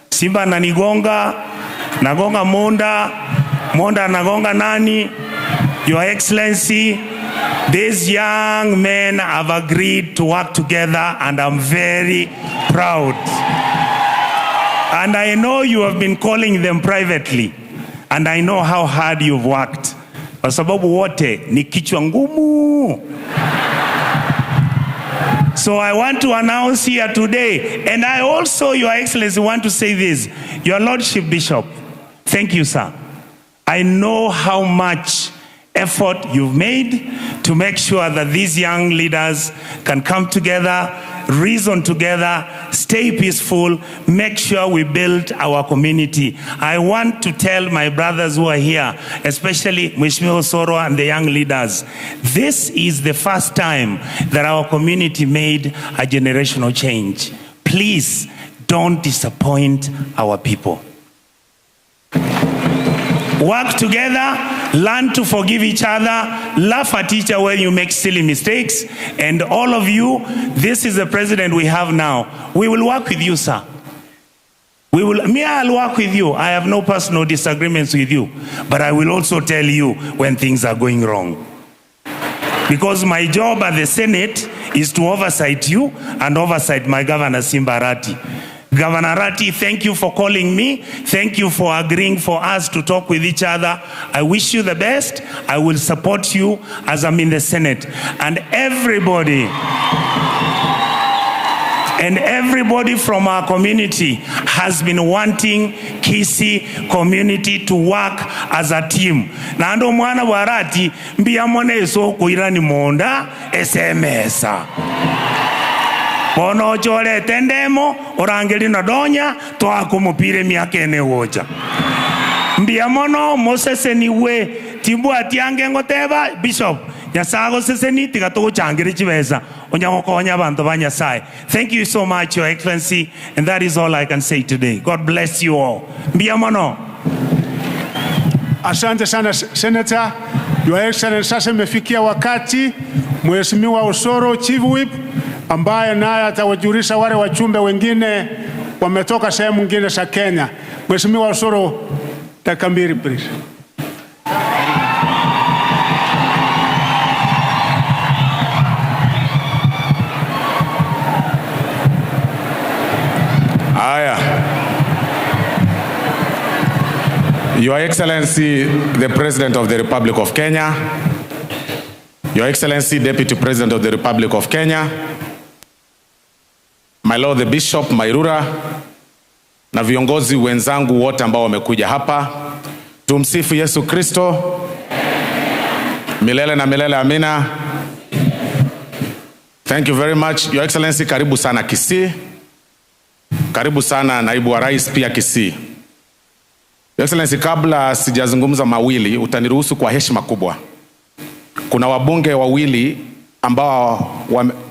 Simba ananigonga, nagonga Monda, Monda anagonga nani? Your Excellency, these young men have agreed to work together and I'm very proud. And I know you have been calling them privately and I know how hard you've worked kwa sababu wote ni kichwa ngumu. So I want to announce here today, and I also, Your Excellency, want to say this. Your Lordship Bishop, thank you, sir. I know how much effort you've made to make sure that these young leaders can come together, reason together, stay peaceful, make sure we build our community. I want to tell my brothers who are here, especially Mheshimiwa Osoro and the young leaders, this is the first time that our community made a generational change. Please don't disappoint our people. Work together, learn to forgive each other, laugh at each other when you make silly mistakes. And all of you, this is the president we have now. We will work with you, sir. We will, me, I'll work with you. I have no personal disagreements with you. But I will also tell you when things are going wrong. Because my job at the Senate is to oversight you and oversight my governor, Simba Arati. Governor Arati, thank you for calling me. Thank you for agreeing for us to talk with each other. I wish you the best. I will support you as I'm in the Senate. And everybody from our community has been wanting Kisii community to work as a team. Na ando mwana wa Arati, mbia mone esoko irani monda SMS. Bono chole tendemo orangeli na donya twakumupire miaka ene woja. Mbia mono Moses niwe timbu atiange ngoteba bishop nyasago seseni tiga tuguchangire chibesa onyagokonya abantu ba Nyasaye. Thank you so much, Your Excellency, and that is all I can say today. God bless you all. Mbia mono. Asante sana Senator. Your Excellency, sasa imefikia wakati Mheshimiwa Osoro Chief Whip ambaye naye atawajulisha wale wachumbe wengine wametoka sehemu nyingine za Kenya. Mheshimiwa Osoro, dakika mbili please. Aya. Your Excellency, the President of the Republic of Kenya, Your Excellency, Deputy President of the Republic of Kenya, My Lord the Bishop Mairura, na viongozi wenzangu wote ambao wamekuja hapa. Tumsifu Yesu Kristo milele na milele, amina. Thank you very much, Your Excellency. Karibu sana Kisii, karibu sana naibu wa rais pia Kisii. Your Excellency, kabla sijazungumza mawili, utaniruhusu kwa heshima kubwa. Kuna wabunge wawili ambao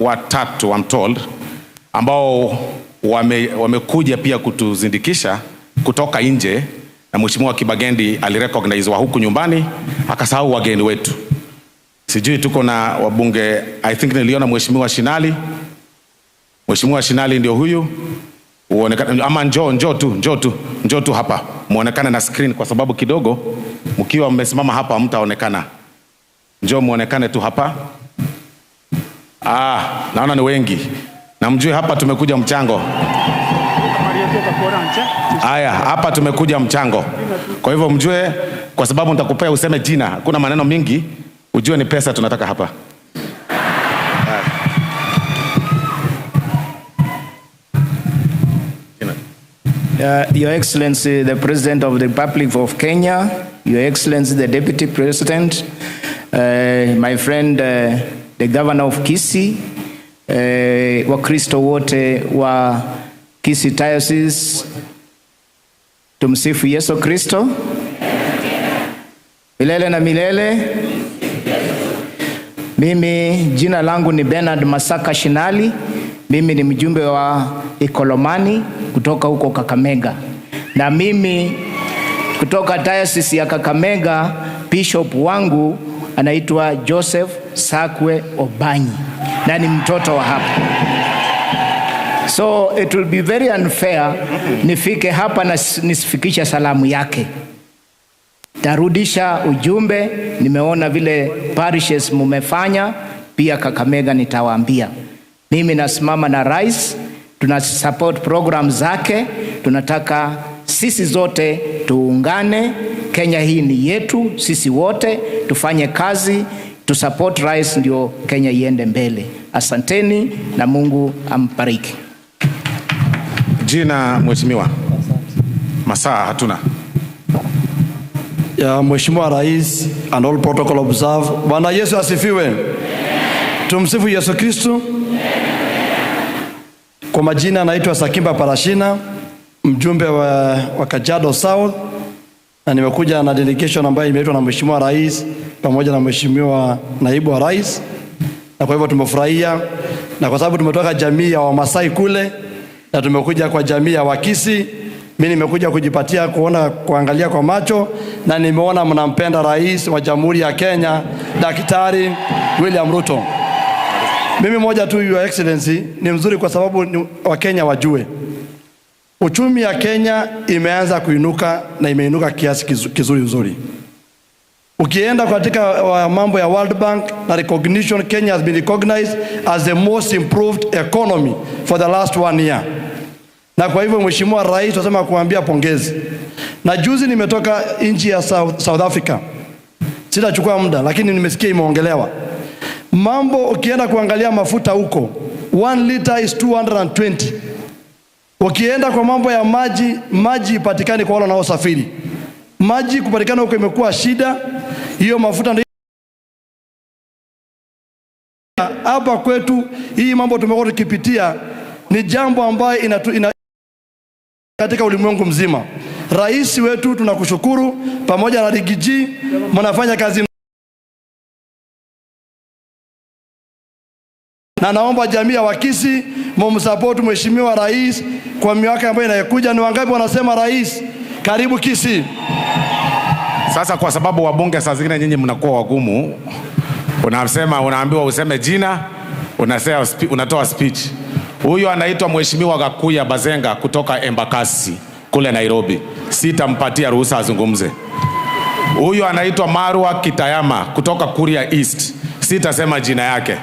watatu, I'm told, ambao wamekuja pia kutuzindikisha kutoka nje, na Mheshimiwa Kibagendi alirecognize wa huku nyumbani akasahau wageni wetu. Sijui tuko na wabunge, I think niliona Mheshimiwa Shinali. Mheshimiwa Shinali ndio huyu. Uonekane ama njoo tu hapa. Muonekane na screen kwa sababu kidogo mkiwa mmesimama hapa mtaonekana. Njoo muonekane tu hapa. Ah, naona ni wengi. Na mjue hapa tumekuja mchango. Aya, hapa tumekuja mchango. Kwa hivyo mjue, kwa sababu nitakupea useme jina, kuna maneno mingi, ujue ni pesa tunataka hapa. Your Excellency, the President of the Republic of Kenya, Your Excellency, the Deputy President, my friend, the Governor of Kisii, Wakristo wote wa Kisii Diocese, tumsifu Yesu Kristo milele na milele. Mimi jina langu ni Bernard Masaka Shinali. Mimi ni mjumbe wa Ikolomani kutoka huko Kakamega. Na mimi kutoka Diocese ya Kakamega, bishop wangu anaitwa Joseph Sakwe Obanyi na ni mtoto wa hapa. So it will be very unfair nifike hapa na nisifikisha salamu yake. Tarudisha ujumbe, nimeona vile parishes mumefanya, pia Kakamega nitawaambia. Mimi nasimama na rais, tuna support program zake, tunataka sisi zote tuungane, Kenya hii ni yetu sisi wote, tufanye kazi, tusupport rais ndio Kenya iende mbele. Asanteni na Mungu ambariki. Jina mheshimiwa. Masaa hatuna. Ya Mheshimiwa Rais and all protocol observe. Bwana Yesu asifiwe. Tumsifu Yesu Kristo. Kwa majina naitwa Sakimba Parashina, mjumbe wa Kajiado South, na nimekuja na delegation ambayo imeletwa na Mheshimiwa Rais pamoja na Mheshimiwa Naibu wa Rais, na kwa hivyo tumefurahia, na kwa sababu tumetoka jamii ya Wamasai kule na tumekuja kwa jamii ya Wakisii. Mimi nimekuja kujipatia kuona, kuangalia kwa macho, na nimeona mnampenda Rais wa Jamhuri ya Kenya Daktari William Ruto. Mimi moja tu, Your Excellency, ni mzuri kwa sababu Wakenya wajue uchumi ya Kenya imeanza kuinuka na imeinuka kiasi kizuri nzuri. Ukienda katika mambo ya World Bank na recognition, Kenya has been recognized as the most improved economy for the last 1 year. Na kwa hivyo Mheshimiwa Rais tunasema kuambia pongezi. Na juzi nimetoka nchi ya South Africa. Sitachukua muda lakini nimesikia imeongelewa. Mambo ukienda kuangalia mafuta huko, 1 liter is 220. Ukienda kwa mambo ya maji, maji ipatikani kwa wale wanaosafiri. Maji kupatikana huko imekuwa shida. Hiyo mafuta ndio hapa kwetu. Hii mambo tumekuwa tukipitia ni jambo ambayo ina katika ulimwengu mzima. Rais wetu tunakushukuru pamoja na Rigiji, mnafanya kazi, na naomba jamii ya Wakisii mumsupport Mheshimiwa Rais kwa miaka ambayo inayokuja. Ni wangapi wanasema rais karibu Kisii? Sasa kwa sababu wabunge saa zingine nyinyi mnakuwa wagumu, unasema, unaambiwa useme jina, unasema, unatoa speech. Huyu anaitwa Mheshimiwa Gakuya Bazenga kutoka Embakasi kule Nairobi. Sitampatia ruhusa azungumze. Huyu anaitwa Marwa Kitayama kutoka Kuria East. Sitasema jina yake.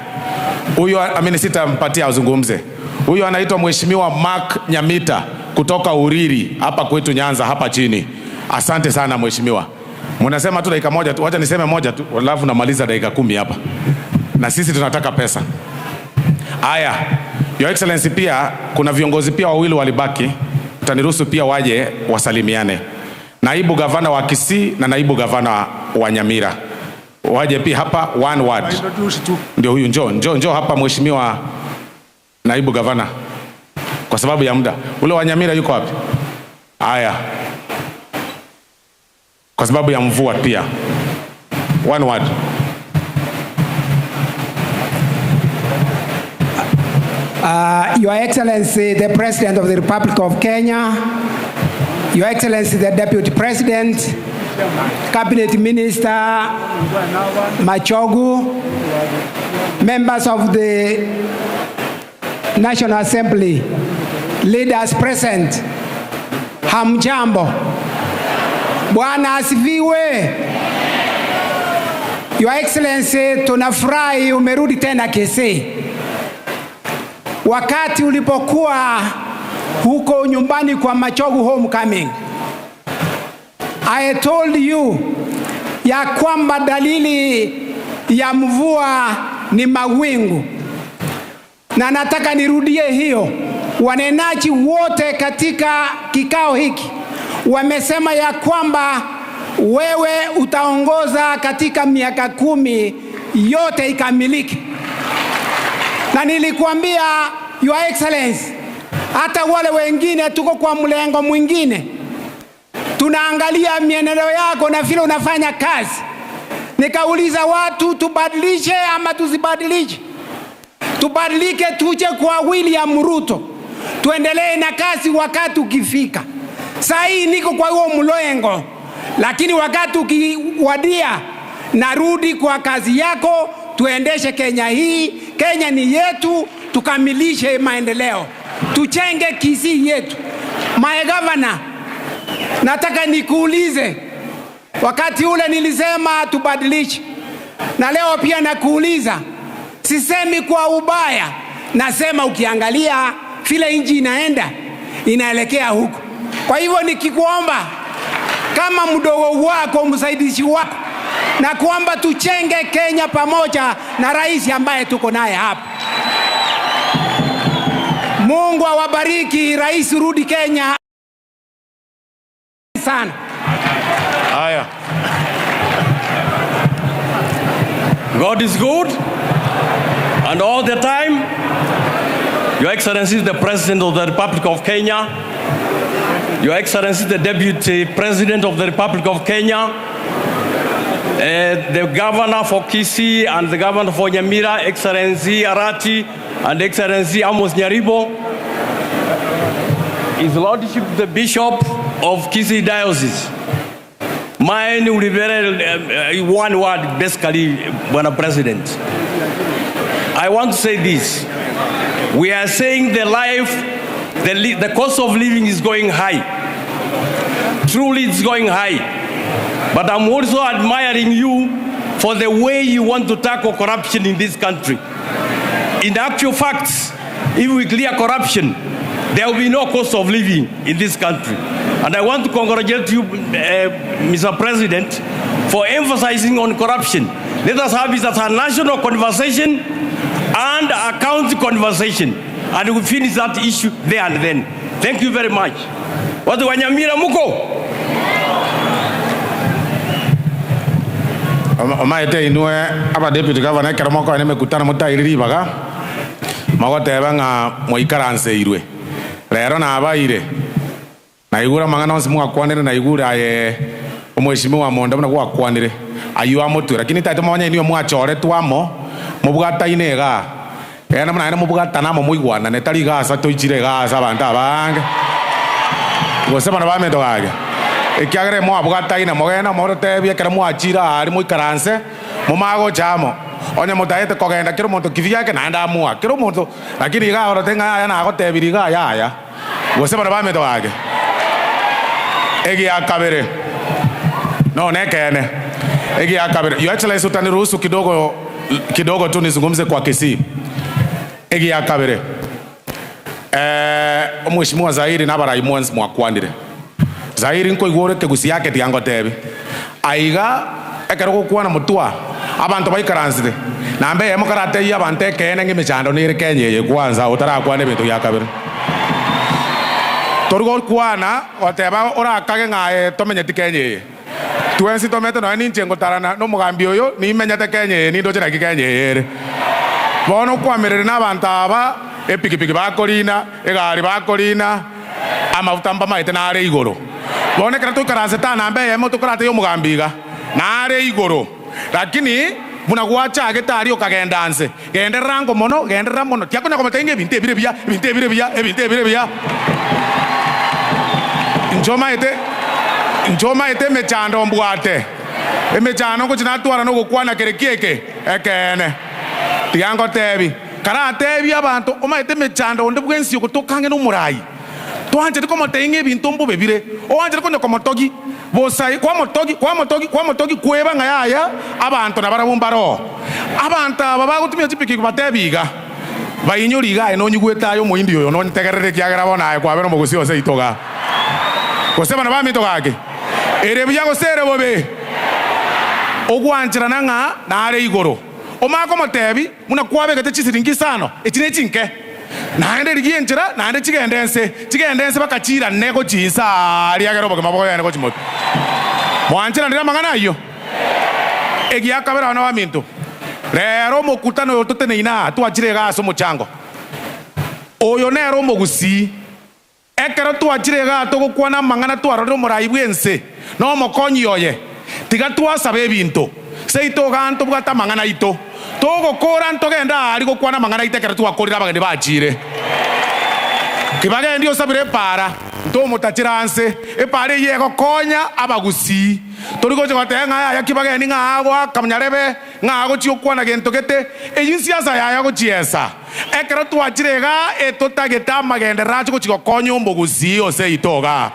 Huyu sitampatia azungumze. Huyu anaitwa Mheshimiwa Mark Nyamita kutoka Uriri hapa kwetu Nyanza hapa chini. Asante sana mheshimiwa. Mnasema tu dakika moja tu, wacha niseme moja tu, alafu namaliza dakika 10 hapa. Na sisi tunataka pesa. Aya, Your Excellency, pia kuna viongozi pia wawili walibaki, utaniruhusu pia waje wasalimiane. Naibu gavana wa Kisii na naibu gavana wa Nyamira waje pia hapa, one word. Ndio huyu, njoo hapa mheshimiwa naibu gavana, kwa sababu ya muda. Ule wa Nyamira yuko wapi? Aya, kwa sababu ya mvua pia. One word. Your Excellency, the President of the Republic of Kenya, Your Excellency, the Deputy President, Cabinet Minister Machogu, members of the National Assembly, leaders present, hamjambo. Bwana asifiwe. Your Excellency, tunafurahi umerudi tena Kisii. Wakati ulipokuwa huko nyumbani kwa Machogu homecoming, I told you ya kwamba dalili ya mvua ni mawingu, na nataka nirudie hiyo. Wanenaji wote katika kikao hiki wamesema ya kwamba wewe utaongoza katika miaka 10 yote ikamilike. Na nilikuambia Your Excellency, hata wale wengine tuko kwa mlengo mwingine, tunaangalia mienendo yako na vile unafanya kazi. Nikauliza watu tubadilishe ama tusibadilishe? Tubadilike tuje kwa William Ruto, tuendelee na kazi wakati ukifika. Saa hii niko kwa huo mlengo, lakini wakati ukiwadia narudi kwa kazi yako. Tuendeshe Kenya hii. Kenya ni yetu, tukamilishe maendeleo, tuchenge Kisii yetu. My governor, nataka nikuulize, wakati ule nilisema tubadilishe, na leo pia nakuuliza. Sisemi kwa ubaya, nasema ukiangalia vile nchi inaenda, inaelekea huko. Kwa hivyo nikikuomba kama mdogo wako, msaidizi wako, na kwamba tuchenge Kenya pamoja na rais ambaye tuko naye hapa. Mungu awabariki. Rais, rudi Kenya sana. Haya. God is good and all the time. Your Excellency, the President of the Republic of Kenya, Your Excellency, the Deputy President of the Republic of Kenya, the Governor for Kisii and the Governor for Nyamira, Excellency Arati and Excellency Amos Nyaribo, His Lordship the Bishop of Kisii Diocese. Mine will be very, one word, basically, Bwana President. I want to say this. We are saying the life, the cost of living is going high. Truly, it's going high. But I'm also admiring you for the way you want to tackle corruption in this country. In actual facts, if we clear corruption, there will be no cost of living in this country. And I want to congratulate you, Mr. President, for emphasizing on corruption. Let us have it as a national conversation and a county conversation. And we finish that issue there and then. Thank you very much. Watu wa Nyamira muko? Omaete inue aba deputy governor ekero moko ene mekutano motairiri ibaga mogoteba ng'a moikaranseirwe rero nabaire naigura mang'ana onsi mwakwanire naigure aye omweshimiwa monde buna gwakwanire aywo amotwe lakini taete monya inwe mwachoretwe amo mobwataine iga ena muna ene mobwatana amo moigwanane tari igasa toichire igasa abanto abange gose bana bamento gage ekiagere mwabwataine mogenda morotebia ekero mwachire aria moikaranse momagocha amo onye motaete kogenda kero omonto kibi yake naende amua kero omonto lakini iga orote ng'a yaya nagotebiri iga yaya gose bana bamento gage egia kabere no nekene egia kabere. Your Excellency, utaniruhusu kidogo kidogo tu nizungumze kwa Kisii. Egia kabere omweshimiwa Zairi nabarai mwenzi mwakwanire Zairi nkoigure kegusi yake tiangotebi aiga ekero gokwana mutwa abantu baikaransire nambe emo karateiya abantu ekene ng'emichando nere Kenya eye kwanza otarakwana ebinto bia kabere torugo kwana oteba orakage ng'aye tomenyeti Kenya eye twensi tomete noe ninche ngotarana nomogambi oyo nimenyete Kenya eye nindoche naki Kenya eye ere bono okwamerere na abantu aba epikipiki bakorina egari bakorina amafuta mbamaete nare igoro bono ekero toikaranse tanambe eyemo tokorateiya omogambi iga nare igoro lakini buna gwachagete aria okagenda nse genderera ngo mono genderera mono tiakonya kometeinga ebinto ebire buya ebinto ebire buya ebinto ebire buya nchomaete emechando mbwate emechando ngochi natwara nogokwana kere kieke ekene tiga ngotebi karatebi abanto omaete emechando onde bwensi ogotokange na omorai twanchete komoteinga ebinto mbobe bire oanchete konya komotogi bosai kwa motogi kwa motogi kwa motogi kweba ng'a yaya abanto nabarabwo mbaro abanto aba bagotumia chipikipiki batebiga bainyori iga aye nonyigwete aye omoindi oyo nontegerere kiagera bono aye kwabera omogosi ose itoga gose bana bamito gake ere buya gose ere bobe ogwancherana ng'a nare igoro omako motebi muna kwabegete chisiringi isano echi ne chinke naende rigie enchera naende chigende ense chigende ense bakachira nego chinsa aria agere obogima bogoyane gochimoto mwancheranire amang'ana aywo egia kabere abana baminto rero omokutano oyo toteneine aa twachire iga ase omochango oyo nere omogusii ekero twachire iga togokwana amang'ana twarorire omorai bwa ense na omokonyi oye tiga twasaba ebinto seito iga ntobwate amang'ana aito togokora ntogenda aria gokwana amang'ana aito ekero twakorire abageni bachire kibagendi osabire epara ntomotachera nse epara eye egokonya abagusii tori gocha goteba ng'a yaya kibagendi ng'a agoaka nyarebe ng'a agochia okwana gento gete eywo siasa yaya gochiesa ekero twachire iga etotagete amagenderero ache gochia gokonya omogusii ose ito iga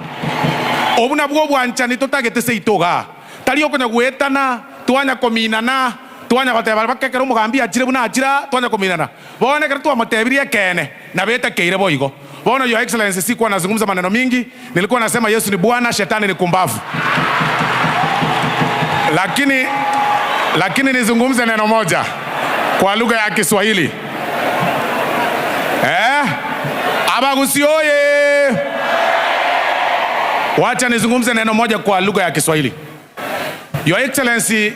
obu nabwo obwanchani totagete se ito iga tari okonya goetana twanya kominana twanya goteba bakekera omogambi achire buna achira twanya kominana bono ekero twamotebirie ekene nabetekeire boigo. Bono Your Excellency, sikuwa nazungumza maneno mingi, nilikuwa nasema Yesu ni Bwana, shetani ni kumbavu. Lakini nizungumze neno moja kwa lugha ya Kiswahili. Abagusi oye! Wacha nizungumze neno moja kwa lugha ya Kiswahili. Your Excellency,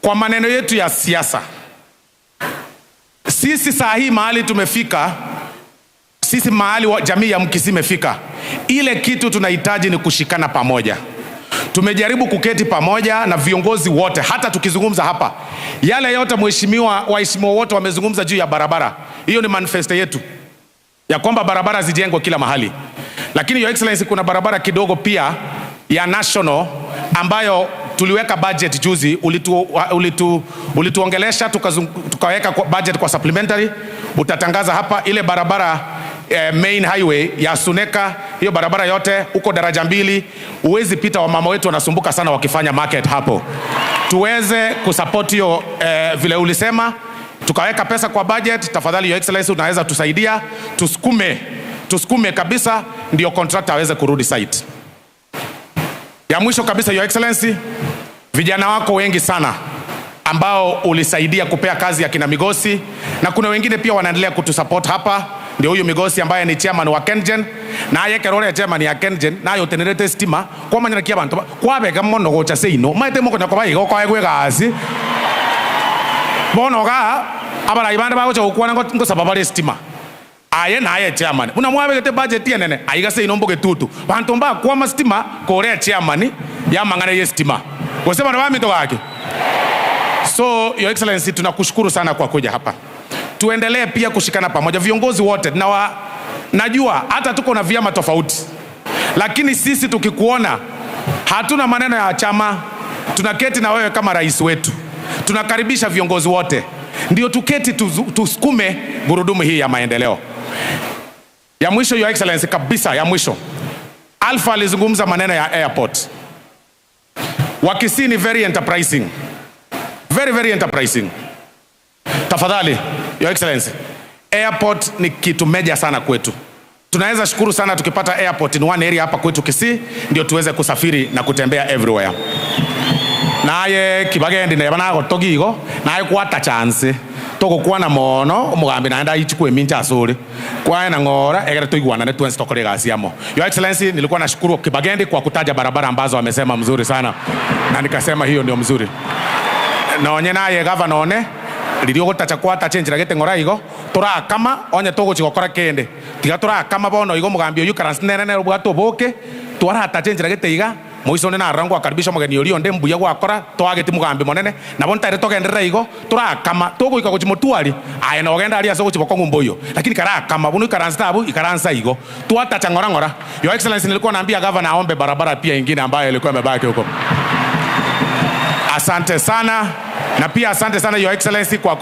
kwa maneno yetu ya siasa, sisi saa hii mahali tumefika, sisi mahali jamii ya Mkisii imefika, ile kitu tunahitaji ni kushikana pamoja. Tumejaribu kuketi pamoja na viongozi wote, hata tukizungumza hapa, yale yote waheshimiwa wote wamezungumza juu ya barabara. Hiyo ni manifesto yetu ya kwamba barabara zijengwe kila mahali. Lakini Your Excellency, kuna barabara kidogo pia ya national ambayo tuliweka budget juzi, ulituongelesha tukaweka budget kwa supplementary. Utatangaza hapa ile barabara main highway ya Suneka, hiyo barabara yote huko daraja 2 huwezi pita, wamama wetu wanasumbuka sana wakifanya market hapo. Tuweze kusupport hiyo vile ulisema, tukaweka pesa kwa budget. Tafadhali Your Excellency, unaweza tusaidia tusukume kabisa ndio contractor aweze kurudi site. Ya mwisho kabisa Your Excellency, vijana wako wengi sana ambao ulisaidia kupea kazi ya kina Migosi, na kuna wengine pia wanaendelea kutusupport hapa. Ndio huyu Migosi ambaye ni chairman wa Kengen, na aye kerore chairman ya Kengen nayo tenerete stima kwa manyana kia bantu kwabeka mono gocha seino maete moko nyakoba igo kwa gwegasi bono ga abara ibande bagocha gukwana ngo sababare stima aye naye chairman buna mwabegete budget yenene aiga seino mboge tutu bantu mba kwa stima kore chairman ya mangana ye stima gosema na bamito gake. So Your Excellency, tunakushukuru sana kwa kuja hapa. Tuendelee pia kushikana pamoja viongozi wote, na najua hata tuko na vyama tofauti, lakini sisi tukikuona hatuna maneno ya chama, tunaketi na wewe kama rais wetu. Tunakaribisha viongozi wote ndio tuketi tusukume gurudumu hii ya maendeleo. Ya mwisho Your Excellency, kabisa ya mwisho, Alpha alizungumza maneno ya airport. Wakisii ni very enterprising. Very, very enterprising. Tafadhali Your Excellency, airport ni kitu meja sana kwetu. Tunaweza shukuru sana tukipata airport in one area hapa kwetu Kisii, ndio tuweze kusafiri na kutembea everywhere. Naye Kibagendi neba nagotogigo, naye kwata chance togokwana mono omugambi naenda ichukue mincha asuri kwae na ngora egere tuiguanane tuenze tokore gasi amo. Your Excellency, nilikuwa nashukuru Kibagendi kwa kutaja barabara ambazo amesema mzuri sana, na nikasema hiyo ndio mzuri. Nonye naye governor one ririo gotacha kwata chenjira gete ngora igo turakama onye tuguchigokora kende tiga turakama bono igo mugambi oyu karansi nene obwato boke twarata chenjira gete iga moiso ne narango akaribisha mugeni orio nde mbuya gwakora twageti mugambi monene nabo ntare togenderera igo turakama tuguika guchimotwari aye no ogenda aria ase guchiboko ngumboyo lakini karakama bunu ikaransi tabu ikaransa igo twatacha ngora ngora. Your Excellency, nilikuwa naambia governor aombe barabara pia ingine ambayo ilikuwa imebaki huko. Asante sana, na pia asante sana Your Excellency kwa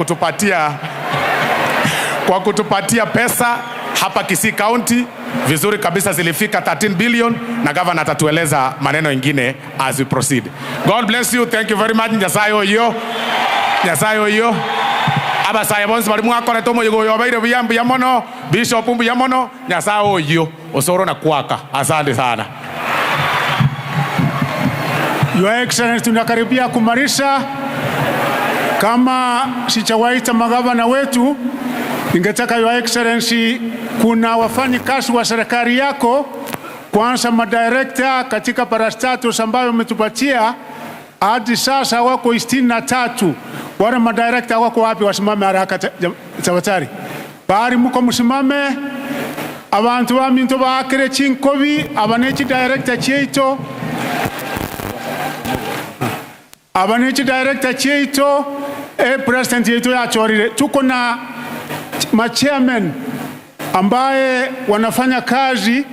kutupatia pesa hapa Kisii County vizuri kabisa, zilifika 13 billion na governor atatueleza maneno mengine as we proceed. God bless you, thank you very much. Nyasaye oyo, Nyasaye oyo. Abasaye bonsi bari mwakore tomo yogo yobaire buyambu ya mono, Bishop mbu ya mono, Nyasaye oyo osoro na kuaka. Asante sana. Your Excellency, tunakaribia kumalisha. Kama sijawaita magavana wetu, ningetaka Your Excellency, kuna wafanyikazi wa serikali yako, kwanza madirector katika parastatus ambayo umetupatia hadi sasa wako 63. Wale madirector wako wapi? Wasimame haraka tafadhali. Bari muko msimame. Abantu baminto baakire chinkobi abanechi director cheito. Abanechi director cheito president yetu ya chorire. Tuko na ma-chairman ambaye wanafanya kazi.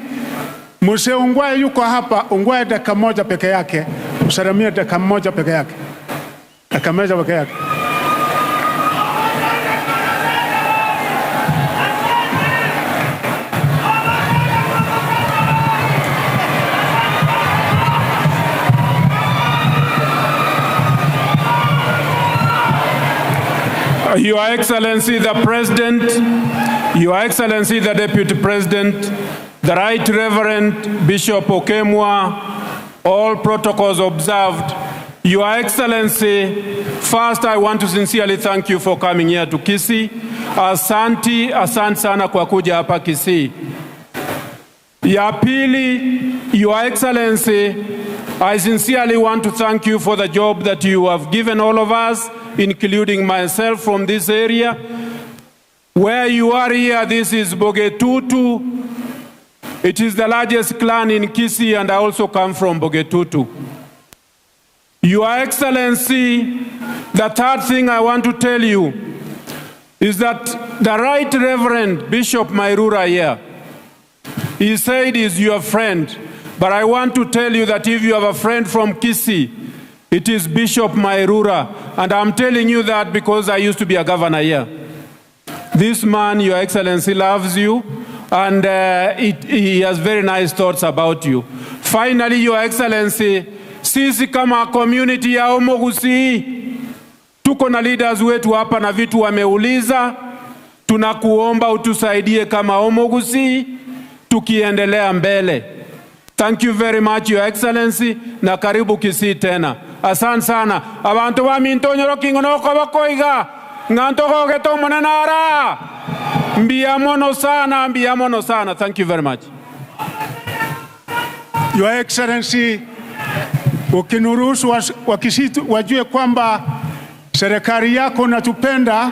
Mzee Ungwae yuko hapa. Ungwae dakika moja peke yake. Usalamie dakika moja peke yake. Dakika moja peke yake. Your Excellency the President, Your Excellency the Deputy President, the Right Reverend Bishop Okemwa, all protocols observed, Your Excellency, first I want to sincerely thank you for coming here to Kisii. Asanti, asante sana kwa kuja hapa Kisii. Ya pili, Your Excellency, I sincerely want to thank you for the job that you have given all of us, including myself from this area. Where you are here, this is Bogetutu. It is the largest clan in Kisii, and I also come from Bogetutu. Your Excellency, the third thing I want to tell you is that the Right Reverend Bishop Mairura here, he said he's your friend, but I want to tell you that if you have a friend from Kisii, it is Bishop Mairura, and I'm telling you that because I used to be a governor here. This man, Your Excellency, loves you, and he has very nice thoughts about you. Finally, Your Excellency, sisi kama community ya Omogusii tuko na leaders wetu hapa na vitu wameuliza, tunakuomba utusaidie kama Omogusii tukiendelea mbele. Thank you very much, Your Excellency, na karibu Kisii tena. Asante sana. Abantu ba mintonyoro kingono kobokoiga nganto gogeto monenara. Mbiamono sana, mbiamono sana. Thank you very much. Your Excellency, ukiniruhusu Wakisii wajue kwamba serikali yako natupenda,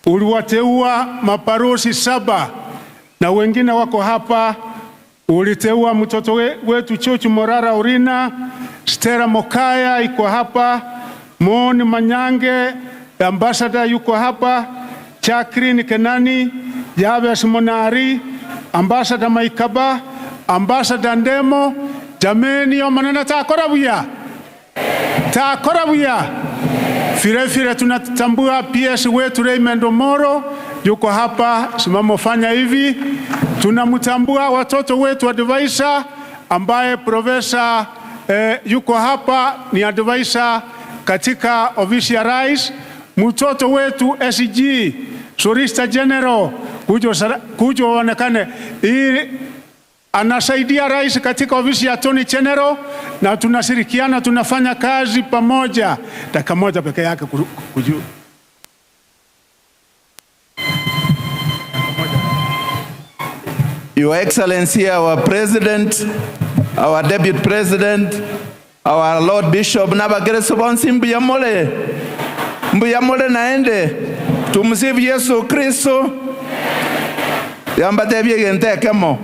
uliwateua maparosi 7 na wengine wako hapa. Uliteua mtoto wetu Chochu Morara Urina, Stella Mokaya iko hapa, Moni Manyange ambassador yuko hapa, Chakrini Kenani, Jabes Monari, Ambassador Maikaba, Ambassador Ndemo. Jameni yo manena takora buya. Takora buya. Fire fire tunatambua PS wetu Raymond Omoro yuko hapa, simamo fanya hivi. Tunamtambua watoto wetu advisor ambaye professor yuko hapa, ni advisor katika ofisi ya rais. Mtoto wetu SG Solicitor General kujo onekane, anasaidia rais katika ofisi ya Attorney General, na tunashirikiana, tunafanya kazi pamoja. Dakika moja peke yake kujua. Your Excellency, our President, our Deputy President, our Lord Bishop Nabagereso bonsi mbuyamole. Mbuyamole naende. Tumsifu Yesu Kristo. Yambate byegente kemo.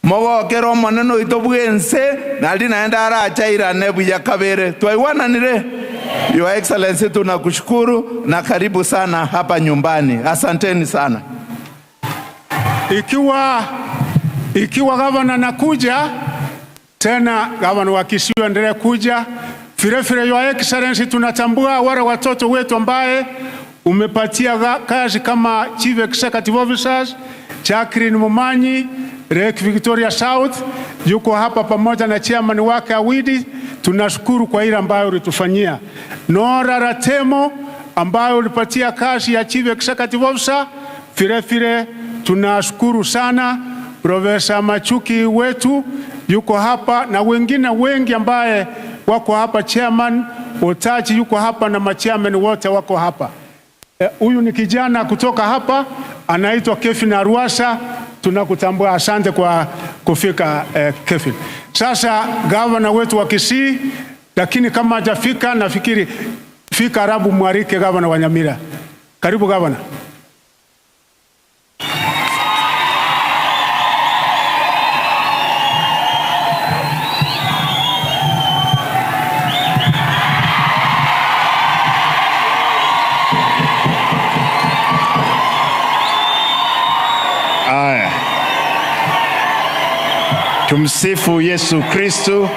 Mogokero maneno itobwense nali naenda arachaira nebuya kabere. Twaiwananire. Your Excellency, tunakushukuru na karibu sana hapa nyumbani. Asanteni sana. Ikiwa gavana nakuja tena, gavana wa Kisii endelee kuja. Vile vile, Your Excellency, tunatambua wale watoto wetu ambaye umepatia kazi kama Chief Executive Officers, Jacqueline Mumanyi, Lake Victoria South yuko hapa pamoja na chairman wake Awidi. Tunashukuru kwa ile ambayo ulitufanyia. Nora Ratemo ambayo ulipatia kazi ya Chief Executive Officer, vile vile tunashukuru sana. Profesa Machuki wetu yuko hapa na wengine wengi ambaye wako hapa, chairman Otachi yuko hapa na machairman wote wako hapa. Huyu ni kijana kutoka hapa anaitwa Kevin Arwasa. Tunakutambua, asante kwa kufika Kevin. Sasa gavana wetu wa Kisii, lakini kama hajafika nafikiri fika Arabu mwarike gavana wa Nyamira. Karibu gavana. Aya. Tumsifu Yesu Kristo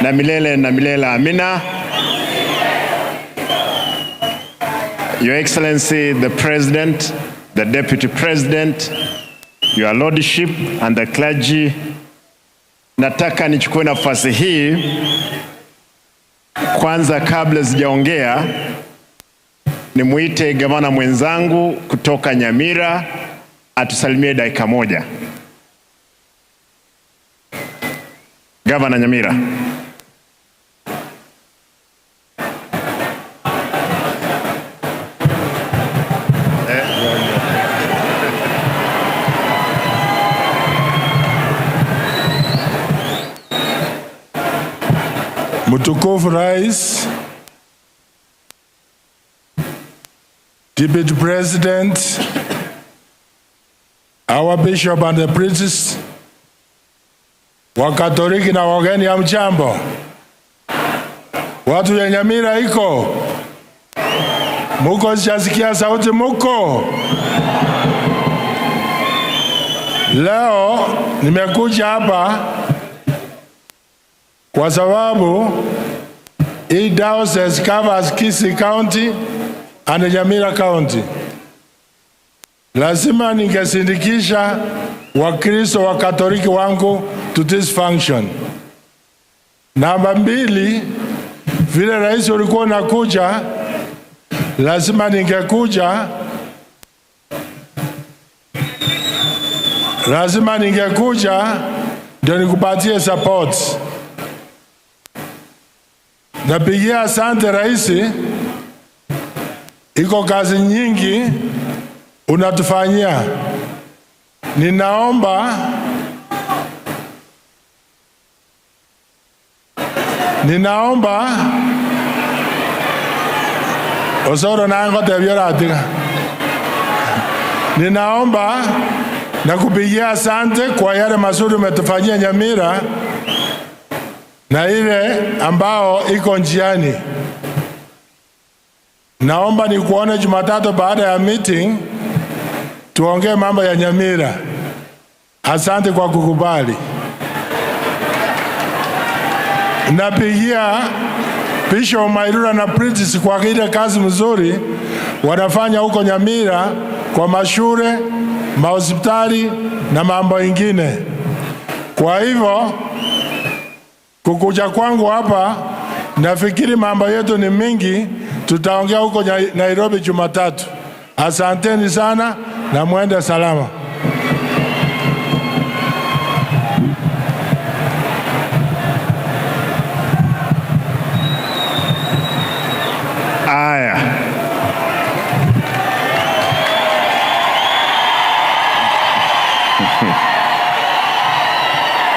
na milele na milele, amina. Your Excellency, the President, the Deputy President, Your Lordship and the clergy, nataka nichukue nafasi hii kwanza kabla sijaongea nimuite gavana mwenzangu kutoka Nyamira atusalimie dakika moja. Gavana Nyamira. Mtukufu Rais, Deputy President, our Bishop and the Priests, Wakatoliki na wageni, hamjambo. Watu ya Nyamira iko? Muko? Sijasikia sauti, muko? Leo nimekuja hapa kwa sababu hii diocese covers Kisii County and Nyamira County. Lazima ningesindikisha Wakristo wa Katoliki wangu to this function. Namba mbili, vile rais ulikuwa unakuja, lazima ningekuja, lazima ningekuja ndio nikupatie support. Napigia asante rais, iko kazi nyingi unatufanyia. Ninaomba Osoro nango tebiora. Ninaomba na kupigia asante kwa yale mazuri umetufanyia Nyamira na ile ambao iko njiani. Naomba nikuone Jumatatu baada ya meeting tuongee mambo ya Nyamira. Asante kwa kukubali. Napigia Bishop Mairura na Priests kwa ile kazi mzuri wanafanya huko Nyamira kwa mashule, mahospitali na mambo ingine. Kwa hivyo kukuja kwangu hapa, nafikiri mambo yetu ni mingi, tutaongea huko Nairobi Jumatatu. Asanteni sana na muende salama. Aya.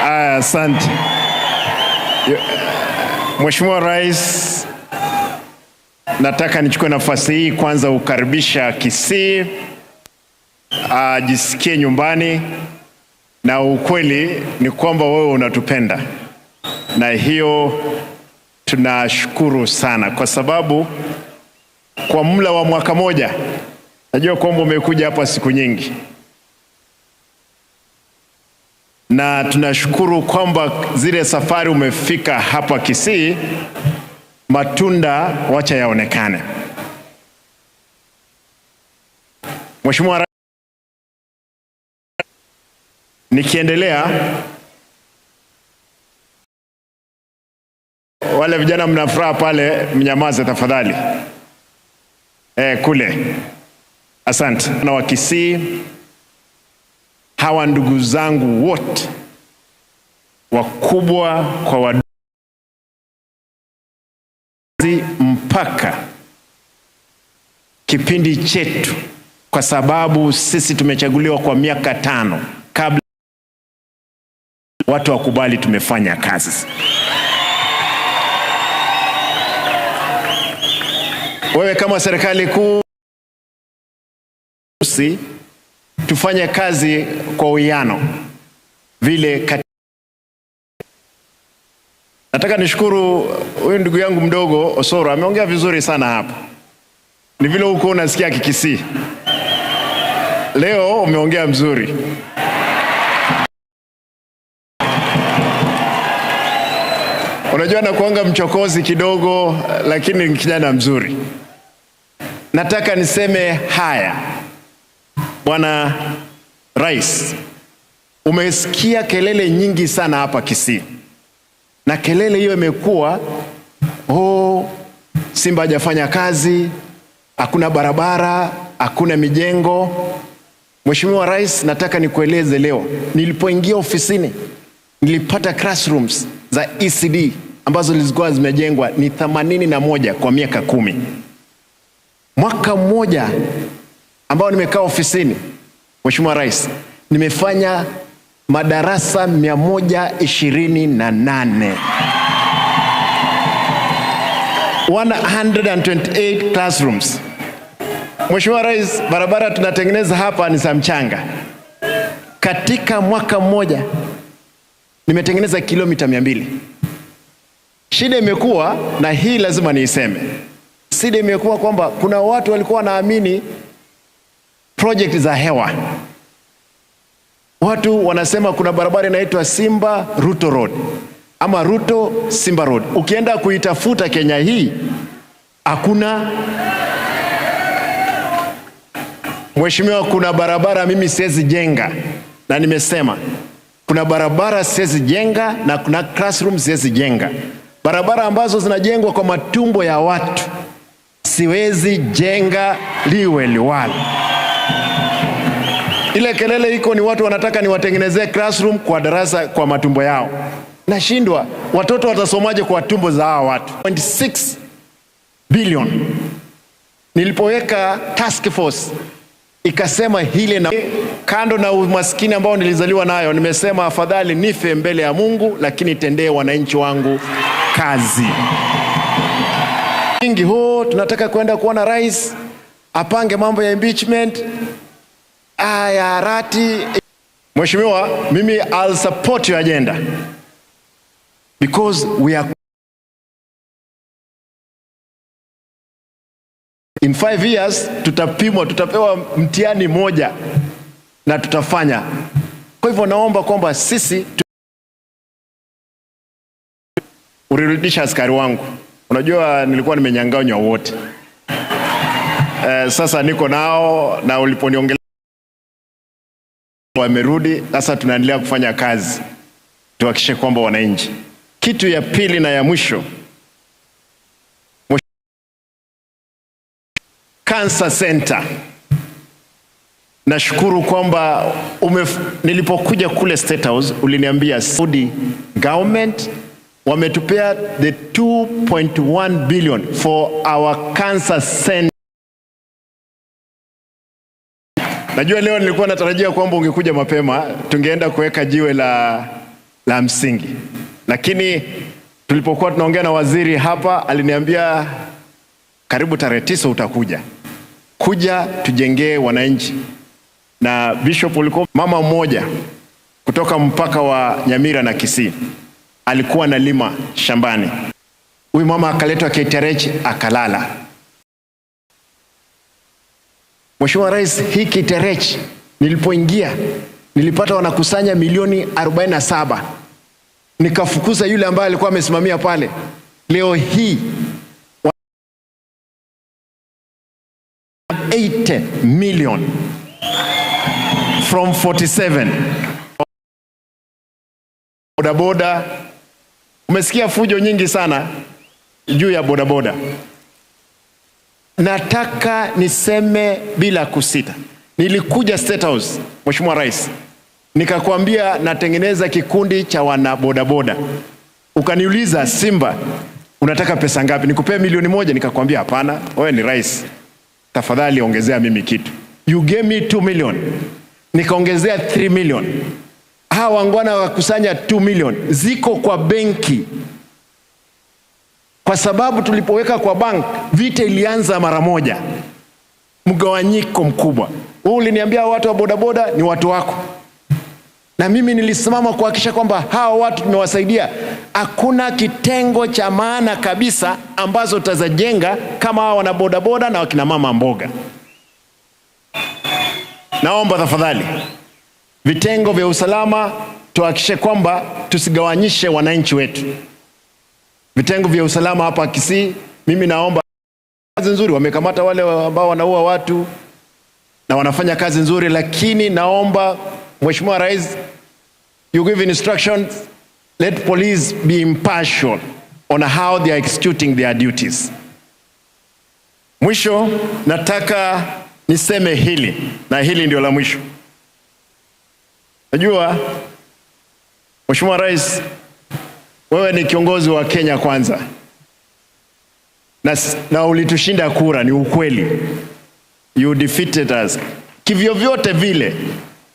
Aya, asante. Mheshimiwa Rais, nataka nichukue nafasi hii kwanza kukaribisha Kisii, ajisikie nyumbani, na ukweli ni kwamba wewe unatupenda, na hiyo tunashukuru sana, kwa sababu kwa mula wa mwaka moja, najua kwamba umekuja hapa siku nyingi, na tunashukuru kwamba zile safari umefika hapa Kisii, matunda wacha yaonekane. Mheshimiwa Rais, nikiendelea, wale vijana mna furaha pale, mnyamaze tafadhali. Kule. Asante. Na wa Kisii, hawa ndugu zangu wote, wakubwa kwa wadogo, mpaka kipindi chetu, kwa sababu sisi tumechaguliwa kwa miaka 5 kabla watu wakubali tumefanya kazi. Wewe kama serikali kuu, tufanye kazi kwa uwiano vile. Nataka nishukuru huyu ndugu yangu mdogo Osoro, ameongea vizuri sana hapa. Ni vile huko unasikia Kikisii. Leo umeongea mzuri. Unajua nakuanga mchokozi kidogo, lakini ni kijana mzuri. Nataka niseme haya. Bwana Rais, umesikia kelele nyingi sana hapa Kisii. Na kelele hiyo imekuwa, oh, Simba hajafanya kazi, hakuna barabara, hakuna mijengo. Mheshimiwa Rais, nataka nikueleze leo, nilipoingia ofisini, nilipata classrooms za ECD ambazo zilikuwa zimejengwa ni 81 kwa miaka 10. Mwaka mmoja ambao nimekaa ofisini, Mheshimiwa Rais, nimefanya madarasa 128. 128 classrooms. Mheshimiwa Rais, barabara tunatengeneza hapa ni za mchanga. Katika mwaka mmoja nimetengeneza kilomita 200. Shida imekuwa, na hii lazima niiseme, shida imekuwa kwamba kuna watu walikuwa wanaamini project za hewa. Watu wanasema kuna barabara inaitwa Simba Ruto Road ama Ruto Simba Road. Ukienda kuitafuta Kenya hii hakuna. Mheshimiwa, kuna barabara mimi siwezi jenga, na nimesema kuna barabara siwezi jenga na kuna classroom siwezi jenga. Barabara ambazo zinajengwa kwa matumbo ya watu siwezi jenga, liwe liwalo. Ile kelele iko ni watu wanataka niwatengenezee classroom kwa darasa kwa matumbo yao. Nashindwa, watoto watasomaje kwa tumbo za hawa watu? 0.6 billion. Nilipoweka task force ikasema hile, na kando na umaskini ambao nilizaliwa nayo, nimesema afadhali nife mbele ya Mungu lakini tendee wananchi wangu kazi. Ingi ho tunataka kwenda kuona rais apange mambo ya impeachment aya rati. Mheshimiwa, mimi I'll support your agenda because we are in 5 years tutapimwa, tutapewa mtihani moja na tutafanya. Kwa hivyo naomba kwamba sisi ulirudisha askari wangu. Unajua nilikuwa nimenyang'anywa wote. Sasa niko nao na uliponiongelea wamerudi. Sasa tunaendelea kufanya kazi tuhakikishe kwamba wananchi. Kitu ya pili na ya mwisho, Cancer Center. Nashukuru kwamba nilipokuja kule State House uliniambia Saudi government wametupea the 2.1 billion for our cancer center. Najua leo nilikuwa natarajia kwamba ungekuja mapema tungeenda kuweka jiwe la msingi. Lakini tulipokuwa tunaongea na waziri hapa aliniambia karibu tarehe 9 utakuja. Kuja tujengee wananchi. Na Bishop, ulikuwa mama mmoja kutoka mpaka wa Nyamira na Kisii alikuwa analima shambani. Huyu mama akaletwa KTRH akalala. Mheshimiwa Rais, hii KTRH nilipoingia nilipata wanakusanya milioni 47. Nikafukuza yule ambaye alikuwa amesimamia pale. Leo hii 80 million from 47. Bodaboda, umesikia fujo nyingi sana juu ya bodaboda. Nataka niseme bila kusita. Nilikuja State House, Mheshimiwa Rais, nikakwambia natengeneza kikundi cha wana bodaboda. Ukaniuliza, Simba, unataka pesa ngapi? Nikupee milioni 1? Nikakwambia hapana, wewe ni rais, tafadhali ongezea mimi kitu. You gave me 2 million. Nikaongezea 3 million. Hawa wangwana wakusanya 2 million. Ziko kwa benki. Kwa sababu tulipoweka kwa bank, vita ilianza mara moja. Mgawanyiko mkubwa. Wewe uliniambia watu wa bodaboda ni watu wako. Na mimi nilisimama kuhakikisha kwamba hawa watu tumewasaidia. Hakuna kitengo cha maana kabisa ambazo tutazajenga kama hawa wana bodaboda na wakina mama mboga. Naomba tafadhali vitengo vya usalama tuhakikishe kwamba tusigawanyishe wananchi wetu. Vitengo vya usalama hapa Kisii, mimi naomba kazi nzuri, wamekamata wale ambao wanaua watu na wanafanya kazi nzuri, lakini naomba Mheshimiwa Rais, you give instructions, let police be impartial on how they are executing their duties. Mwisho nataka niseme hili, na hili ndio la mwisho. Najua Mheshimiwa Rais, wewe ni kiongozi wa Kenya Kwanza. Na ulitushinda kura, ni ukweli. You defeated us. Kivyo vyote vile,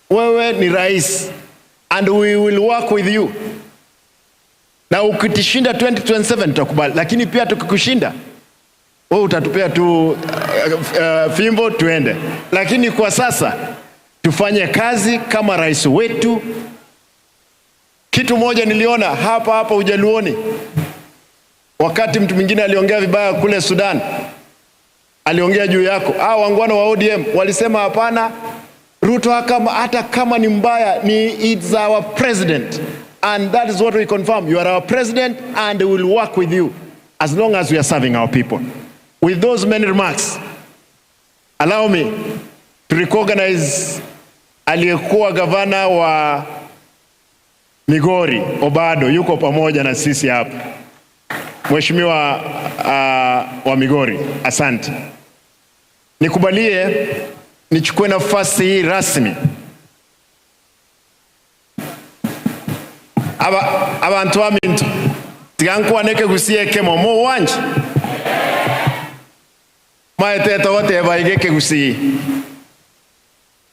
wewe ni rais and we will work with you. Na ukitishinda 2027 tutakubali, lakini pia tukikushinda Wewe utatupea tu fimbo tuende, lakini kwa sasa tufanye kazi kama rais wetu. Kitu moja niliona hapa hapa Ujaluoni, wakati mtu mwingine aliongea vibaya kule Sudan, aliongea juu yako. Hao wangwana wa ODM walisema hapana, Ruto hata kama ni mbaya, ni it's our president, and that is what we confirm. You are our president and we will work with you as long as we are serving our people. With those many remarks, allow me to recognize aliyekuwa gavana wa Migori, Obado, yuko pamoja na sisi hapa. Mheshimiwa wa Migori, asante. Nikubalie nichukue nafasi hii rasmi. Abantu baminto tigankwaneke gusieke momo wanje maeteta wateba igeke gusi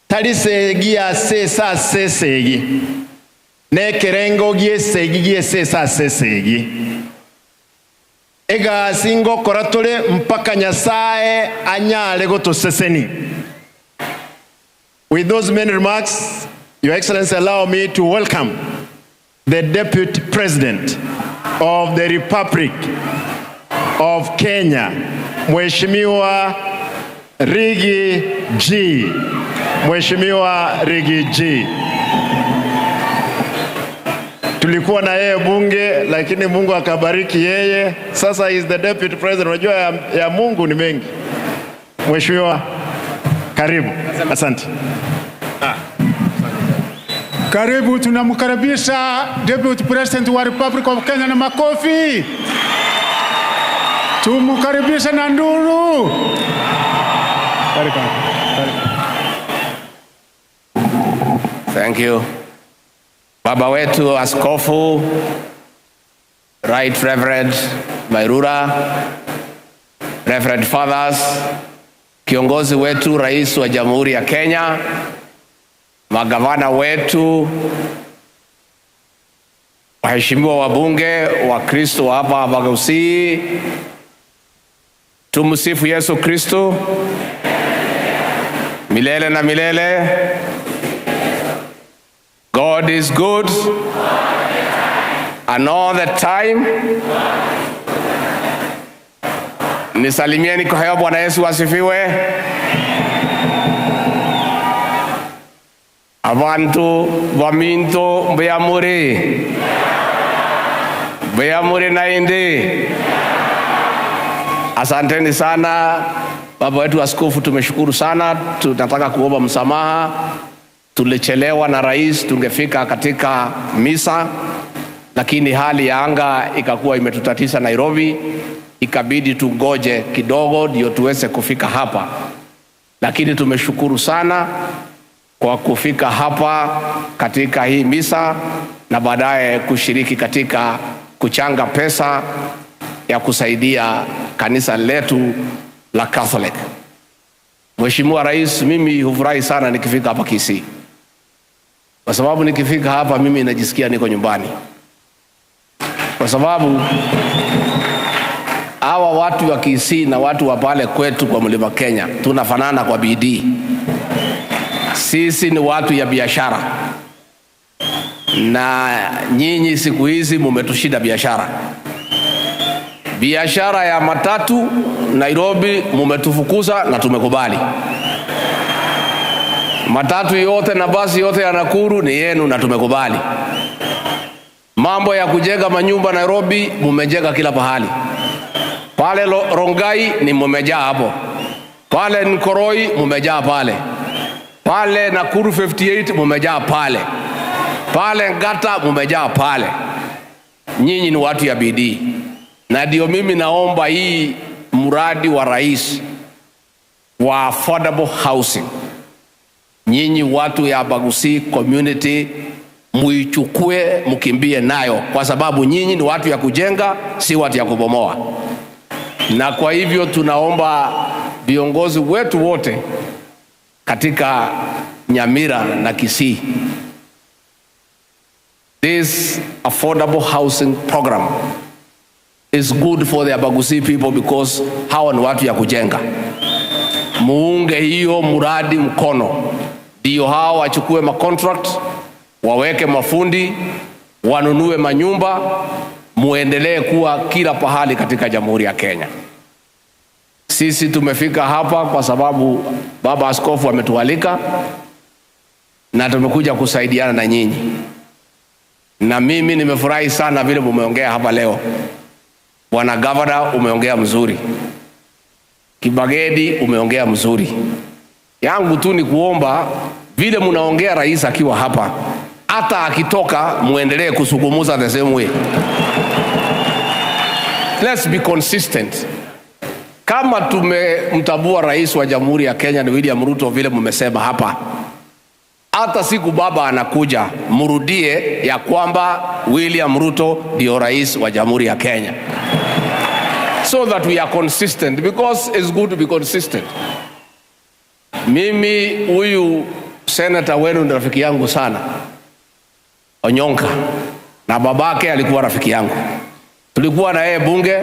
talisegi asesa sesegi nekerengo giesegi giesesa sesegi ega singo koratole mpaka Nyasaye anyale gotoseseni. With those many remarks, Your Excellency, allow me to welcome the Deputy President of the Republic of Kenya, Mheshimiwa Rigi G. Mheshimiwa Rigi G. Tulikuwa na yeye bunge, lakini Mungu akabariki yeye. Sasa is the Deputy President. Unajua ya Mungu ni mengi. Mheshimiwa, karibu. Asante. Karibu, tunamkaribisha Deputy President wa Republic of Kenya na makofi. Tumkaribisha na nduru. Karibu. Thank you. Baba wetu Askofu Right Reverend Mairura, Reverend Fathers, kiongozi wetu Rais wa Jamhuri ya Kenya, magavana wetu, waheshimiwa wabunge wa Kristo hapa Abagusii, tumsifu Yesu Kristo milele na milele. God is good and all the time. Nisalimieni kwa hewa. Bwana Yesu asifiwe. Abantu baminto mbeyamuri mbeyamuri naindi. Asanteni sana baba wetu askofu, tumeshukuru sana. Tunataka kuomba msamaha, tulichelewa na rais, tungefika katika misa, lakini hali ya anga ikakuwa imetutatiza Nairobi, ikabidi tungoje kidogo ndio tuweze kufika hapa. Lakini tumeshukuru sana kwa kufika hapa katika hii misa na baadaye kushiriki katika kuchanga pesa ya kusaidia kanisa letu la Catholic. Mheshimiwa Rais, mimi hufurahi sana nikifika hapa Kisii, kwa sababu nikifika hapa mimi najisikia niko nyumbani, kwa sababu hawa watu wa Kisii na watu wa pale kwetu kwa Mlima Kenya tunafanana kwa bidii. Sisi ni watu ya biashara, na nyinyi siku hizi mumetushinda biashara. Biashara ya matatu Nairobi mumetufukuza na tumekubali. Matatu yote na basi yote ya Nakuru ni yenu na tumekubali. Mambo ya kujenga manyumba Nairobi mumejenga kila pahali. Pale Rongai ni mumejaa hapo. Pale Nkoroi mumejaa pale. Pale Nakuru 58 mumejaa pale. Pale Ngata mumejaa pale. Nyinyi ni watu ya bidii. Na ndio mimi naomba hii mradi wa rais wa affordable housing, nyinyi watu ya Abagusii community muichukue, mkimbie nayo, kwa sababu nyinyi ni watu ya kujenga, si watu ya kubomoa. Na kwa hivyo tunaomba viongozi wetu wote katika Nyamira na Kisii, this affordable housing program Is good for the Abagusii people because hawa ni watu ya kujenga. Muunge hiyo mradi mkono, ndio hawa wachukue macontract, waweke mafundi, wanunue manyumba, muendelee kuwa kila pahali katika Jamhuri ya Kenya. Sisi tumefika hapa kwa sababu Baba Askofu ametualika na tumekuja kusaidiana na nyinyi, na mimi nimefurahi sana vile mumeongea hapa leo. Bwana Gavana umeongea mzuri, Kibagedi umeongea mzuri. Yangu tu ni kuomba vile mnaongea rais akiwa hapa, hata akitoka muendelee kusukumuza the same way. Let's be consistent. Kama tumemtambua rais wa Jamhuri ya Kenya ni William Ruto vile mmesema hapa, hata siku baba anakuja mrudie ya kwamba William Ruto ndio rais wa Jamhuri ya Kenya, so that we are consistent, because it's good to be consistent. Mimi huyu senator wenu ni rafiki yangu sana, Onyonka, na babake alikuwa rafiki yangu. Tulikuwa na yeye bunge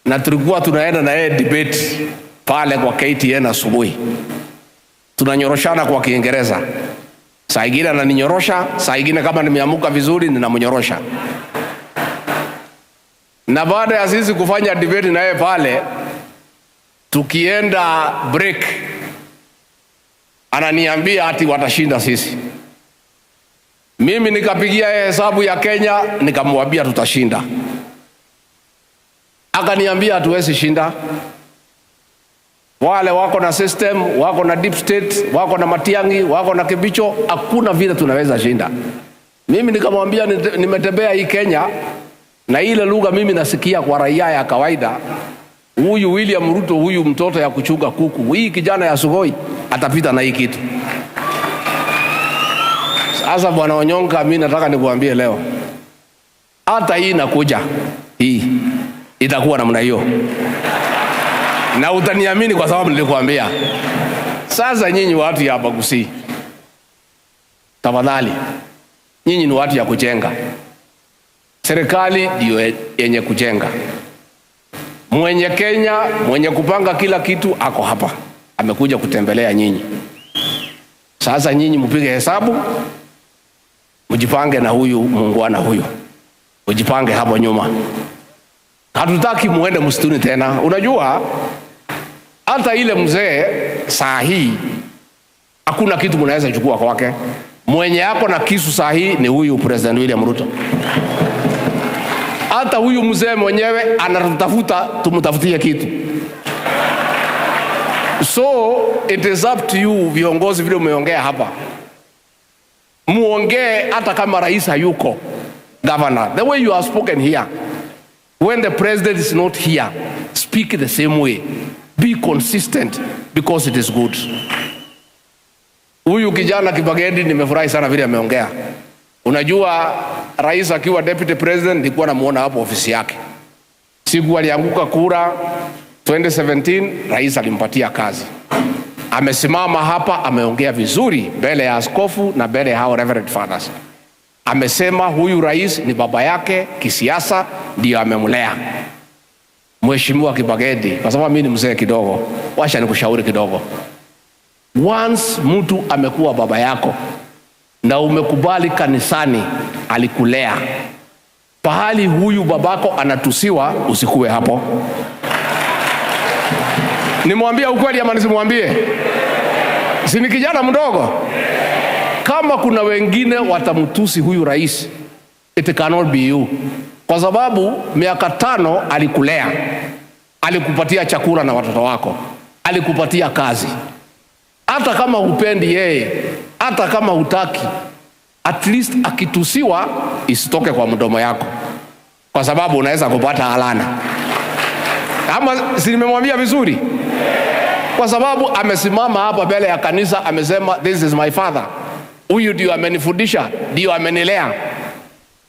na tulikuwa tunaenda na yeye debate pale kwa KTN asubuhi. Tunanyoroshana kwa Kiingereza. Saa ingine ananinyorosha, saa ingine kama nimeamuka vizuri ninamnyorosha. Na baada ya sisi kufanya debate na yeye pale, tukienda break, ananiambia ati watashinda sisi. Mimi nikapigia yeye hesabu ya Kenya, nikamwambia tutashinda. Akaniambia hatuwezi shinda. Wale wako na system, wako na deep state, wako na Matiang'i, wako na Kibicho, hakuna vile tunaweza shinda. Mimi nikamwambia nimetembea hii Kenya na ile lugha mimi nasikia kwa raia ya kawaida, huyu William Ruto, huyu mtoto ya kuchunga kuku, hii kijana ya Sugoi atapita na hii kitu. Sasa Bwana Onyonka, mimi nataka nikuambie leo, hata hii inakuja, hii itakuwa namna hiyo. Na utaniamini kwa sababu nilikuambia. Sasa nyinyi watu ya Abagusii, tafadhali, nyinyi ni watu ya kujenga. Serikali ndio yenye kujenga. Mwenye Kenya, mwenye kupanga kila kitu ako hapa. Amekuja kutembelea nyinyi. Sasa nyinyi mpige hesabu, mjipange na huyu muungwana huyu. Mjipange hapo nyuma. Hatutaki muende msituni tena. Unajua hata ile mzee saa hii hakuna kitu mnaweza chukua kwake. Mwenye yako na kisu saa hii ni huyu President William Ruto. Hata huyu mzee mwenyewe anatutafuta tumtafutie kitu. So it is up to you viongozi vile umeongea hapa. Muongee hata kama rais hayuko. Governor, the way you have spoken here, when the president is not here, speak the same way. Be consistent because it is good. Huyu kijana Kibagedi nimefurahi sana vile ameongea. Unajua rais akiwa deputy president nilikuwa namuona hapo ofisi yake. Siku alianguka kura 2017, rais alimpatia kazi. Amesimama hapa ameongea vizuri mbele ya askofu na mbele ya hao reverend fathers. Amesema huyu rais ni baba yake kisiasa, ndio amemlea. Mheshimiwa Kibagedi, kwa sababu mimi ni mzee kidogo, wacha nikushauri kidogo. Once mtu amekuwa baba yako na umekubali kanisani alikulea, pahali huyu babako anatusiwa usikue hapo. Nimwambie ukweli ama nisimwambie? Si ni kijana mdogo? Kama kuna wengine watamtusi huyu rais, it cannot be you. Kwa sababu miaka 5 alikulea, alikupatia chakula na watoto wako, alikupatia kazi. Hata kama hupendi yeye, hata kama hutaki, at least akitusiwa isitoke kwa mdomo yako, kwa sababu unaweza kupata halana. Kama si nimemwambia vizuri? Kwa sababu amesimama hapa mbele ya kanisa amesema this is my father. Huyu ndio amenifundisha, ndio amenilea.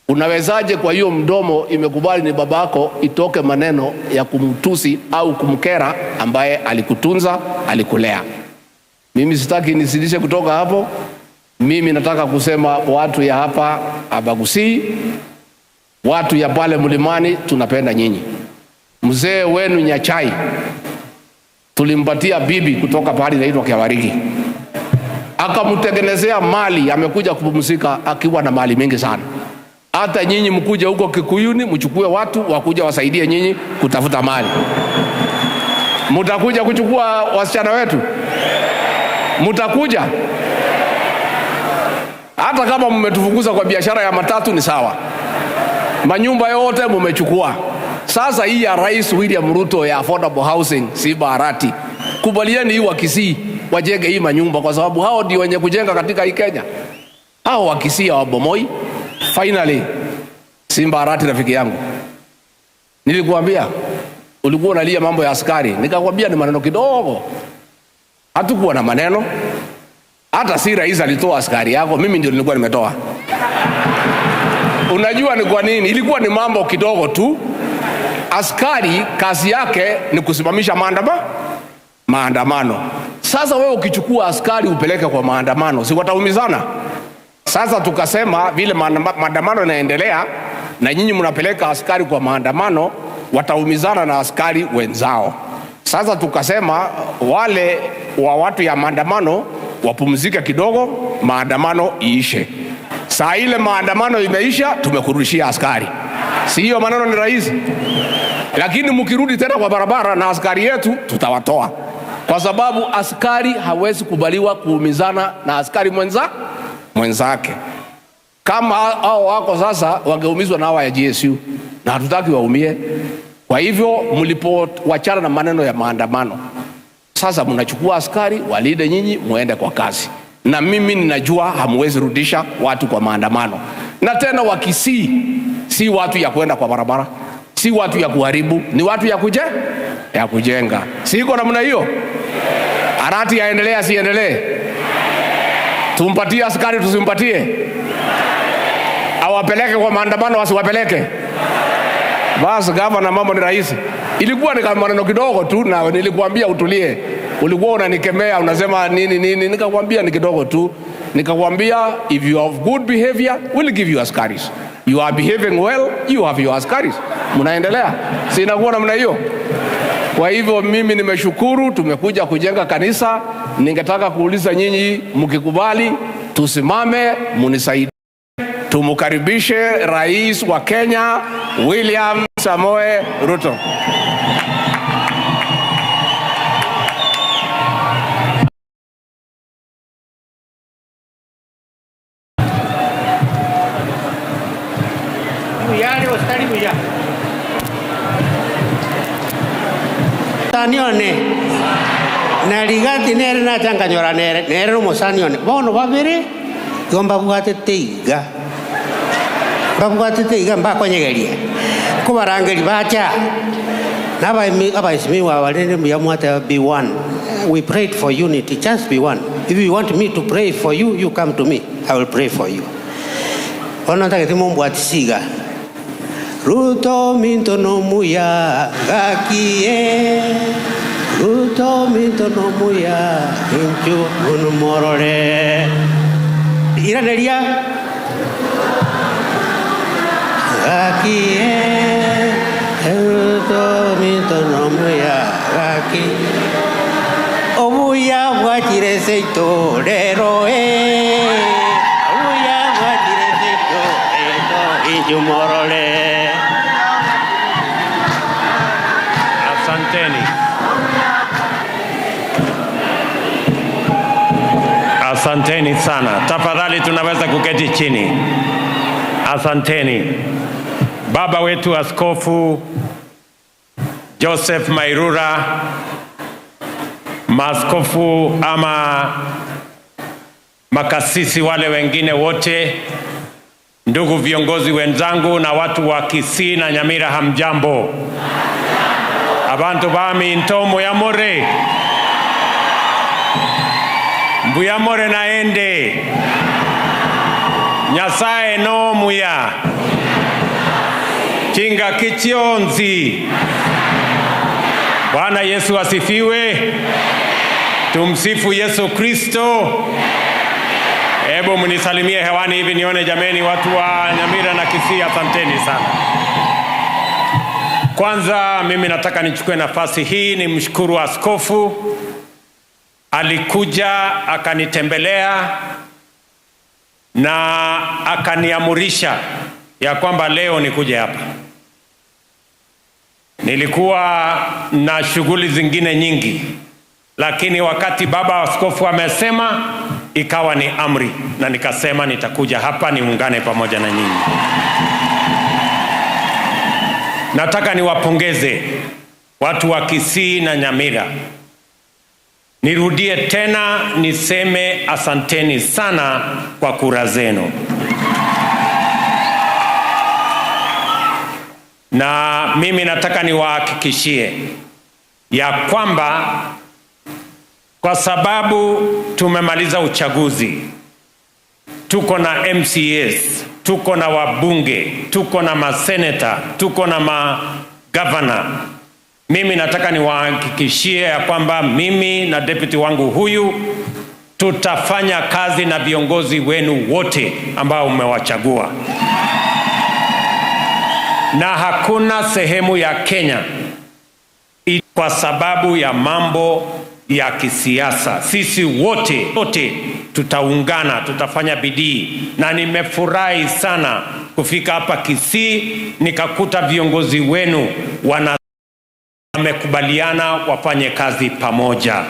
Unawezaje kwa hiyo mdomo imekubali ni babako itoke maneno ya kumtusi au kumkera ambaye alikutunza, alikulea? Mimi sitaki nisidishe kutoka hapo. Mimi nataka kusema watu ya hapa Abagusii, Watu ya pale mlimani tunapenda nyinyi. Mzee wenu Nyachai tulimpatia bibi kutoka pahali inaitwa Kiawariki, akamtengenezea mali, amekuja kupumzika akiwa na mali mingi sana. Hata nyinyi mkuje huko Kikuyuni, mchukue watu wakuja wasaidie nyinyi kutafuta mali. Mtakuja kuchukua wasichana wetu? Mtakuja? Hata kama mmetufukuza kwa biashara ya matatu ni sawa, manyumba yote mmechukua. Sasa hii ya Rais William Ruto ya affordable housing si barati. Kubalieni hii wa Kisii wajenge hii manyumba, kwa sababu hao ndio wenye kujenga katika hii Kenya. Hao wa Kisii hawabomoi. Finally, Simba Arati rafiki yangu, nilikuambia ulikuwa unalia mambo ya askari, nikakwambia ni maneno kidogo. Hatukuwa na maneno. Hata si rais alitoa askari yako, mimi ndio nilikuwa nimetoa. Unajua ni kwa nini? Ilikuwa ni mambo kidogo tu. Askari kazi yake ni kusimamisha maandamano. Sasa wewe ukichukua askari upeleke kwa maandamano, si wataumizana? Sasa tukasema vile maandamano yanaendelea na nyinyi mnapeleka askari kwa maandamano, wataumizana na askari wenzao. Sasa tukasema wale wa watu ya maandamano wapumzike kidogo, maandamano iishe. Saa ile maandamano imeisha, tumekurudishia askari. Si hiyo maneno ni rahisi? Lakini mkirudi tena kwa barabara na askari yetu tutawatoa, kwa sababu askari hawezi kubaliwa kuumizana na askari mwenzake. Kama hao wako sasa wangeumizwa na hawa ya GSU, na hatutaki waumie. Kwa hivyo mlipowachana na maneno ya maandamano, sasa mnachukua askari walinde nyinyi muende kwa kazi. Na mimi ninajua hamwezi rudisha watu kwa maandamano. Na tena wa Kisii si watu ya kwenda kwa barabara, si watu ya kuharibu, ni watu ya ya kujenga. Si iko namna hiyo? Arati yaendelea siendelee? Tumpatie askari tusimpatie? Awapeleke kwa maandamano wasiwapeleke? Basi gavana, mambo ni rahisi. Ilikuwa ni kama maneno kidogo tu, na nilikuambia utulie. Ulikuwa unanikemea unasema nini nini, nikakwambia ni kidogo tu. Nikakwambia if you have good behavior we'll give you askaris. You are behaving well, you have your askaris. Mnaendelea. Si inakuwa namna hiyo? Kwa hivyo mimi nimeshukuru, tumekuja kujenga kanisa. Ningetaka kuuliza nyinyi mkikubali tusimame munisaidie, tumukaribishe Rais wa Kenya William Samoei Ruto. Sanione na ligati nere na changanyora nere nere no sanione bono babere yomba bwate teiga babwate teiga mbakonyegeria kubarangeri bacha nabaisimiwa walene muyamwate be one. We prayed for unity, just be one. If you want me to pray for you, you come to me, I will pray for you. Ono taketi mumbwatisiga Ruto minto no muya gakie, Ruto minto no muya inchu unumorore. Iraneria gakie, Ruto minto no muya gakie. Obuya wachire seito rero e, obuya wachire seito rero inchu morore. Asanteni. Asanteni sana. Tafadhali tunaweza kuketi chini. Asanteni. Baba wetu Askofu Joseph Mairura, maaskofu ama makasisi wale wengine wote, ndugu viongozi wenzangu na watu wa Kisii na Nyamira, hamjambo. Abantu bami ntomo ya more. Mbuya more naende. Nyasaye no muya. Chinga kichionzi. Bwana Yesu asifiwe. Tumsifu Yesu Kristo. Hebu mnisalimie hewani hivi nione jameni, watu wa Nyamira na Kisii, asanteni sana. Kwanza mimi nataka nichukue nafasi hii nimshukuru askofu. Alikuja akanitembelea na akaniamurisha ya kwamba leo nikuje hapa. Nilikuwa na shughuli zingine nyingi, lakini wakati baba askofu amesema ikawa ni amri, na nikasema nitakuja hapa niungane pamoja na nyinyi. Nataka niwapongeze watu wa Kisii na Nyamira. Nirudie tena niseme asanteni sana kwa kura zenu. Na mimi nataka niwahakikishie ya kwamba kwa sababu tumemaliza uchaguzi, tuko na MCAs, tuko na wabunge, tuko na maseneta, tuko na magavana. Mimi nataka niwahakikishie ya kwamba mimi na deputy wangu huyu tutafanya kazi na viongozi wenu wote ambao mmewachagua. Na hakuna sehemu ya Kenya kwa sababu ya mambo ya kisiasa. Sisi wote tutaungana, tutafanya bidii. Na nimefurahi sana kufika hapa Kisii nikakuta viongozi wenu wamekubaliana wafanye kazi pamoja.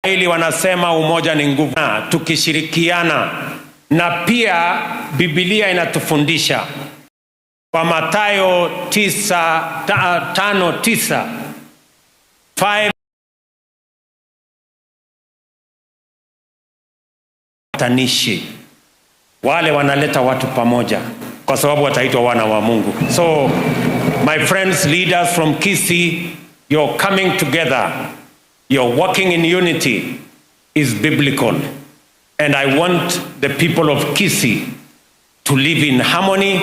Ili wanasema umoja ni nguvu, tukishirikiana. Na pia Biblia inatufundisha kwa Mathayo 5:9 5 tanishi wale wanaleta watu pamoja, kwa sababu wataitwa wana wa Mungu. So my friends, leaders from Kisii, you're coming together, you're working in unity is biblical. And I want the people of Kisii to live in harmony,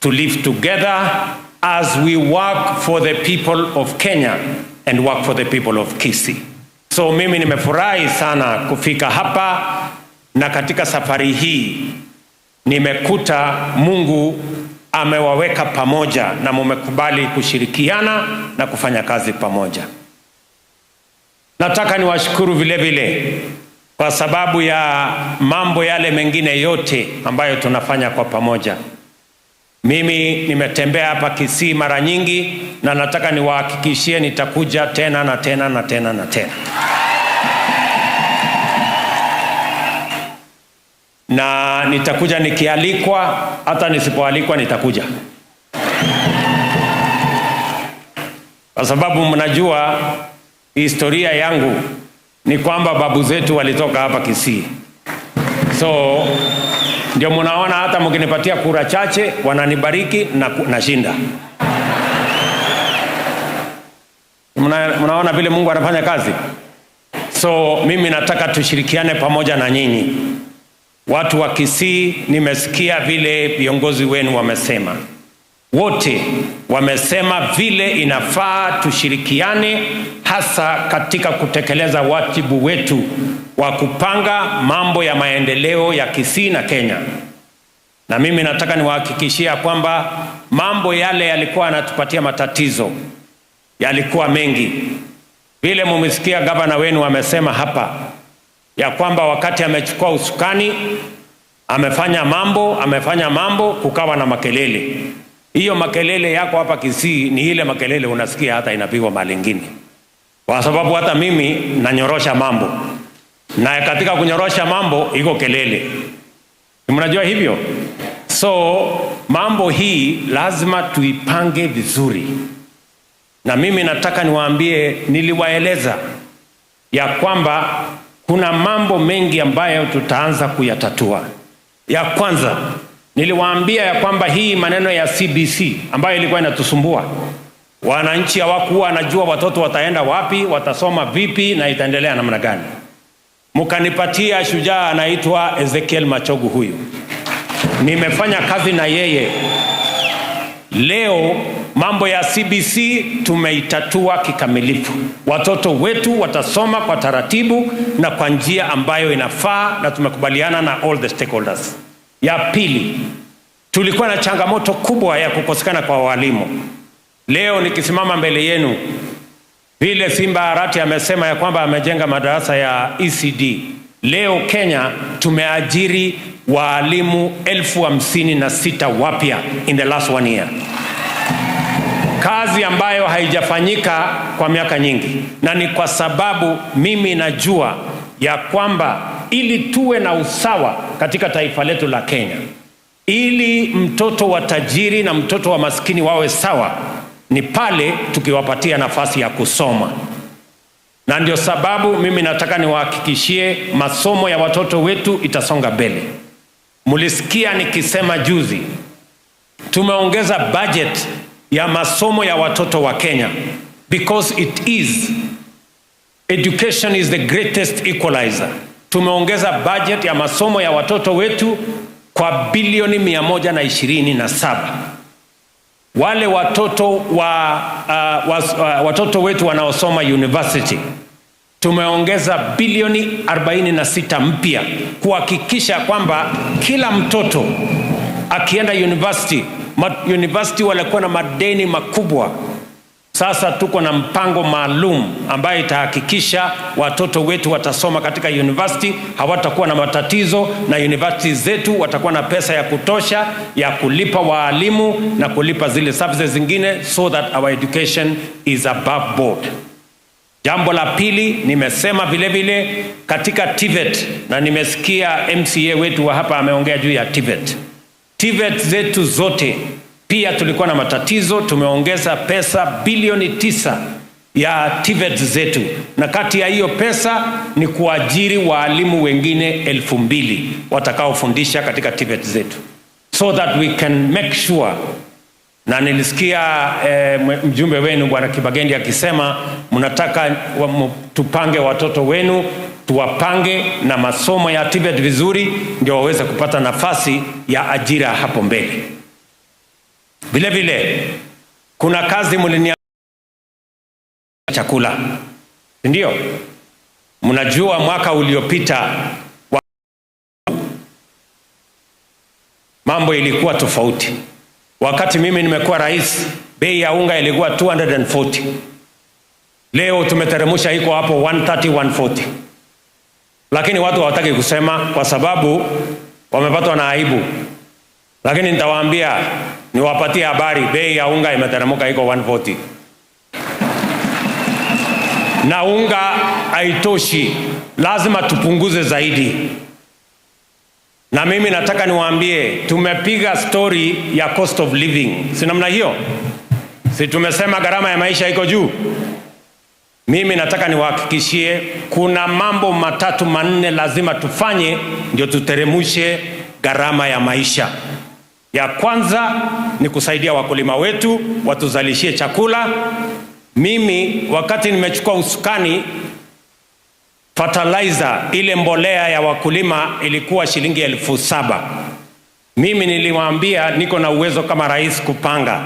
to live together as we work for the people of Kenya and work for the people of Kisii. So mimi nimefurahi sana kufika hapa, na katika safari hii nimekuta Mungu amewaweka pamoja na mumekubali kushirikiana na kufanya kazi pamoja. Nataka niwashukuru vile vile kwa sababu ya mambo yale mengine yote ambayo tunafanya kwa pamoja. Mimi nimetembea hapa Kisii mara nyingi, na nataka niwahakikishie nitakuja tena na tena na tena na tena. Na nitakuja nikialikwa, hata nisipoalikwa nitakuja. Kwa sababu mnajua historia yangu ni kwamba babu zetu walitoka hapa Kisii. So ndio mnaona hata mkinipatia kura chache wananibariki na nashinda. Mnaona vile Mungu anafanya kazi. So mimi nataka tushirikiane pamoja na nyinyi. Watu wa Kisii, nimesikia vile viongozi wenu wamesema. Wote wamesema vile inafaa tushirikiane, hasa katika kutekeleza wajibu wetu wa kupanga mambo ya maendeleo ya Kisii na Kenya. Na mimi nataka niwahakikishia kwamba mambo yale yalikuwa yanatupatia matatizo yalikuwa mengi. Vile mumesikia gavana wenu amesema hapa ya kwamba wakati amechukua usukani amefanya mambo, kukawa na makelele. Hiyo makelele yako hapa Kisii ni ile makelele unasikia hata inapigwa mahali ingine. Kwa sababu hata mimi nanyorosha mambo. Na katika kunyorosha mambo iko kelele. Mnajua hivyo? So mambo hii lazima tuipange vizuri. Na mimi nataka niwaambie, niliwaeleza ya kwamba kuna mambo mengi ambayo tutaanza kuyatatua. Ya kwanza, niliwaambia ya kwamba hii maneno ya CBC ambayo ilikuwa inatusumbua. Wananchi hawakuwa wanajua watoto wataenda wapi, watasoma vipi na itaendelea namna gani. Mkanipatia shujaa anaitwa Ezekiel Machogu huyu. Nimefanya kazi na yeye. Leo mambo ya CBC tumeitatua kikamilifu. Watoto wetu watasoma kwa taratibu na kwa njia ambayo inafaa, na tumekubaliana na all the stakeholders. Ya pili, tulikuwa na changamoto kubwa ya kukosekana kwa walimu. Leo nikisimama mbele yenu, vile Simba Arati amesema ya kwamba amejenga madarasa ya ECD. Leo Kenya tumeajiri waalimu 56,000 wapya in the last 1 year. Kazi ambayo haijafanyika kwa miaka nyingi. Na ni kwa sababu mimi najua ya kwamba ili tuwe na usawa katika taifa letu la Kenya, ili mtoto wa tajiri na mtoto wa maskini wawe sawa, ni pale tukiwapatia nafasi ya kusoma. Na ndio sababu mimi nataka niwahakikishie masomo ya watoto wetu itasonga mbele. Mulisikia nikisema juzi, tumeongeza budget ya masomo ya watoto wa Kenya because it is, education is the greatest equalizer. Tumeongeza budget ya masomo ya watoto wetu kwa bilioni 127. Wale watoto watoto wetu wanaosoma university, tumeongeza bilioni 46 mpya kuhakikisha kwamba kila mtoto akienda university, university walikuwa na madeni makubwa. Sasa tuko na mpango maalum ambayo itahakikisha watoto wetu watasoma katika university, hawatakuwa na matatizo, na university zetu watakuwa na pesa ya kutosha ya kulipa waalimu na kulipa zile services zingine, so that our education is above board. Jambo la pili, nimesema vile vile katika TVET, na nimesikia MCA wetu wa hapa ameongea juu ya TVET. TVET zetu zote pia tulikuwa na matatizo, tumeongeza pesa bilioni 9 ya TVET zetu. Na kati ya hiyo pesa ni kuajiri waalimu wengine 2,000 watakaofundisha katika TVET zetu, so that we can make sure. Na nilisikia mjumbe wenu Bwana Kibagendi akisema mnataka tupange watoto wenu, tuwapange na masomo ya TVET vizuri ndio waweze kupata nafasi ya ajira hapo mbele. Vile vile kuna kazi mlinia chakula. Ndio? Mnajua mwaka uliopita mambo ilikuwa tofauti. Wakati mimi nimekuwa rais, bei ya unga ilikuwa 240. Leo tumeteremsha iko hapo 130, 140. Lakini watu hawataki kusema kwa sababu wamepatwa na aibu. Lakini nitawaambia, niwapatie habari, bei ya unga imeteremka iko 140. Na unga haitoshi, lazima tupunguze zaidi. Na mimi nataka niwaambie, tumepiga story ya cost of living. Si namna hiyo? Si tumesema gharama ya maisha iko juu? Mimi nataka niwahakikishie kuna mambo matatu manne lazima tufanye ndio tuteremushe gharama ya maisha. Ya kwanza ni kusaidia wakulima wetu watuzalishie chakula. Mimi wakati nimechukua usukani, fertilizer ile mbolea ya wakulima ilikuwa shilingi 7,000. Mimi niliwaambia niko na uwezo kama rais kupanga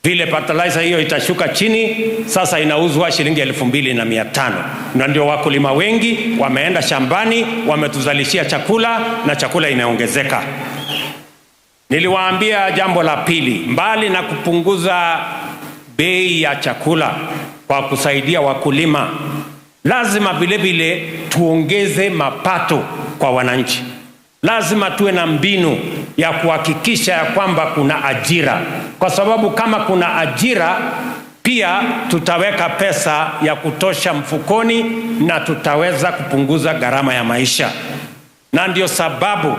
vile fertilizer hiyo itashuka chini. Sasa inauzwa shilingi 2,500. Na ndio wakulima wengi wameenda shambani, wametuzalishia chakula na chakula imeongezeka. Niliwaambia jambo la pili, mbali na kupunguza bei ya chakula kwa kusaidia wakulima, lazima vile vile tuongeze mapato kwa wananchi. Lazima tuwe na mbinu ya kuhakikisha ya kwamba kuna ajira. Kwa sababu kama kuna ajira, pia tutaweka pesa ya kutosha mfukoni na tutaweza kupunguza gharama ya maisha. Na ndio sababu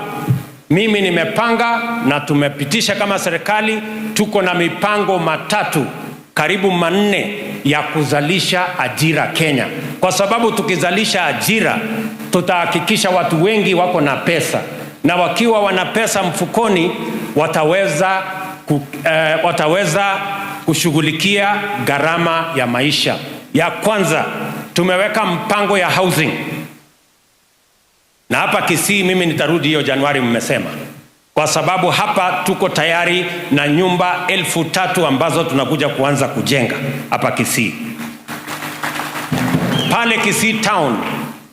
mimi nimepanga na tumepitisha kama serikali, tuko na mipango matatu karibu manne ya kuzalisha ajira Kenya. Kwa sababu tukizalisha ajira, tutahakikisha watu wengi wako na pesa. Na wakiwa wana pesa mfukoni, wataweza kushughulikia gharama ya maisha. Ya kwanza, tumeweka mpango ya housing. Na hapa Kisii mimi nitarudi hiyo Januari mmesema. kwa sababu hapa tuko tayari na nyumba 3,000 ambazo tunakuja kuanza kujenga hapa Kisii. Pale Kisii Town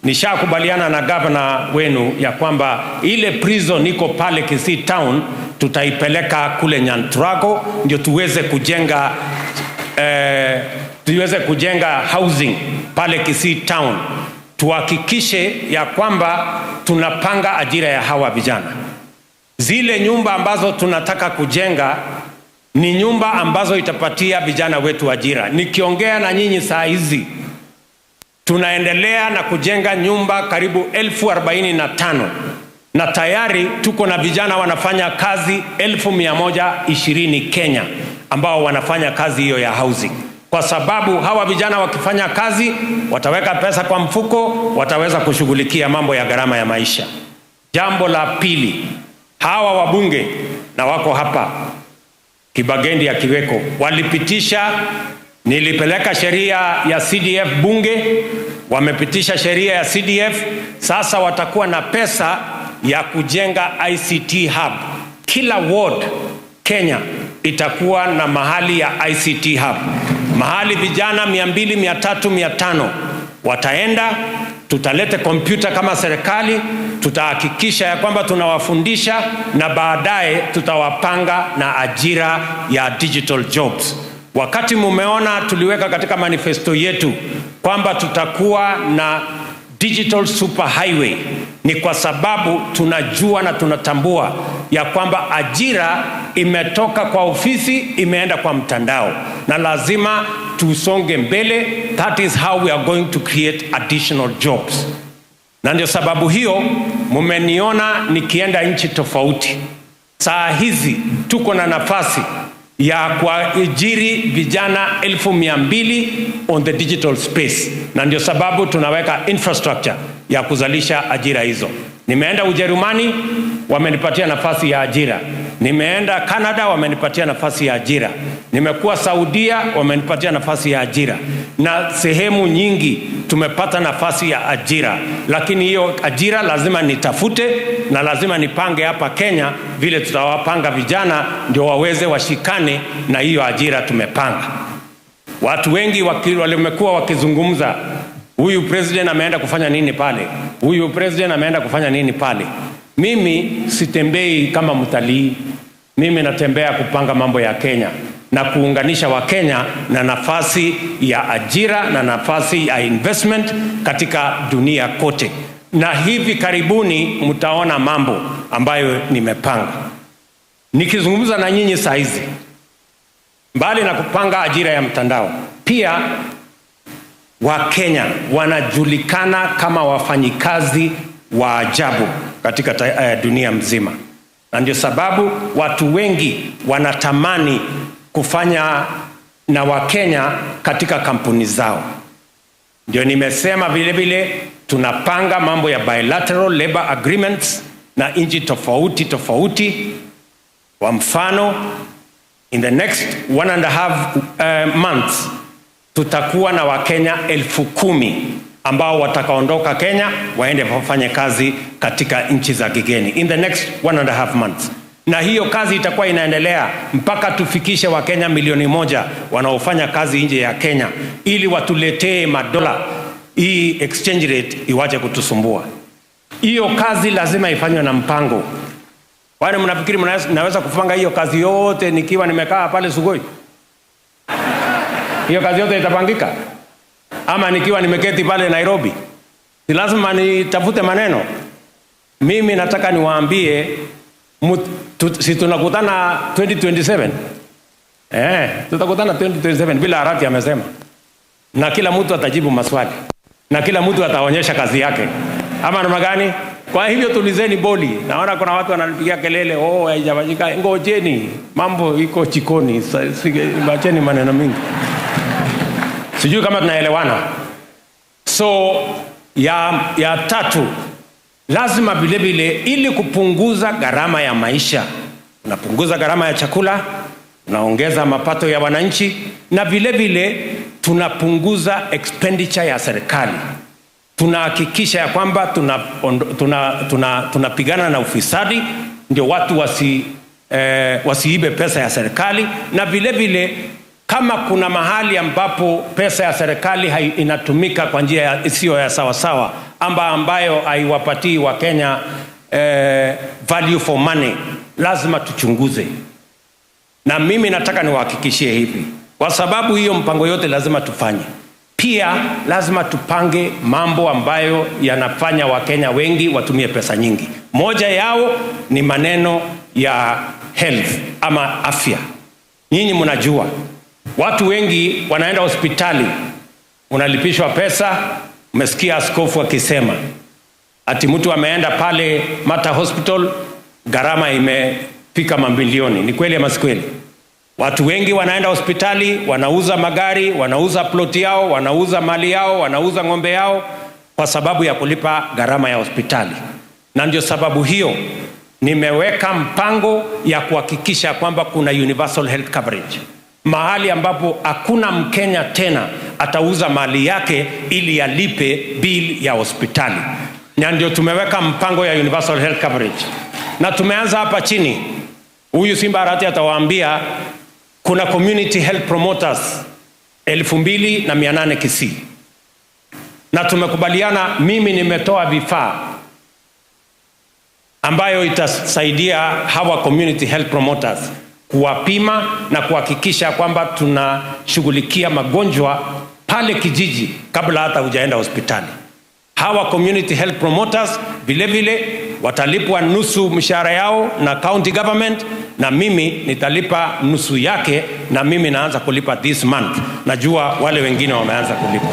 nishakubaliana na gavana wenu ya kwamba ile prison iko pale Kisii Town tutaipeleka kule Nyanturago ndio tuweze kujenga housing pale Kisii Town. Tuhakikishe ya kwamba tunapanga ajira ya hawa vijana. Zile nyumba ambazo tunataka kujenga ni nyumba ambazo itapatia vijana wetu ajira. Nikiongea na nyinyi saa hizi, tunaendelea na kujenga nyumba karibu 45,000 na tayari tuko na vijana wanafanya kazi 120,000 Kenya ambao wanafanya kazi hiyo ya housing. Kwa sababu hawa vijana wakifanya kazi wataweka pesa kwa mfuko, wataweza kushughulikia mambo ya gharama ya maisha. Jambo la pili, hawa wabunge na wako hapa Kibagendi ya Kiweko walipitisha, nilipeleka sheria ya CDF bunge, wamepitisha sheria ya CDF. Sasa watakuwa na pesa ya kujenga ICT hub. Kila ward Kenya itakuwa na mahali ya ICT hub, mahali vijana 200, 300, 500 wataenda. Tutalete kompyuta kama serikali, tutahakikisha ya kwamba tunawafundisha na baadaye tutawapanga na ajira ya digital jobs. Wakati mumeona tuliweka katika manifesto yetu kwamba tutakuwa na digital super highway, ni kwa sababu tunajua na tunatambua ya kwamba ajira imetoka kwa ofisi imeenda kwa mtandao, na lazima tusonge mbele. That is how we are going to create additional jobs. Na ndio sababu hiyo mumeniona nikienda nchi tofauti. Saa hizi tuko na nafasi ya kuajiri vijana 200,000 on the digital space, na ndio sababu tunaweka infrastructure ya kuzalisha ajira hizo. Nimeenda Ujerumani, wamenipatia nafasi ya ajira. Nimeenda Canada, wamenipatia nafasi ya ajira. Nimekuwa Saudia, wamenipatia nafasi ya ajira. Na sehemu nyingi tumepata nafasi ya ajira. Lakini hiyo ajira lazima nitafute na lazima nipange hapa Kenya vile tutawapanga vijana ndio waweze washikane na hiyo ajira tumepanga. Watu wengi walimekuwa wakizungumza, huyu president ameenda kufanya nini pale? Huyu president ameenda kufanya nini pale? Mimi sitembei kama mtalii. Mimi natembea kupanga mambo ya Kenya na kuunganisha wa Kenya na nafasi ya ajira na nafasi ya investment katika dunia kote. Na hivi karibuni mtaona mambo ambayo nimepanga. Nikizungumza na nyinyi saa hizi, mbali na kupanga ajira ya mtandao, pia Wakenya wanajulikana kama wafanyikazi wa ajabu katika dunia mzima. Na ndio sababu watu wengi wanatamani kufanya na Wakenya katika kampuni zao. Ndio nimesema vile vile tunapanga mambo ya bilateral labor agreements na nchi tofauti tofauti. Kwa mfano, in the next 1.5 months tutakuwa na Wakenya 10,000 ambao watakaondoka Kenya waende wafanye kazi katika nchi za kigeni in the next 1.5 months. Na hiyo kazi itakuwa inaendelea mpaka tufikishe Wakenya 1,000,000 wanaofanya kazi nje ya Kenya, ili watuletee madola, hii exchange rate iwache kutusumbua. Hiyo kazi lazima ifanywe na mpango. Wale mnafikiri naweza kupanga hiyo kazi yote nikiwa nimekaa pale Sugoi? Hiyo kazi yote itapangika? Ama nikiwa nimeketi pale Nairobi? Si lazima nitafute maneno. Mimi nataka niwaambie, si tunakutana 2027? Tutakutana 2027 bila haraka amesema. Na kila mtu atajibu maswali. Na kila mtu ataonyesha kazi yake. Ama namna gani? Kwa hivyo tulizeni boli. Naona kuna watu wananipigia kelele, oh haijafanyika. Ngojeni, mambo iko jikoni. Bacheni maneno mingi. Sijui kama tunaelewana. So ya tatu, lazima vile vile ili kupunguza gharama ya maisha, unapunguza gharama ya chakula, unaongeza mapato ya wananchi, na vile vile tunapunguza expenditure ya serikali. Tunahakikisha ya kwamba tunapigana na ufisadi ndio watu wasiibe pesa ya serikali, na vile vile kama kuna mahali ambapo pesa ya serikali inatumika kwa njia isiyo ya sawasawa ambayo haiwapatii Wakenya value for money, lazima tuchunguze. Na mimi nataka niwahakikishie hivi, kwa sababu hiyo mpango yote lazima tufanye. Pia lazima tupange mambo ambayo yanafanya Wakenya wengi watumie pesa nyingi. Moja yao ni maneno ya health ama afya. Nyinyi mnajua watu wengi wanaenda hospitali, unalipishwa pesa. Umesikia askofu akisema ati mtu ameenda pale Mata Hospital, gharama imefika mamilioni. Ni kweli ama si kweli? Watu wengi wanaenda hospitali, wanauza magari, wanauza ploti yao, wanauza mali yao, wanauza ng'ombe yao kwa sababu ya kulipa gharama ya hospitali. Na ndio sababu hiyo nimeweka mpango ya kuhakikisha kwamba kuna universal health coverage, mahali ambapo hakuna Mkenya tena atauza mali yake ili alipe bill ya hospitali. Na ndio tumeweka mpango ya universal health coverage. Na tumeanza hapa chini. Huyu Simba Arati atawaambia kuna community health promoters 2800 Kisii. Na tumekubaliana, mimi nimetoa vifaa ambayo itasaidia hawa community health promoters kuwapima na kuhakikisha kwamba tunashughulikia magonjwa pale kijiji kabla hata hujaenda hospitali. Hawa community health promoters vile vile watalipwa nusu mshahara yao na county government, na mimi nitalipa nusu yake, na mimi naanza kulipa this month. Najua wale wengine wameanza kulipa.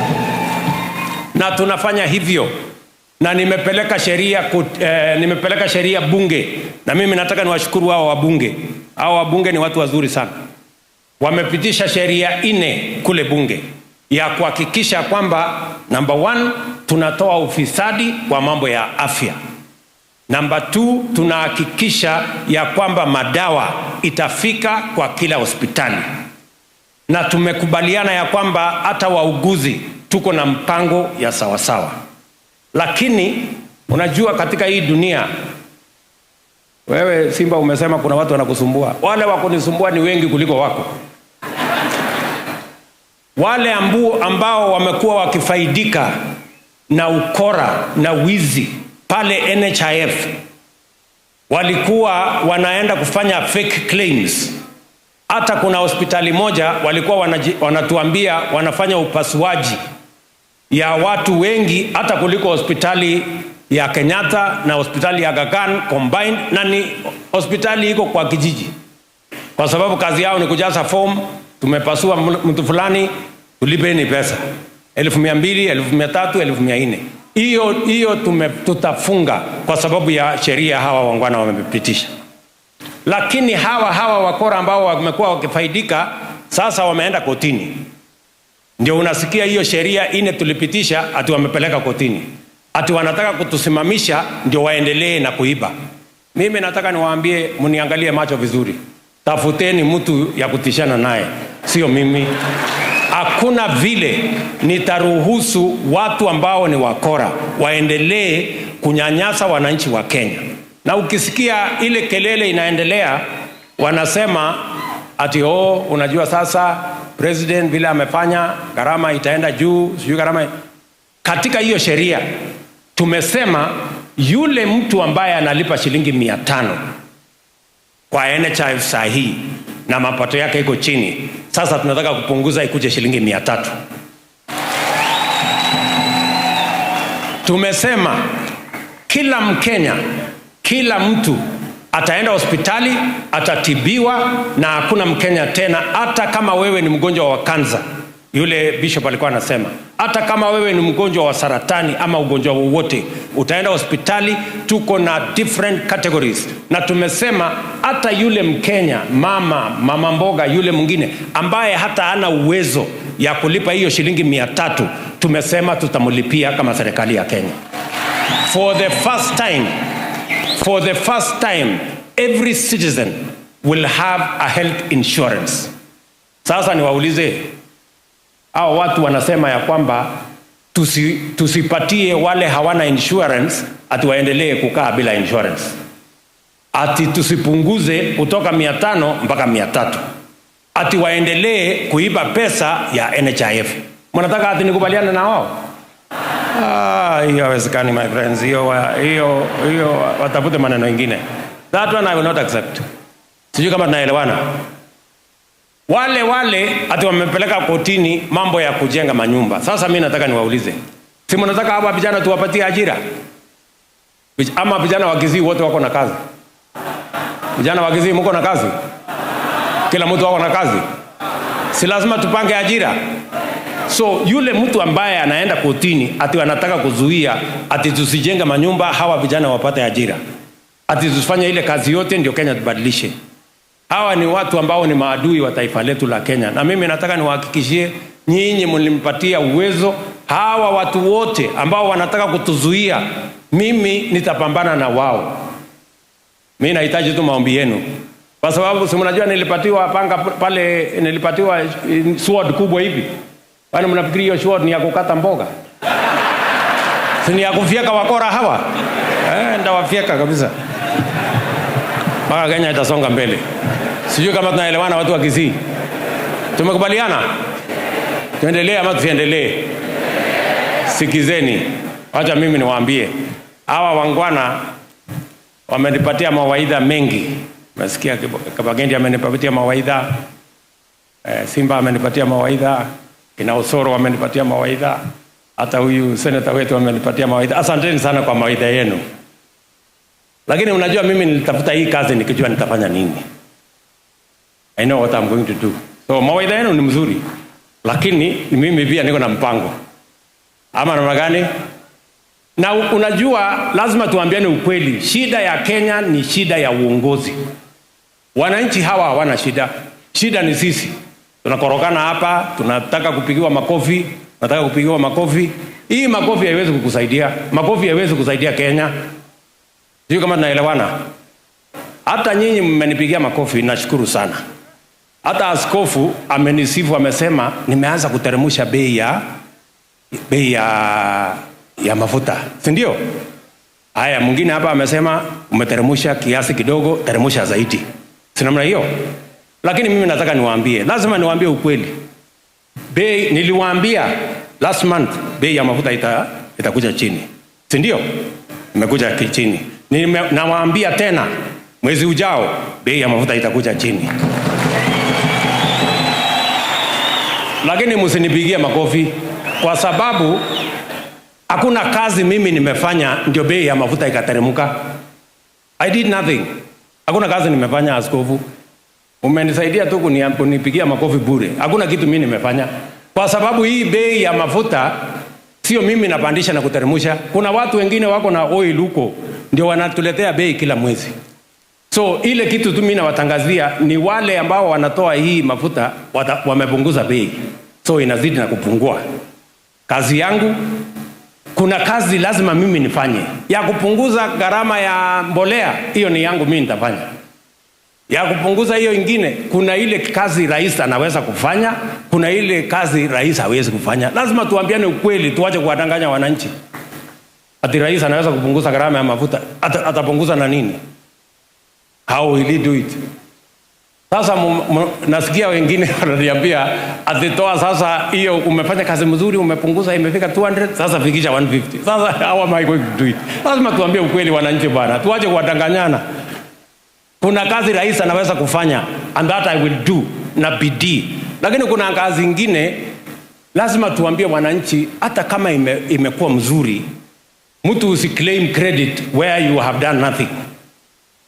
Na tunafanya hivyo. Na nimepeleka sheria bunge. Na mimi nataka niwashukuru hao wabunge. Hao wabunge ni watu wazuri sana. Wamepitisha sheria 4 kule bunge ya kuhakikisha kwamba number 1, tunatoa ufisadi kwa mambo ya afya. Number 2, tunahakikisha ya kwamba madawa itafika kwa kila hospitali. Na tumekubaliana ya kwamba hata wauguzi tuko na mpango ya sawasawa. Lakini unajua katika hii dunia, wewe Simba umesema kuna watu wanakusumbua. Wale wakunisumbua ni wengi kuliko wako. Wale ambao wamekuwa wakifaidika na ukora na wizi pale NHIF, walikuwa wanaenda kufanya fake claims. Hata kuna hospitali moja walikuwa wanatuambia wanafanya upasuaji ya watu wengi hata kuliko hospitali ya Kenyatta na hospitali ya Aga Khan combined, na ni hospitali iko kwa kijiji. Kwa sababu kazi yao ni kujaza form, tumepasua mtu fulani, tulipeni pesa 1200, 1300, 1400. Hiyo tutafunga kwa sababu ya sheria hawa wangwana wamepitisha. Lakini hawa wakora ambao wamekuwa wakifaidika sasa wameenda kotini. Ndio unasikia hiyo sheria 4 tulipitisha ati wamepeleka kotini. Ati wanataka kutusimamisha ndio waendelee na kuiba. Mimi nataka niwaambie, mniangalie macho vizuri. Tafuteni mtu ya kutishana naye, sio mimi. Hakuna vile nitaruhusu watu ambao ni wakora waendelee kunyanyasa wananchi wa Kenya. Na ukisikia ile kelele inaendelea, wanasema ati oh, unajua sasa president vile amefanya gharama itaenda juu, sijui gharama. Katika hiyo sheria tumesema yule mtu ambaye analipa shilingi 500 kwa NHIF sahihi na mapato yake iko chini, sasa tunataka kupunguza ikuje shilingi 300. Tumesema kila Mkenya, kila mtu ataenda hospitali, atatibiwa, na hakuna Mkenya tena, hata kama wewe ni mgonjwa wa kansa. Yule bishop alikuwa anasema, hata kama wewe ni mgonjwa wa saratani ama ugonjwa wowote, utaenda hospitali, tuko na different categories. Na tumesema hata yule Mkenya, mama mboga, yule mwingine ambaye hata hana uwezo ya kulipa hiyo shilingi 300, tumesema tutamlipia kama serikali ya Kenya. For the first time, every citizen will have a health insurance. Sasa niwaulize, hao watu wanasema ya kwamba tusipatie wale hawana insurance ati waendelee kukaa bila insurance. Ati tusipunguze kutoka 500 mpaka 300. Ati waendelee kuiba pesa ya NHIF. Mnataka ati nikubaliane na wao? Ah, hiyo haiwezekani my friends. Hiyo watafute maneno mengine. That one I will not accept. Sijui kama tunaelewana. Wale ati wamepeleka kotini mambo ya kujenga manyumba. Sasa mimi nataka niwaulize. Si mnataka hapa vijana tuwapatie ajira? Ama vijana wa Kisii wote wako na kazi? Vijana wa Kisii mko na kazi? Kila mtu wako na kazi? Si lazima tupange ajira? So yule mtu ambaye anaenda kotini ati anataka kuzuia ati tusijenge manyumba hawa vijana wapate ajira, ati tusifanye ile kazi yote ndio Kenya tubadilishe. Hawa ni watu ambao ni maadui wa taifa letu la Kenya. Na mimi nataka niwahakikishie nyinyi mlimpatia uwezo hawa watu wote ambao wanataka kutuzuia, mimi nitapambana na wao. Mimi nahitaji tu maombi yenu. Kwa sababu si mnajua nilipatiwa panga pale, nilipatiwa sword kubwa hivi. Kwani mnafikiri hiyo sword ni ya kukata mboga? Si ni ya kufyeka wakora hawa? Ndawafyeka kabisa. Mpaka Kenya itasonga mbele. Sijui kama tunaelewana watu wa Kisii. Tumekubaliana? Tuendelee ama tusiendelee? Sikizeni. Acha mimi niwaambie. Hawa wangwana wamenipatia mawaidha mengi. Nasikia Kabagendi amenipatia mawaidha, Simba amenipatia mawaidha, kina Osoro amenipatia mawaidha, hata huyu senator wetu amenipatia mawaidha. Asanteni sana kwa mawaidha yenu. Lakini unajua mimi nilitafuta hii kazi nikijua nitafanya nini. I know what I'm going to do. So mawaidha yenu ni mzuri, lakini mimi pia niko na mpango. Ama namna gani? Na unajua lazima tuambiane ukweli. Shida ya Kenya ni shida ya uongozi. Wananchi hawa hawana shida. Shida ni sisi. Tunakorokana hapa, tunataka kupigiwa makofi, nataka kupigiwa makofi. Hii makofi haiwezi kukusaidia. Makofi haiwezi kusaidia Kenya. Sio kama tunaelewana. Hata nyinyi mmenipigia makofi, nashukuru sana. Hata askofu amenisifu, amesema nimeanza kuteremsha bei ya mafuta. Si ndio? Haya, mwingine hapa amesema umeteremsha kiasi kidogo, teremsha zaidi. Si namna hiyo? Lakini mimi nataka niwaambie, lazima niwaambie ukweli. Bei niliwaambia last month bei ya mafuta itakuja chini. Si ndio? Imekuja chini. Nawaambia tena mwezi ujao bei ya mafuta itakuja chini. Lakini msinipigie makofi kwa sababu hakuna kazi mimi nimefanya ndio bei ya mafuta ikateremka. I did nothing. Hakuna kazi nimefanya askofu. Umenisaidia tu kunipigia makofi bure. Hakuna kitu mimi nimefanya. Kwa sababu hii bei ya mafuta sio mimi napandisha na kuteremsha. Kuna watu wengine wako na oil huko ndio wanatuletea bei kila mwezi. So ile kitu tu mimi nawatangazia ni wale ambao wanatoa hii mafuta wamepunguza bei. So inazidi na kupungua. Kazi yangu, kuna kazi lazima mimi nifanye ya kupunguza gharama ya mbolea, hiyo ni yangu mimi nitafanya. Ya kupunguza hiyo ingine, kuna ile kazi rais anaweza kufanya, kuna ile kazi rais hawezi kufanya. Lazima tuambiane ukweli, tuache kuwadanganya wananchi. Ati rais anaweza kupunguza gharama ya mafuta, atapunguza na nini? How will he do it? Sasa nasikia wengine wananiambia atitoa sasa hiyo umefanya kazi mzuri, umepunguza imefika 200, sasa fikisha 150. Sasa how am I going to do it? Lazima tuambie ukweli wananchi bwana, tuache kuwadanganyana. Kuna kazi rais anaweza kufanya and that I will do na bidii. Lakini kuna kazi nyingine lazima tuambie wananchi hata kama imekuwa mzuri, mtu usiclaim credit where you have done nothing.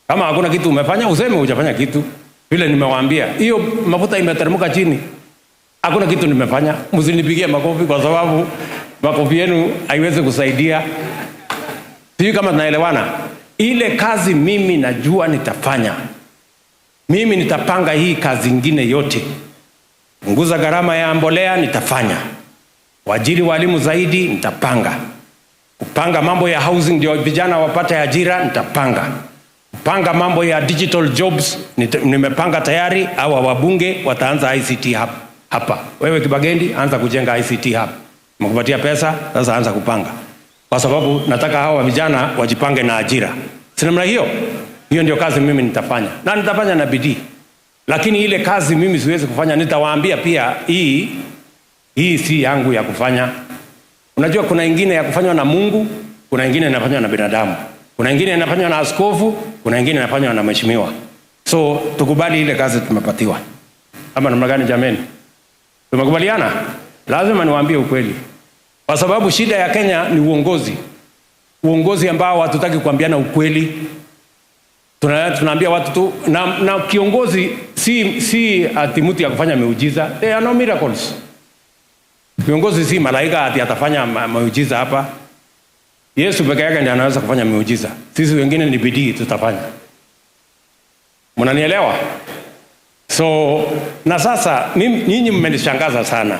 Kama hakuna kitu umefanya, useme hujafanya kitu. Vile nimewaambia, hiyo mafuta imeteremka chini. Hakuna kitu nimefanya. Msinipigie makofi kwa sababu makofi yenu haiwezi kusaidia. Sijui kama tunaelewana. Ile kazi mimi najua nitafanya. Mimi nitapanga hii kazi nyingine yote. Punguza gharama ya mbolea nitafanya. Waajiri walimu zaidi nitapanga. Kupanga mambo ya housing ndio vijana wapate ajira nitapanga. Panga mambo ya digital jobs nimepanga tayari. Hawa wabunge wataanza ICT hub hapa. Wewe Kibagendi anza kujenga ICT hub. Nimekupatia pesa, sasa anza kupanga. Kwa sababu nataka hawa vijana wajipange na ajira. Si namna hiyo? Hiyo ndio kazi mimi nitafanya, na nitafanya na bidii. Lakini ile kazi mimi siwezi kufanya, nitawaambia pia hii si yangu ya kufanya. Unajua kuna ingine ya kufanywa na Mungu, kuna ingine inafanywa na binadamu, kuna ingine inafanywa na askofu, kuna ingine inafanywa na mheshimiwa. So tukubali ile kazi tumepatiwa. Ama namna gani jameni? Tumekubaliana? Lazima niwaambie ukweli. Kwa sababu shida ya Kenya ni uongozi. Uongozi ambao hatutaki kuambiana ukweli. Tunaambia watu tu, na kiongozi si ati mtu ya kufanya miujiza. There are no miracles. Kiongozi si malaika ati atafanya miujiza hapa. Yesu peke yake ndiye anaweza kufanya miujiza. Sisi wengine ni bidii tutafanya. Mnanielewa? So na sasa nyinyi mmenishangaza sana.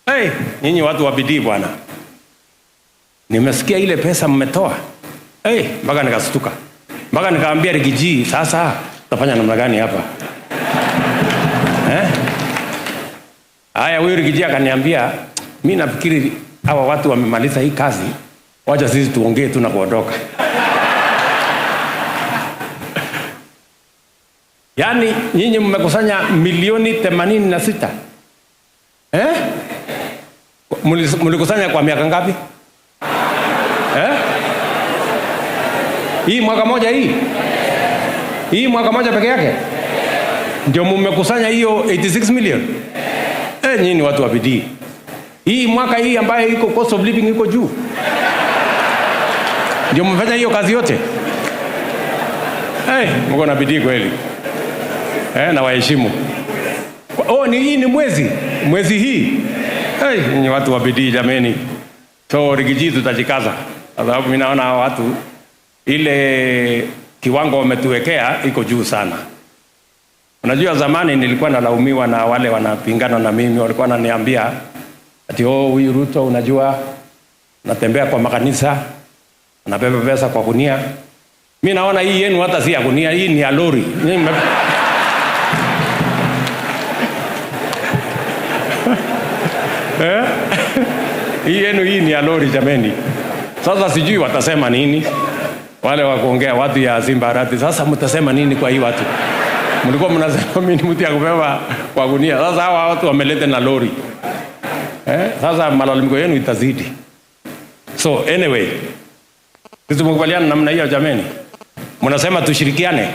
Hey, nyinyi watu wa bidii bwana. Nimesikia ile pesa mmetoa. Hey, mpaka nikastuka. Mpaka nikaambia Rigiji, sasa tutafanya namna gani hapa? Eh? Haya, huyu Rigiji akaniambia, mimi nafikiri hawa watu wamemaliza hii kazi, wacha sisi tuongee tu na kuondoka. Yaani nyinyi mmekusanya milioni 86. Eh? Mlikusanya kwa miaka ngapi? Eh? Hii mwaka moja hii? Hii mwaka moja peke yake? Ndio mmekusanya hiyo 86 million? Eh, nyinyi watu wa bidii. Hii mwaka hii ambayo iko cost of living iko juu. Ndio mmefanya hiyo kazi yote? Eh, mko na bidii kweli. Eh, na waheshimu. Oh, ni hii ni mwezi. Mwezi hii. Eh, nyinyi watu wa bidii jameni. So Rigiji tutajikaza. Kwa sababu mimi naona hawa watu ile kiwango wametuwekea iko juu sana. Unajua zamani nilikuwa nalaumiwa na wale wanapingana na mimi, walikuwa wananiambia ati oh, huyu Ruto unajua natembea kwa makanisa, anabeba pesa kwa gunia. Mimi naona hii yenu hata si ya gunia, hii ni ya lori. Eh? Hii yenu hii ni ya lori jameni. Sasa sijui watasema nini wale wa kuongea watu ya Simba Arati. Sasa mtasema nini kwa hii watu? Mlikuwa mnasema mimi ni mtu ya kubeba kwa gunia. Sasa hawa watu wameleta na lori. Eh? Sasa malalamiko yenu itazidi. So anyway, sisi tumekubaliana namna hiyo jameni. Mnasema tushirikiane,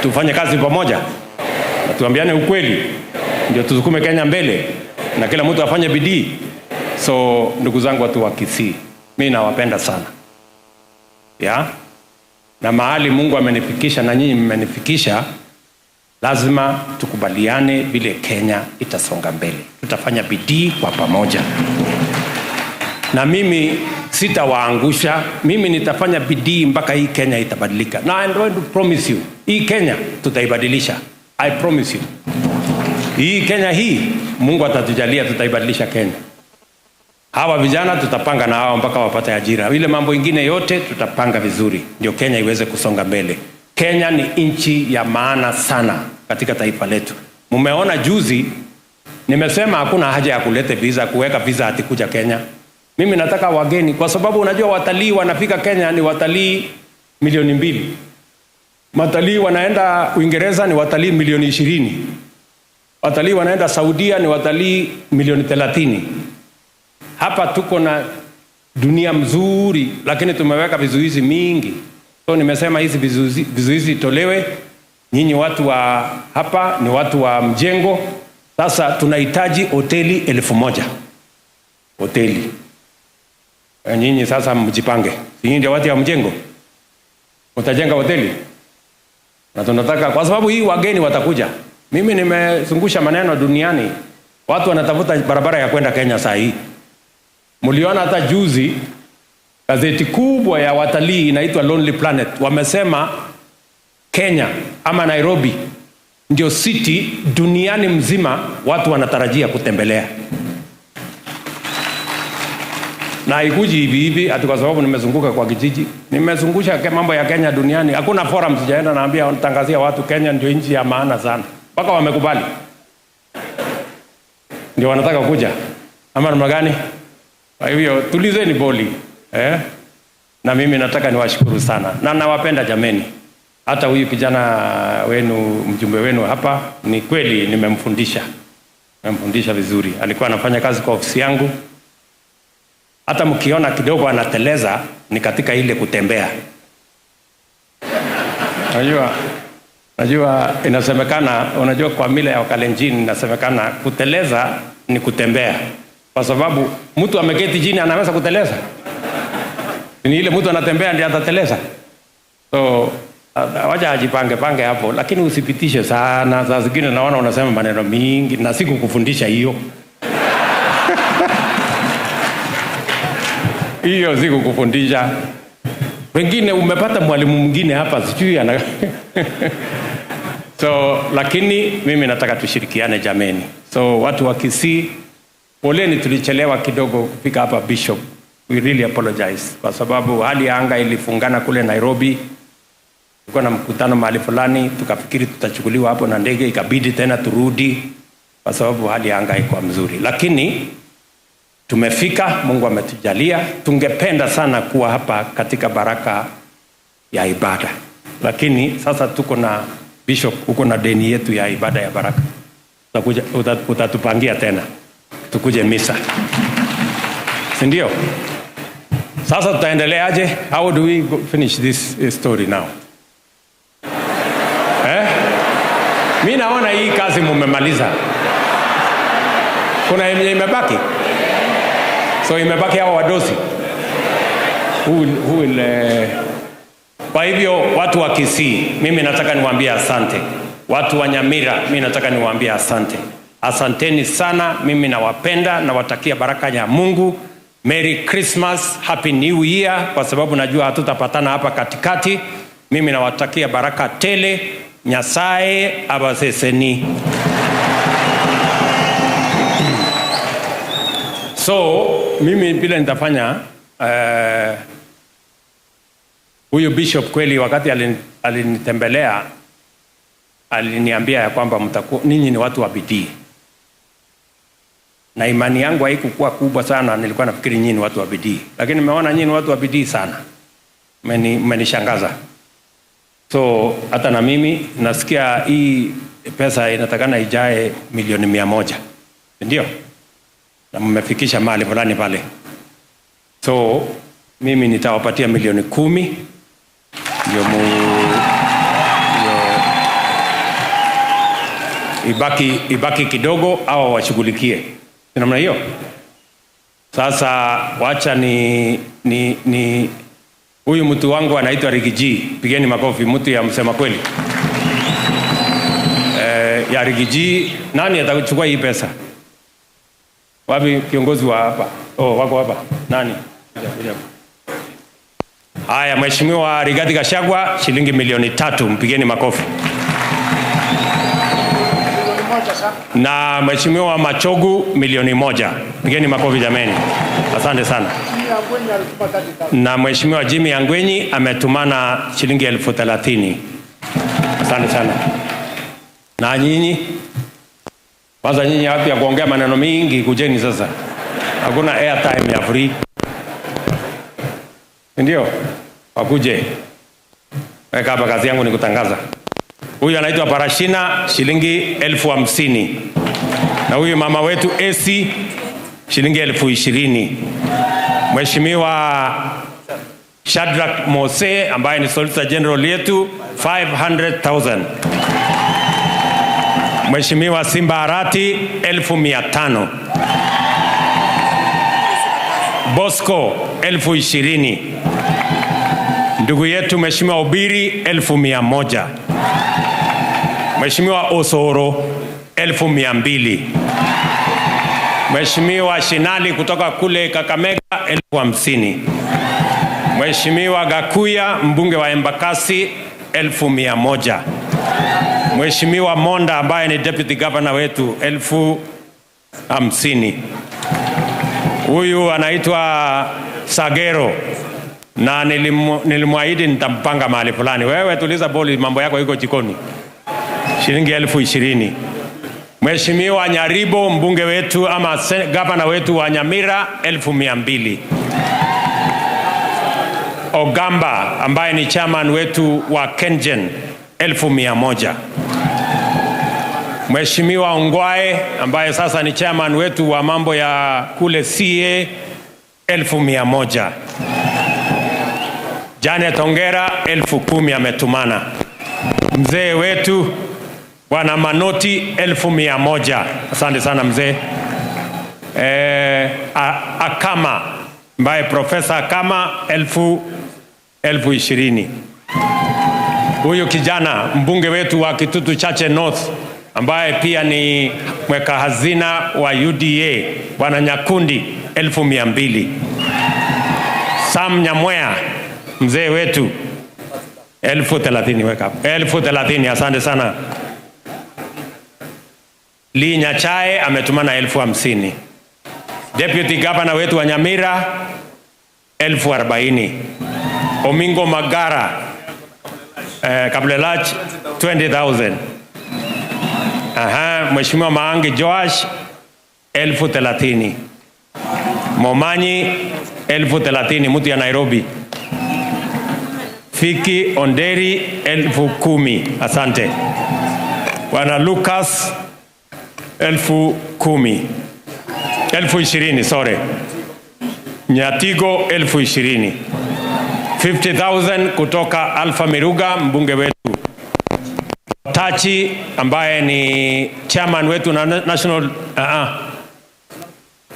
tufanye kazi pamoja, na tuambiane ukweli, ndio tusukume Kenya mbele, na kila mtu afanye bidii. So ndugu zangu watu wa Kisii, mimi nawapenda sana. Ya? Na mahali Mungu amenifikisha na nyinyi mmenifikisha, lazima tukubaliane vile Kenya itasonga mbele. Tutafanya bidii kwa pamoja. Na mimi sitawaangusha, mimi nitafanya bidii mpaka hii Kenya itabadilika. Na I want to promise you, hii Kenya tutaibadilisha. I promise you. Hii Kenya hii, Mungu atatujalia tutaibadilisha Kenya. Hawa vijana tutapanga na hawa mpaka wapate ajira. Ile mambo ingine yote tutapanga vizuri, ndio Kenya iweze kusonga mbele. Kenya ni nchi ya maana sana katika taifa letu. Mumeona juzi nimesema hakuna haja ya kulete visa, kuweka visa ati kuja Kenya. Mimi nataka wageni, kwa sababu unajua watalii wanafika Kenya ni watalii milioni 2. Watalii wanaenda Uingereza ni watalii milioni 20. Watalii wanaenda Saudia ni watalii milioni 30. Hapa tuko na dunia mzuri, lakini tumeweka vizuizi mingi. So nimesema hizi vizuizi tolewe. Nyinyi watu wa hapa ni watu wa mjengo. Sasa tunahitaji hoteli 1000. Hoteli. Nyinyi sasa mjipange. Nyinyi ndio watu wa mjengo. Mtajenga hoteli. Na tunataka, kwa sababu hii wageni watakuja. Mimi nimezungusha maneno duniani. Watu wanatafuta barabara ya kwenda Kenya saa hii. Mliona hata juzi gazeti kubwa ya watalii inaitwa Lonely Planet, wamesema Kenya ama Nairobi ndio city duniani mzima watu wanatarajia kutembelea. Na haikuji hivi hivi ati kwa sababu nimezunguka kwa kijiji. Nimezungusha mambo ya Kenya duniani. Hakuna forum sijaenda naambia tangazia watu Kenya ndio nchi ya maana sana. Mpaka wamekubali. Ndio wanataka kuja. Ama namna gani? Kwa hivyo tulizeni boli. Eh? Na mimi nataka niwashukuru sana. Na nawapenda jameni. Hata huyu kijana wenu, mjumbe wenu hapa, ni kweli nimemfundisha. Nimemfundisha vizuri. Alikuwa anafanya kazi kwa ofisi yangu. Hata mkiona kidogo anateleza ni katika ile kutembea. Unajua inasemekana, unajua kwa mila ya Wakalenjin inasemekana kuteleza ni kutembea. Kwa sababu mtu ameketi chini anaweza kuteleza. Ni ile mtu anatembea ndiye atateleza. So wacha ajipange pange hapo, lakini usipitishe sana. Saa zingine naona unasema maneno mingi na sikukufundisha hiyo. Hiyo sikukufundisha. Wengine umepata mwalimu mwingine hapa sijui ana So lakini mimi nataka tushirikiane jameni. So watu wa Kisii, poleni tulichelewa kidogo kufika hapa Bishop. We really apologize kwa sababu hali ya anga ilifungana kule Nairobi. Tulikuwa na mkutano mahali fulani, tukafikiri tutachukuliwa hapo na ndege, ikabidi tena turudi kwa sababu hali ya anga haikuwa mzuri. Lakini tumefika, Mungu ametujalia. Tungependa sana kuwa hapa katika baraka ya ibada. Lakini sasa tuko na Bishop, uko na deni yetu ya ibada ya baraka. Utatupangia tena. Tukuje misa. Si ndio? Sasa tutaendeleaje? How do we finish this story now? Mimi naona hii kazi mumemaliza. Kuna yenye imebaki? So imebaki hawa wadosi. Who will, Kwa hivyo watu wa Kisii, mimi nataka niwaambie asante. Watu wa Nyamira, mimi nataka niwaambie asante. Asanteni sana, mimi nawapenda, nawatakia baraka ya Mungu. Merry Christmas, Happy New Year, kwa sababu najua hatutapatana hapa katikati. Mimi nawatakia baraka tele. Nyasaye abaseseni. So mimi vile nitafanya, huyu bishop kweli wakati alinitembelea aliniambia ya kwamba ninyi ni watu wa bidii. Na imani yangu haikuwa kubwa sana, nilikuwa nafikiri nyinyi ni watu wa bidii. Lakini nimeona nyinyi ni watu wa bidii sana. Mmenishangaza. So hata na mimi nasikia hii pesa inatakana ijae 100,000,000. Ndio? Na mmefikisha mahali fulani pale. So mimi nitawapatia 10,000,000 ndio ibaki kidogo au washughulikie. Ni namna hiyo. Sasa wacha ni huyu mtu wangu anaitwa Rigiji. Pigeni makofi mtu ya msema kweli. Ya Rigiji, nani atachukua hii pesa? Wapi kiongozi wa hapa? Oh, wako hapa. Nani? Haya, Mheshimiwa Rigathi Gachagua shilingi 3,000,000, mpigeni makofi. Na Mheshimiwa Machogu 1,000,000. Pigeni makofi jameni. Asante sana. Na Mheshimiwa Jimmy Angwenyi ametumana shilingi 30,000. Asante sana. Na nyinyi? Kwanza nyinyi wapi ya kuongea maneno mingi, kujeni sasa. Hakuna airtime ya free. Ndio? Wakuje. Weka hapa, kazi yangu ni kutangaza. Huyu anaitwa Parashina shilingi 50,000. Na huyu mama wetu AC shilingi 20,000. Mheshimiwa Shadrack Mose ambaye ni Solicitor General yetu 500,000. Mheshimiwa Simba Arati 500,000. Bosco 20,000. Ndugu yetu Mheshimiwa Obiri 100,000. Mheshimiwa Osoro 200,000. Mheshimiwa Shinali kutoka kule Kakamega 50,000. Mheshimiwa Gakuya mbunge wa Embakasi 100,000. Mheshimiwa Monda ambaye ni deputy governor wetu 50,000. Huyu anaitwa Sagero na nilimwahidi nitampanga mahali fulani. Wewe tuliza boli, mambo yako iko jikoni. Shilingi 20,000. Mheshimiwa Nyaribo mbunge wetu ama governor wetu wa Nyamira 200,000. Ogamba ambaye ni chairman wetu wa KenGen 100,000. Mheshimiwa Ongwae ambaye sasa ni chairman wetu wa mambo ya kule CA 100,000. Janet Ongera 10,000 ametumana. Mzee wetu Bwana Manoti 100,000. Asante sana mzee. Akama ambaye Profesa Akama 20,000. Huyu kijana mbunge wetu wa Kitutu Chache North ambaye pia ni mweka hazina wa UDA Bwana Nyakundi 200,000. Sam Nyamwea mzee wetu 30,000, weka hapo. 30,000, asante sana. Lee Nyachae ametumana 50,000. Deputy Governor wetu wa Nyamira 40,000. Omingo Magara Kablelach 20,000. Aha, Mheshimiwa Maangi Joash 30,000. Momanyi 30,000, mtu ya Nairobi. Fiki Onderi 10,000. Asante. Bwana Lucas 10,000. 20,000, sorry. Nyatigo 20,000. 50,000 kutoka Alpha Miruga mbunge wetu. Tachi ambaye ni chairman wetu na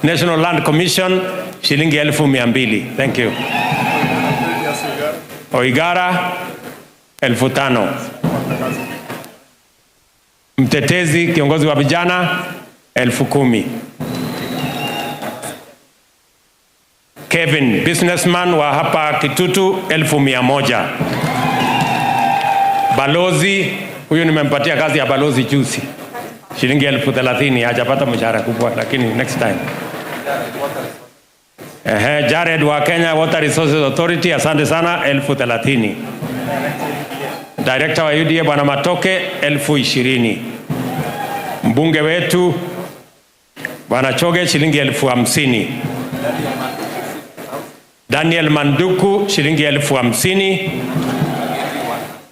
National Land Commission shilingi 200,000. Thank you. Oigara 5,000. Mtetezi kiongozi wa vijana 10,000. Kevin businessman wa hapa Kitutu 100,000. Balozi huyu nimempatia kazi ya balozi juzi shilingi 30,000, hajapata mshahara kubwa lakini next time. Jared wa Kenya Water Resources Authority asante sana 30,000. Director wa UDA Bwana Matoke 20,000. Mbunge wetu Bwana Choge shilingi 50,000. Daniel Manduku shilingi 50,000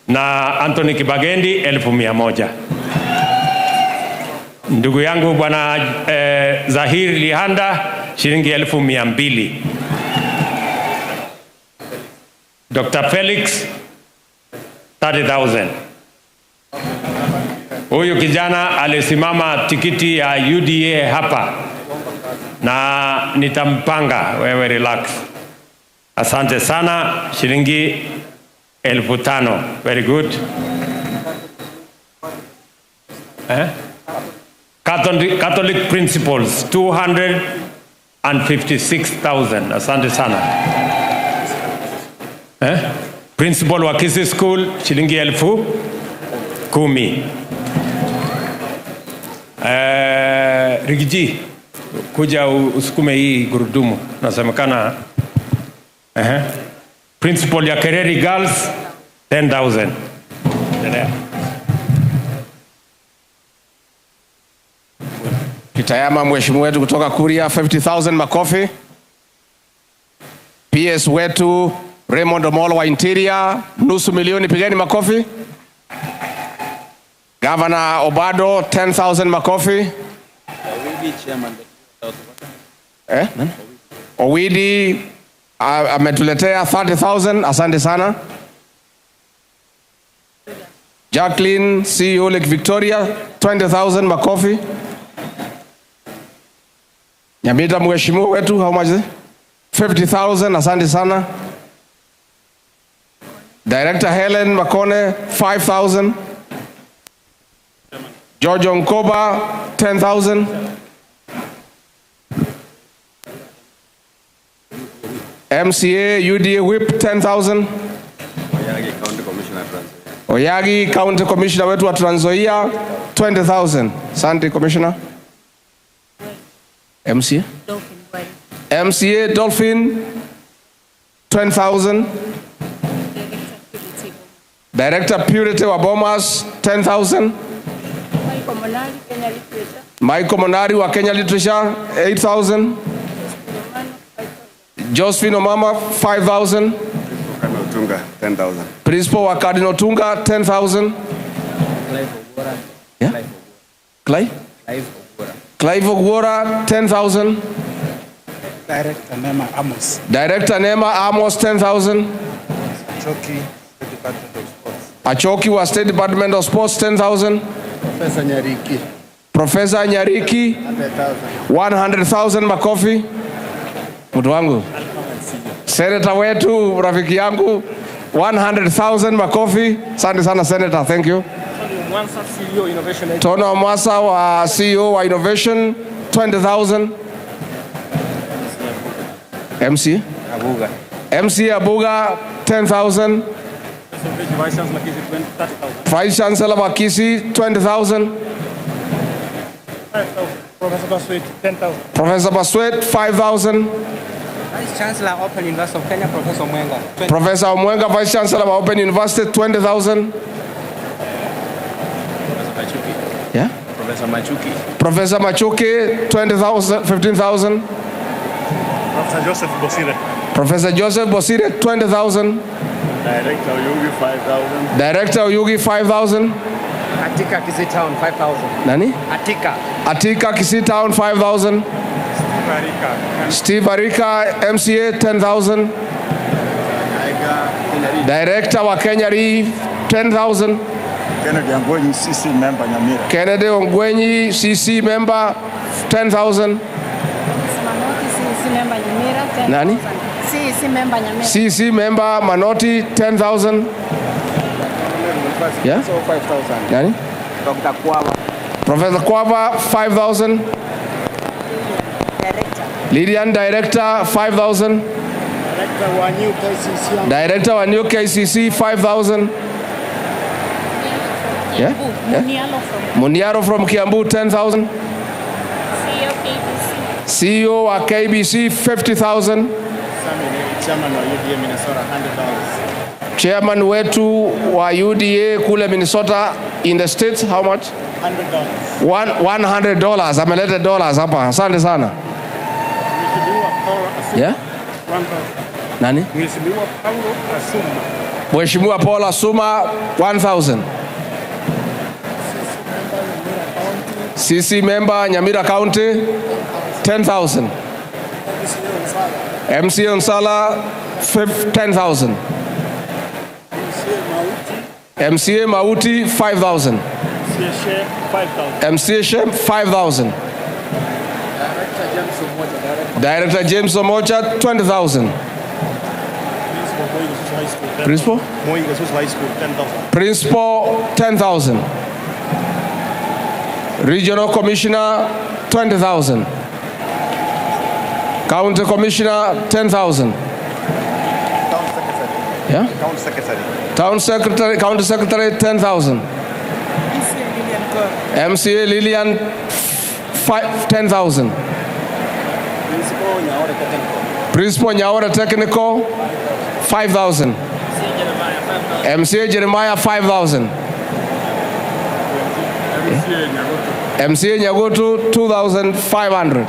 na Anthony Kibagendi 100,000. Ndugu yangu Bwana Zahir Lihanda shilingi 200,000. Dr. Felix 30,000. Huyu kijana alisimama tikiti ya UDA hapa na nitampanga, wewe relax. Asante sana, shilingi 5,000. Very good. Catholic principles 256,000. Asante sana. Principal wa Kisii School shilingi 10,000. Rigiji kuja usukume hii gurudumu nasemekana. Principal ya Kereri Girls 10,000. Kitayama mheshimiwa wetu kutoka Kuria 50,000, makofi. PS wetu Raymond Omolo wa Interior 500,000, pigeni makofi. Governor Obado 10,000, makofi. Owidi ametuletea 30,000, asante sana. Jacqueline CEO Lake Victoria 20,000, makofi. Nyamita mheshimiwa wetu, how much is it? 50,000, asante sana. Director Helen Makone 5,000. George Onkoba 10,000. MCA UDA Whip 10,000. Oyagi County Commissioner wetu wa Trans Nzoia 20,000. Asante Commissioner. MCA? MCA Dolphin 10,000. Director Purity wa Bomas 10,000. Michael Monari wa Kenya Literature 8,000. Josephine Omama 5,000. Otunga, 10,000. Principal wa Cardinal Tunga, 10,000. Yeah? Clive? Clive Ogwora, 10,000. Director Nema Amos. Director Nema Amos, 10,000. Achoki, State Department of Sports. Achoki wa State Department of Sports, 10,000. Professor Nyariki. Professor Nyariki, 100,000. Makofi. Mtu wangu. Senator wetu, rafiki yangu, 100,000 makofi. Asante sana Senator, thank you. Tono Mwasa wa CEO wa Innovation, 20,000. MC? Abuga. MC Abuga, 10,000. Vice Chancellor wa Kisii, 20,000. Professor Baswet, 10,000. Professor Baswet, 5,000. Vice Chancellor Open University of Kenya, Professor Omwenga. Professor Omwenga, Vice Chancellor of Open University, 20,000. Professor Machuki. Yeah? Professor Machuki. Professor Machuki, 20,000, 15,000. Professor Joseph Bosire. Professor Joseph Bosire, 20,000. Director Oyugi, 5,000. Director Oyugi, 5,000. Atika Kisii Town, 5,000. Nani? Atika. Atika Kisii Town, 5,000. Steve Arika, MCA, 10,000. Director wa Kenya Re, 10,000. Kennedy Ongwenyi, CC member, Nyamira. Kennedy Ongwenyi, CC member, 10,000. Nani? CC member Nyamira. CC member Manoti, 10,000. Yeah? 5,000. Nani? Dr. Kwava. Professor Kwava, 5,000. Director. Lydian Director, 5,000. Director wa New KCC. Director wa New KCC, 5,000. Yeah? Yeah? Muniaro from Kiambu, 10,000. CEO wa KBC, 50,000. Chairman wa UDA Minnesota, $100. Chairman wetu wa UDA kule Minnesota in the States, how much? $100. $100. Ameleta dollars hapa. Asante sana. Yeah? Nani? Mheshimiwa Paulo Asuma. Mheshimiwa Paul Asuma, 1,000. CC member Nyamira County, 10,000. MC Onsala, 10,000. MCA Mauti, 5,000. MCA Shem, 5,000. Director James Omocha, 20,000. Principal? Principal, 10,000. Regional Commissioner, 20,000. County Commissioner, 10,000. Town Secretary. Yeah? County Secretary. Town Secretary, County Secretary, 10,000. MCA Lilian, 10,000. Principal Nyaore Technical, 5,000. MCA Jeremiah, 5,000. MCA Nyagoto, 2,500.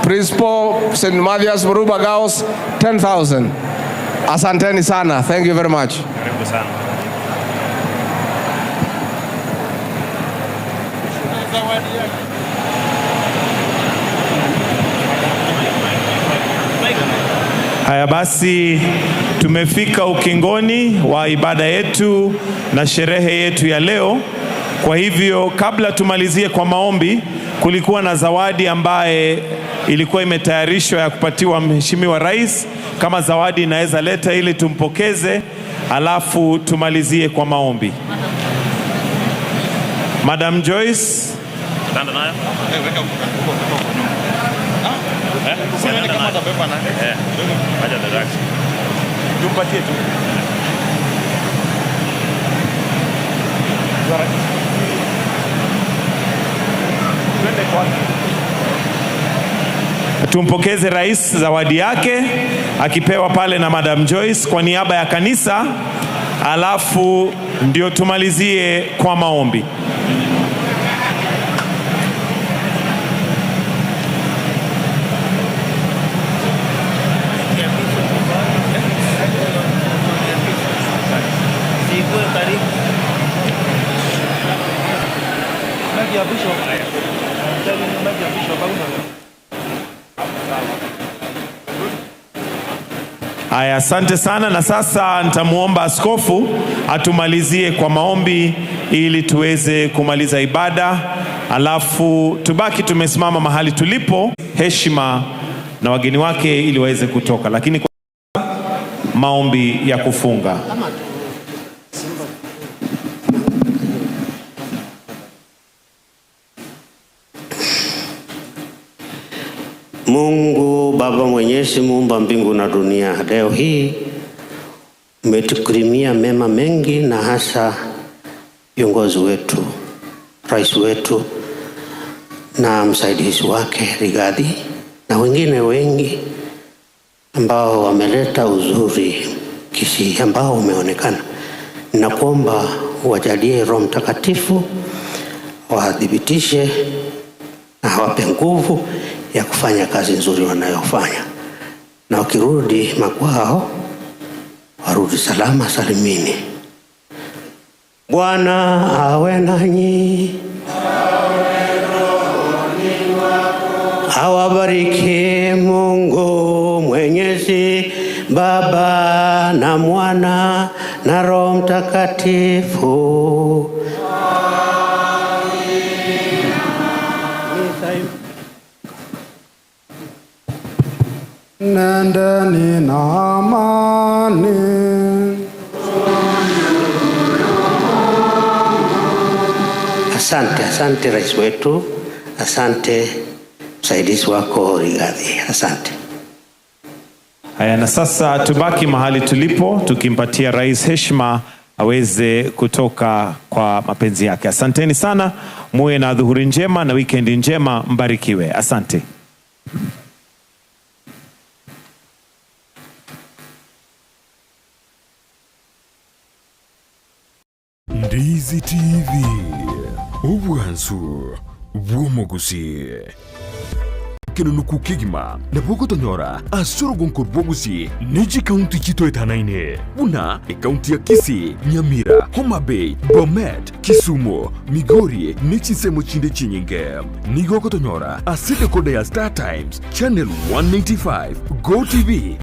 Principal St. Mathias Muruba Girls, 10,000. Asanteni sana. Thank you very much. Karibu sana. Haya basi, tumefika ukingoni wa ibada yetu na sherehe yetu ya leo. Kwa hivyo kabla tumalizie kwa maombi, kulikuwa na zawadi ambaye ilikuwa imetayarishwa ya kupatiwa Mheshimiwa Rais. Kama zawadi inaweza leta ili tumpokeze, alafu tumalizie kwa maombi. Madam Joyce. Tumpokeze Rais zawadi yake akipewa pale na Madam Joyce kwa niaba ya kanisa, alafu ndio tumalizie kwa maombi. Aya, asante sana. Na sasa nitamwomba askofu atumalizie kwa maombi ili tuweze kumaliza ibada, alafu tubaki tumesimama mahali tulipo, heshima na wageni wake ili waweze kutoka, lakini kwa maombi ya kufunga. Mungu Baba Mwenyezi, muumba mbingu na dunia, leo hii umetukirimia mema mengi, na hasa viongozi wetu, rais wetu na msaidizi wake Rigathi na wengine wengi ambao wameleta uzuri Kisii ambao umeonekana. Ninakuomba uwajalie Roho Mtakatifu, wathibitishe na wape nguvu ya kufanya kazi nzuri wanayofanya, na wakirudi makwao warudi salama salimini. Bwana awe nanyi, awabariki Mungu Mwenyezi, Baba na Mwana na Roho Mtakatifu. Nendeni na amani. Asante, asante rais wetu, asante msaidizi wako Rigathi, asante. Haya, na sasa tubaki mahali tulipo tukimpatia rais heshima aweze kutoka kwa mapenzi yake. Asanteni sana, muwe na dhuhuri njema na wikendi njema, mbarikiwe. Asante. Ndizi TV, obwansu bw'omugusi kenunuku kigima nabwogotonyora ase orugonko rw'obusi neji kaunti chitoetanaine buna ekaunti ya Kisii, Nyamira, Homa Bay, Bomet, Kisumu, Migori nechinsemo chinde chinyinge. Nigo ogotonyora ase dekoda ya Star Times channel 195 Go TV.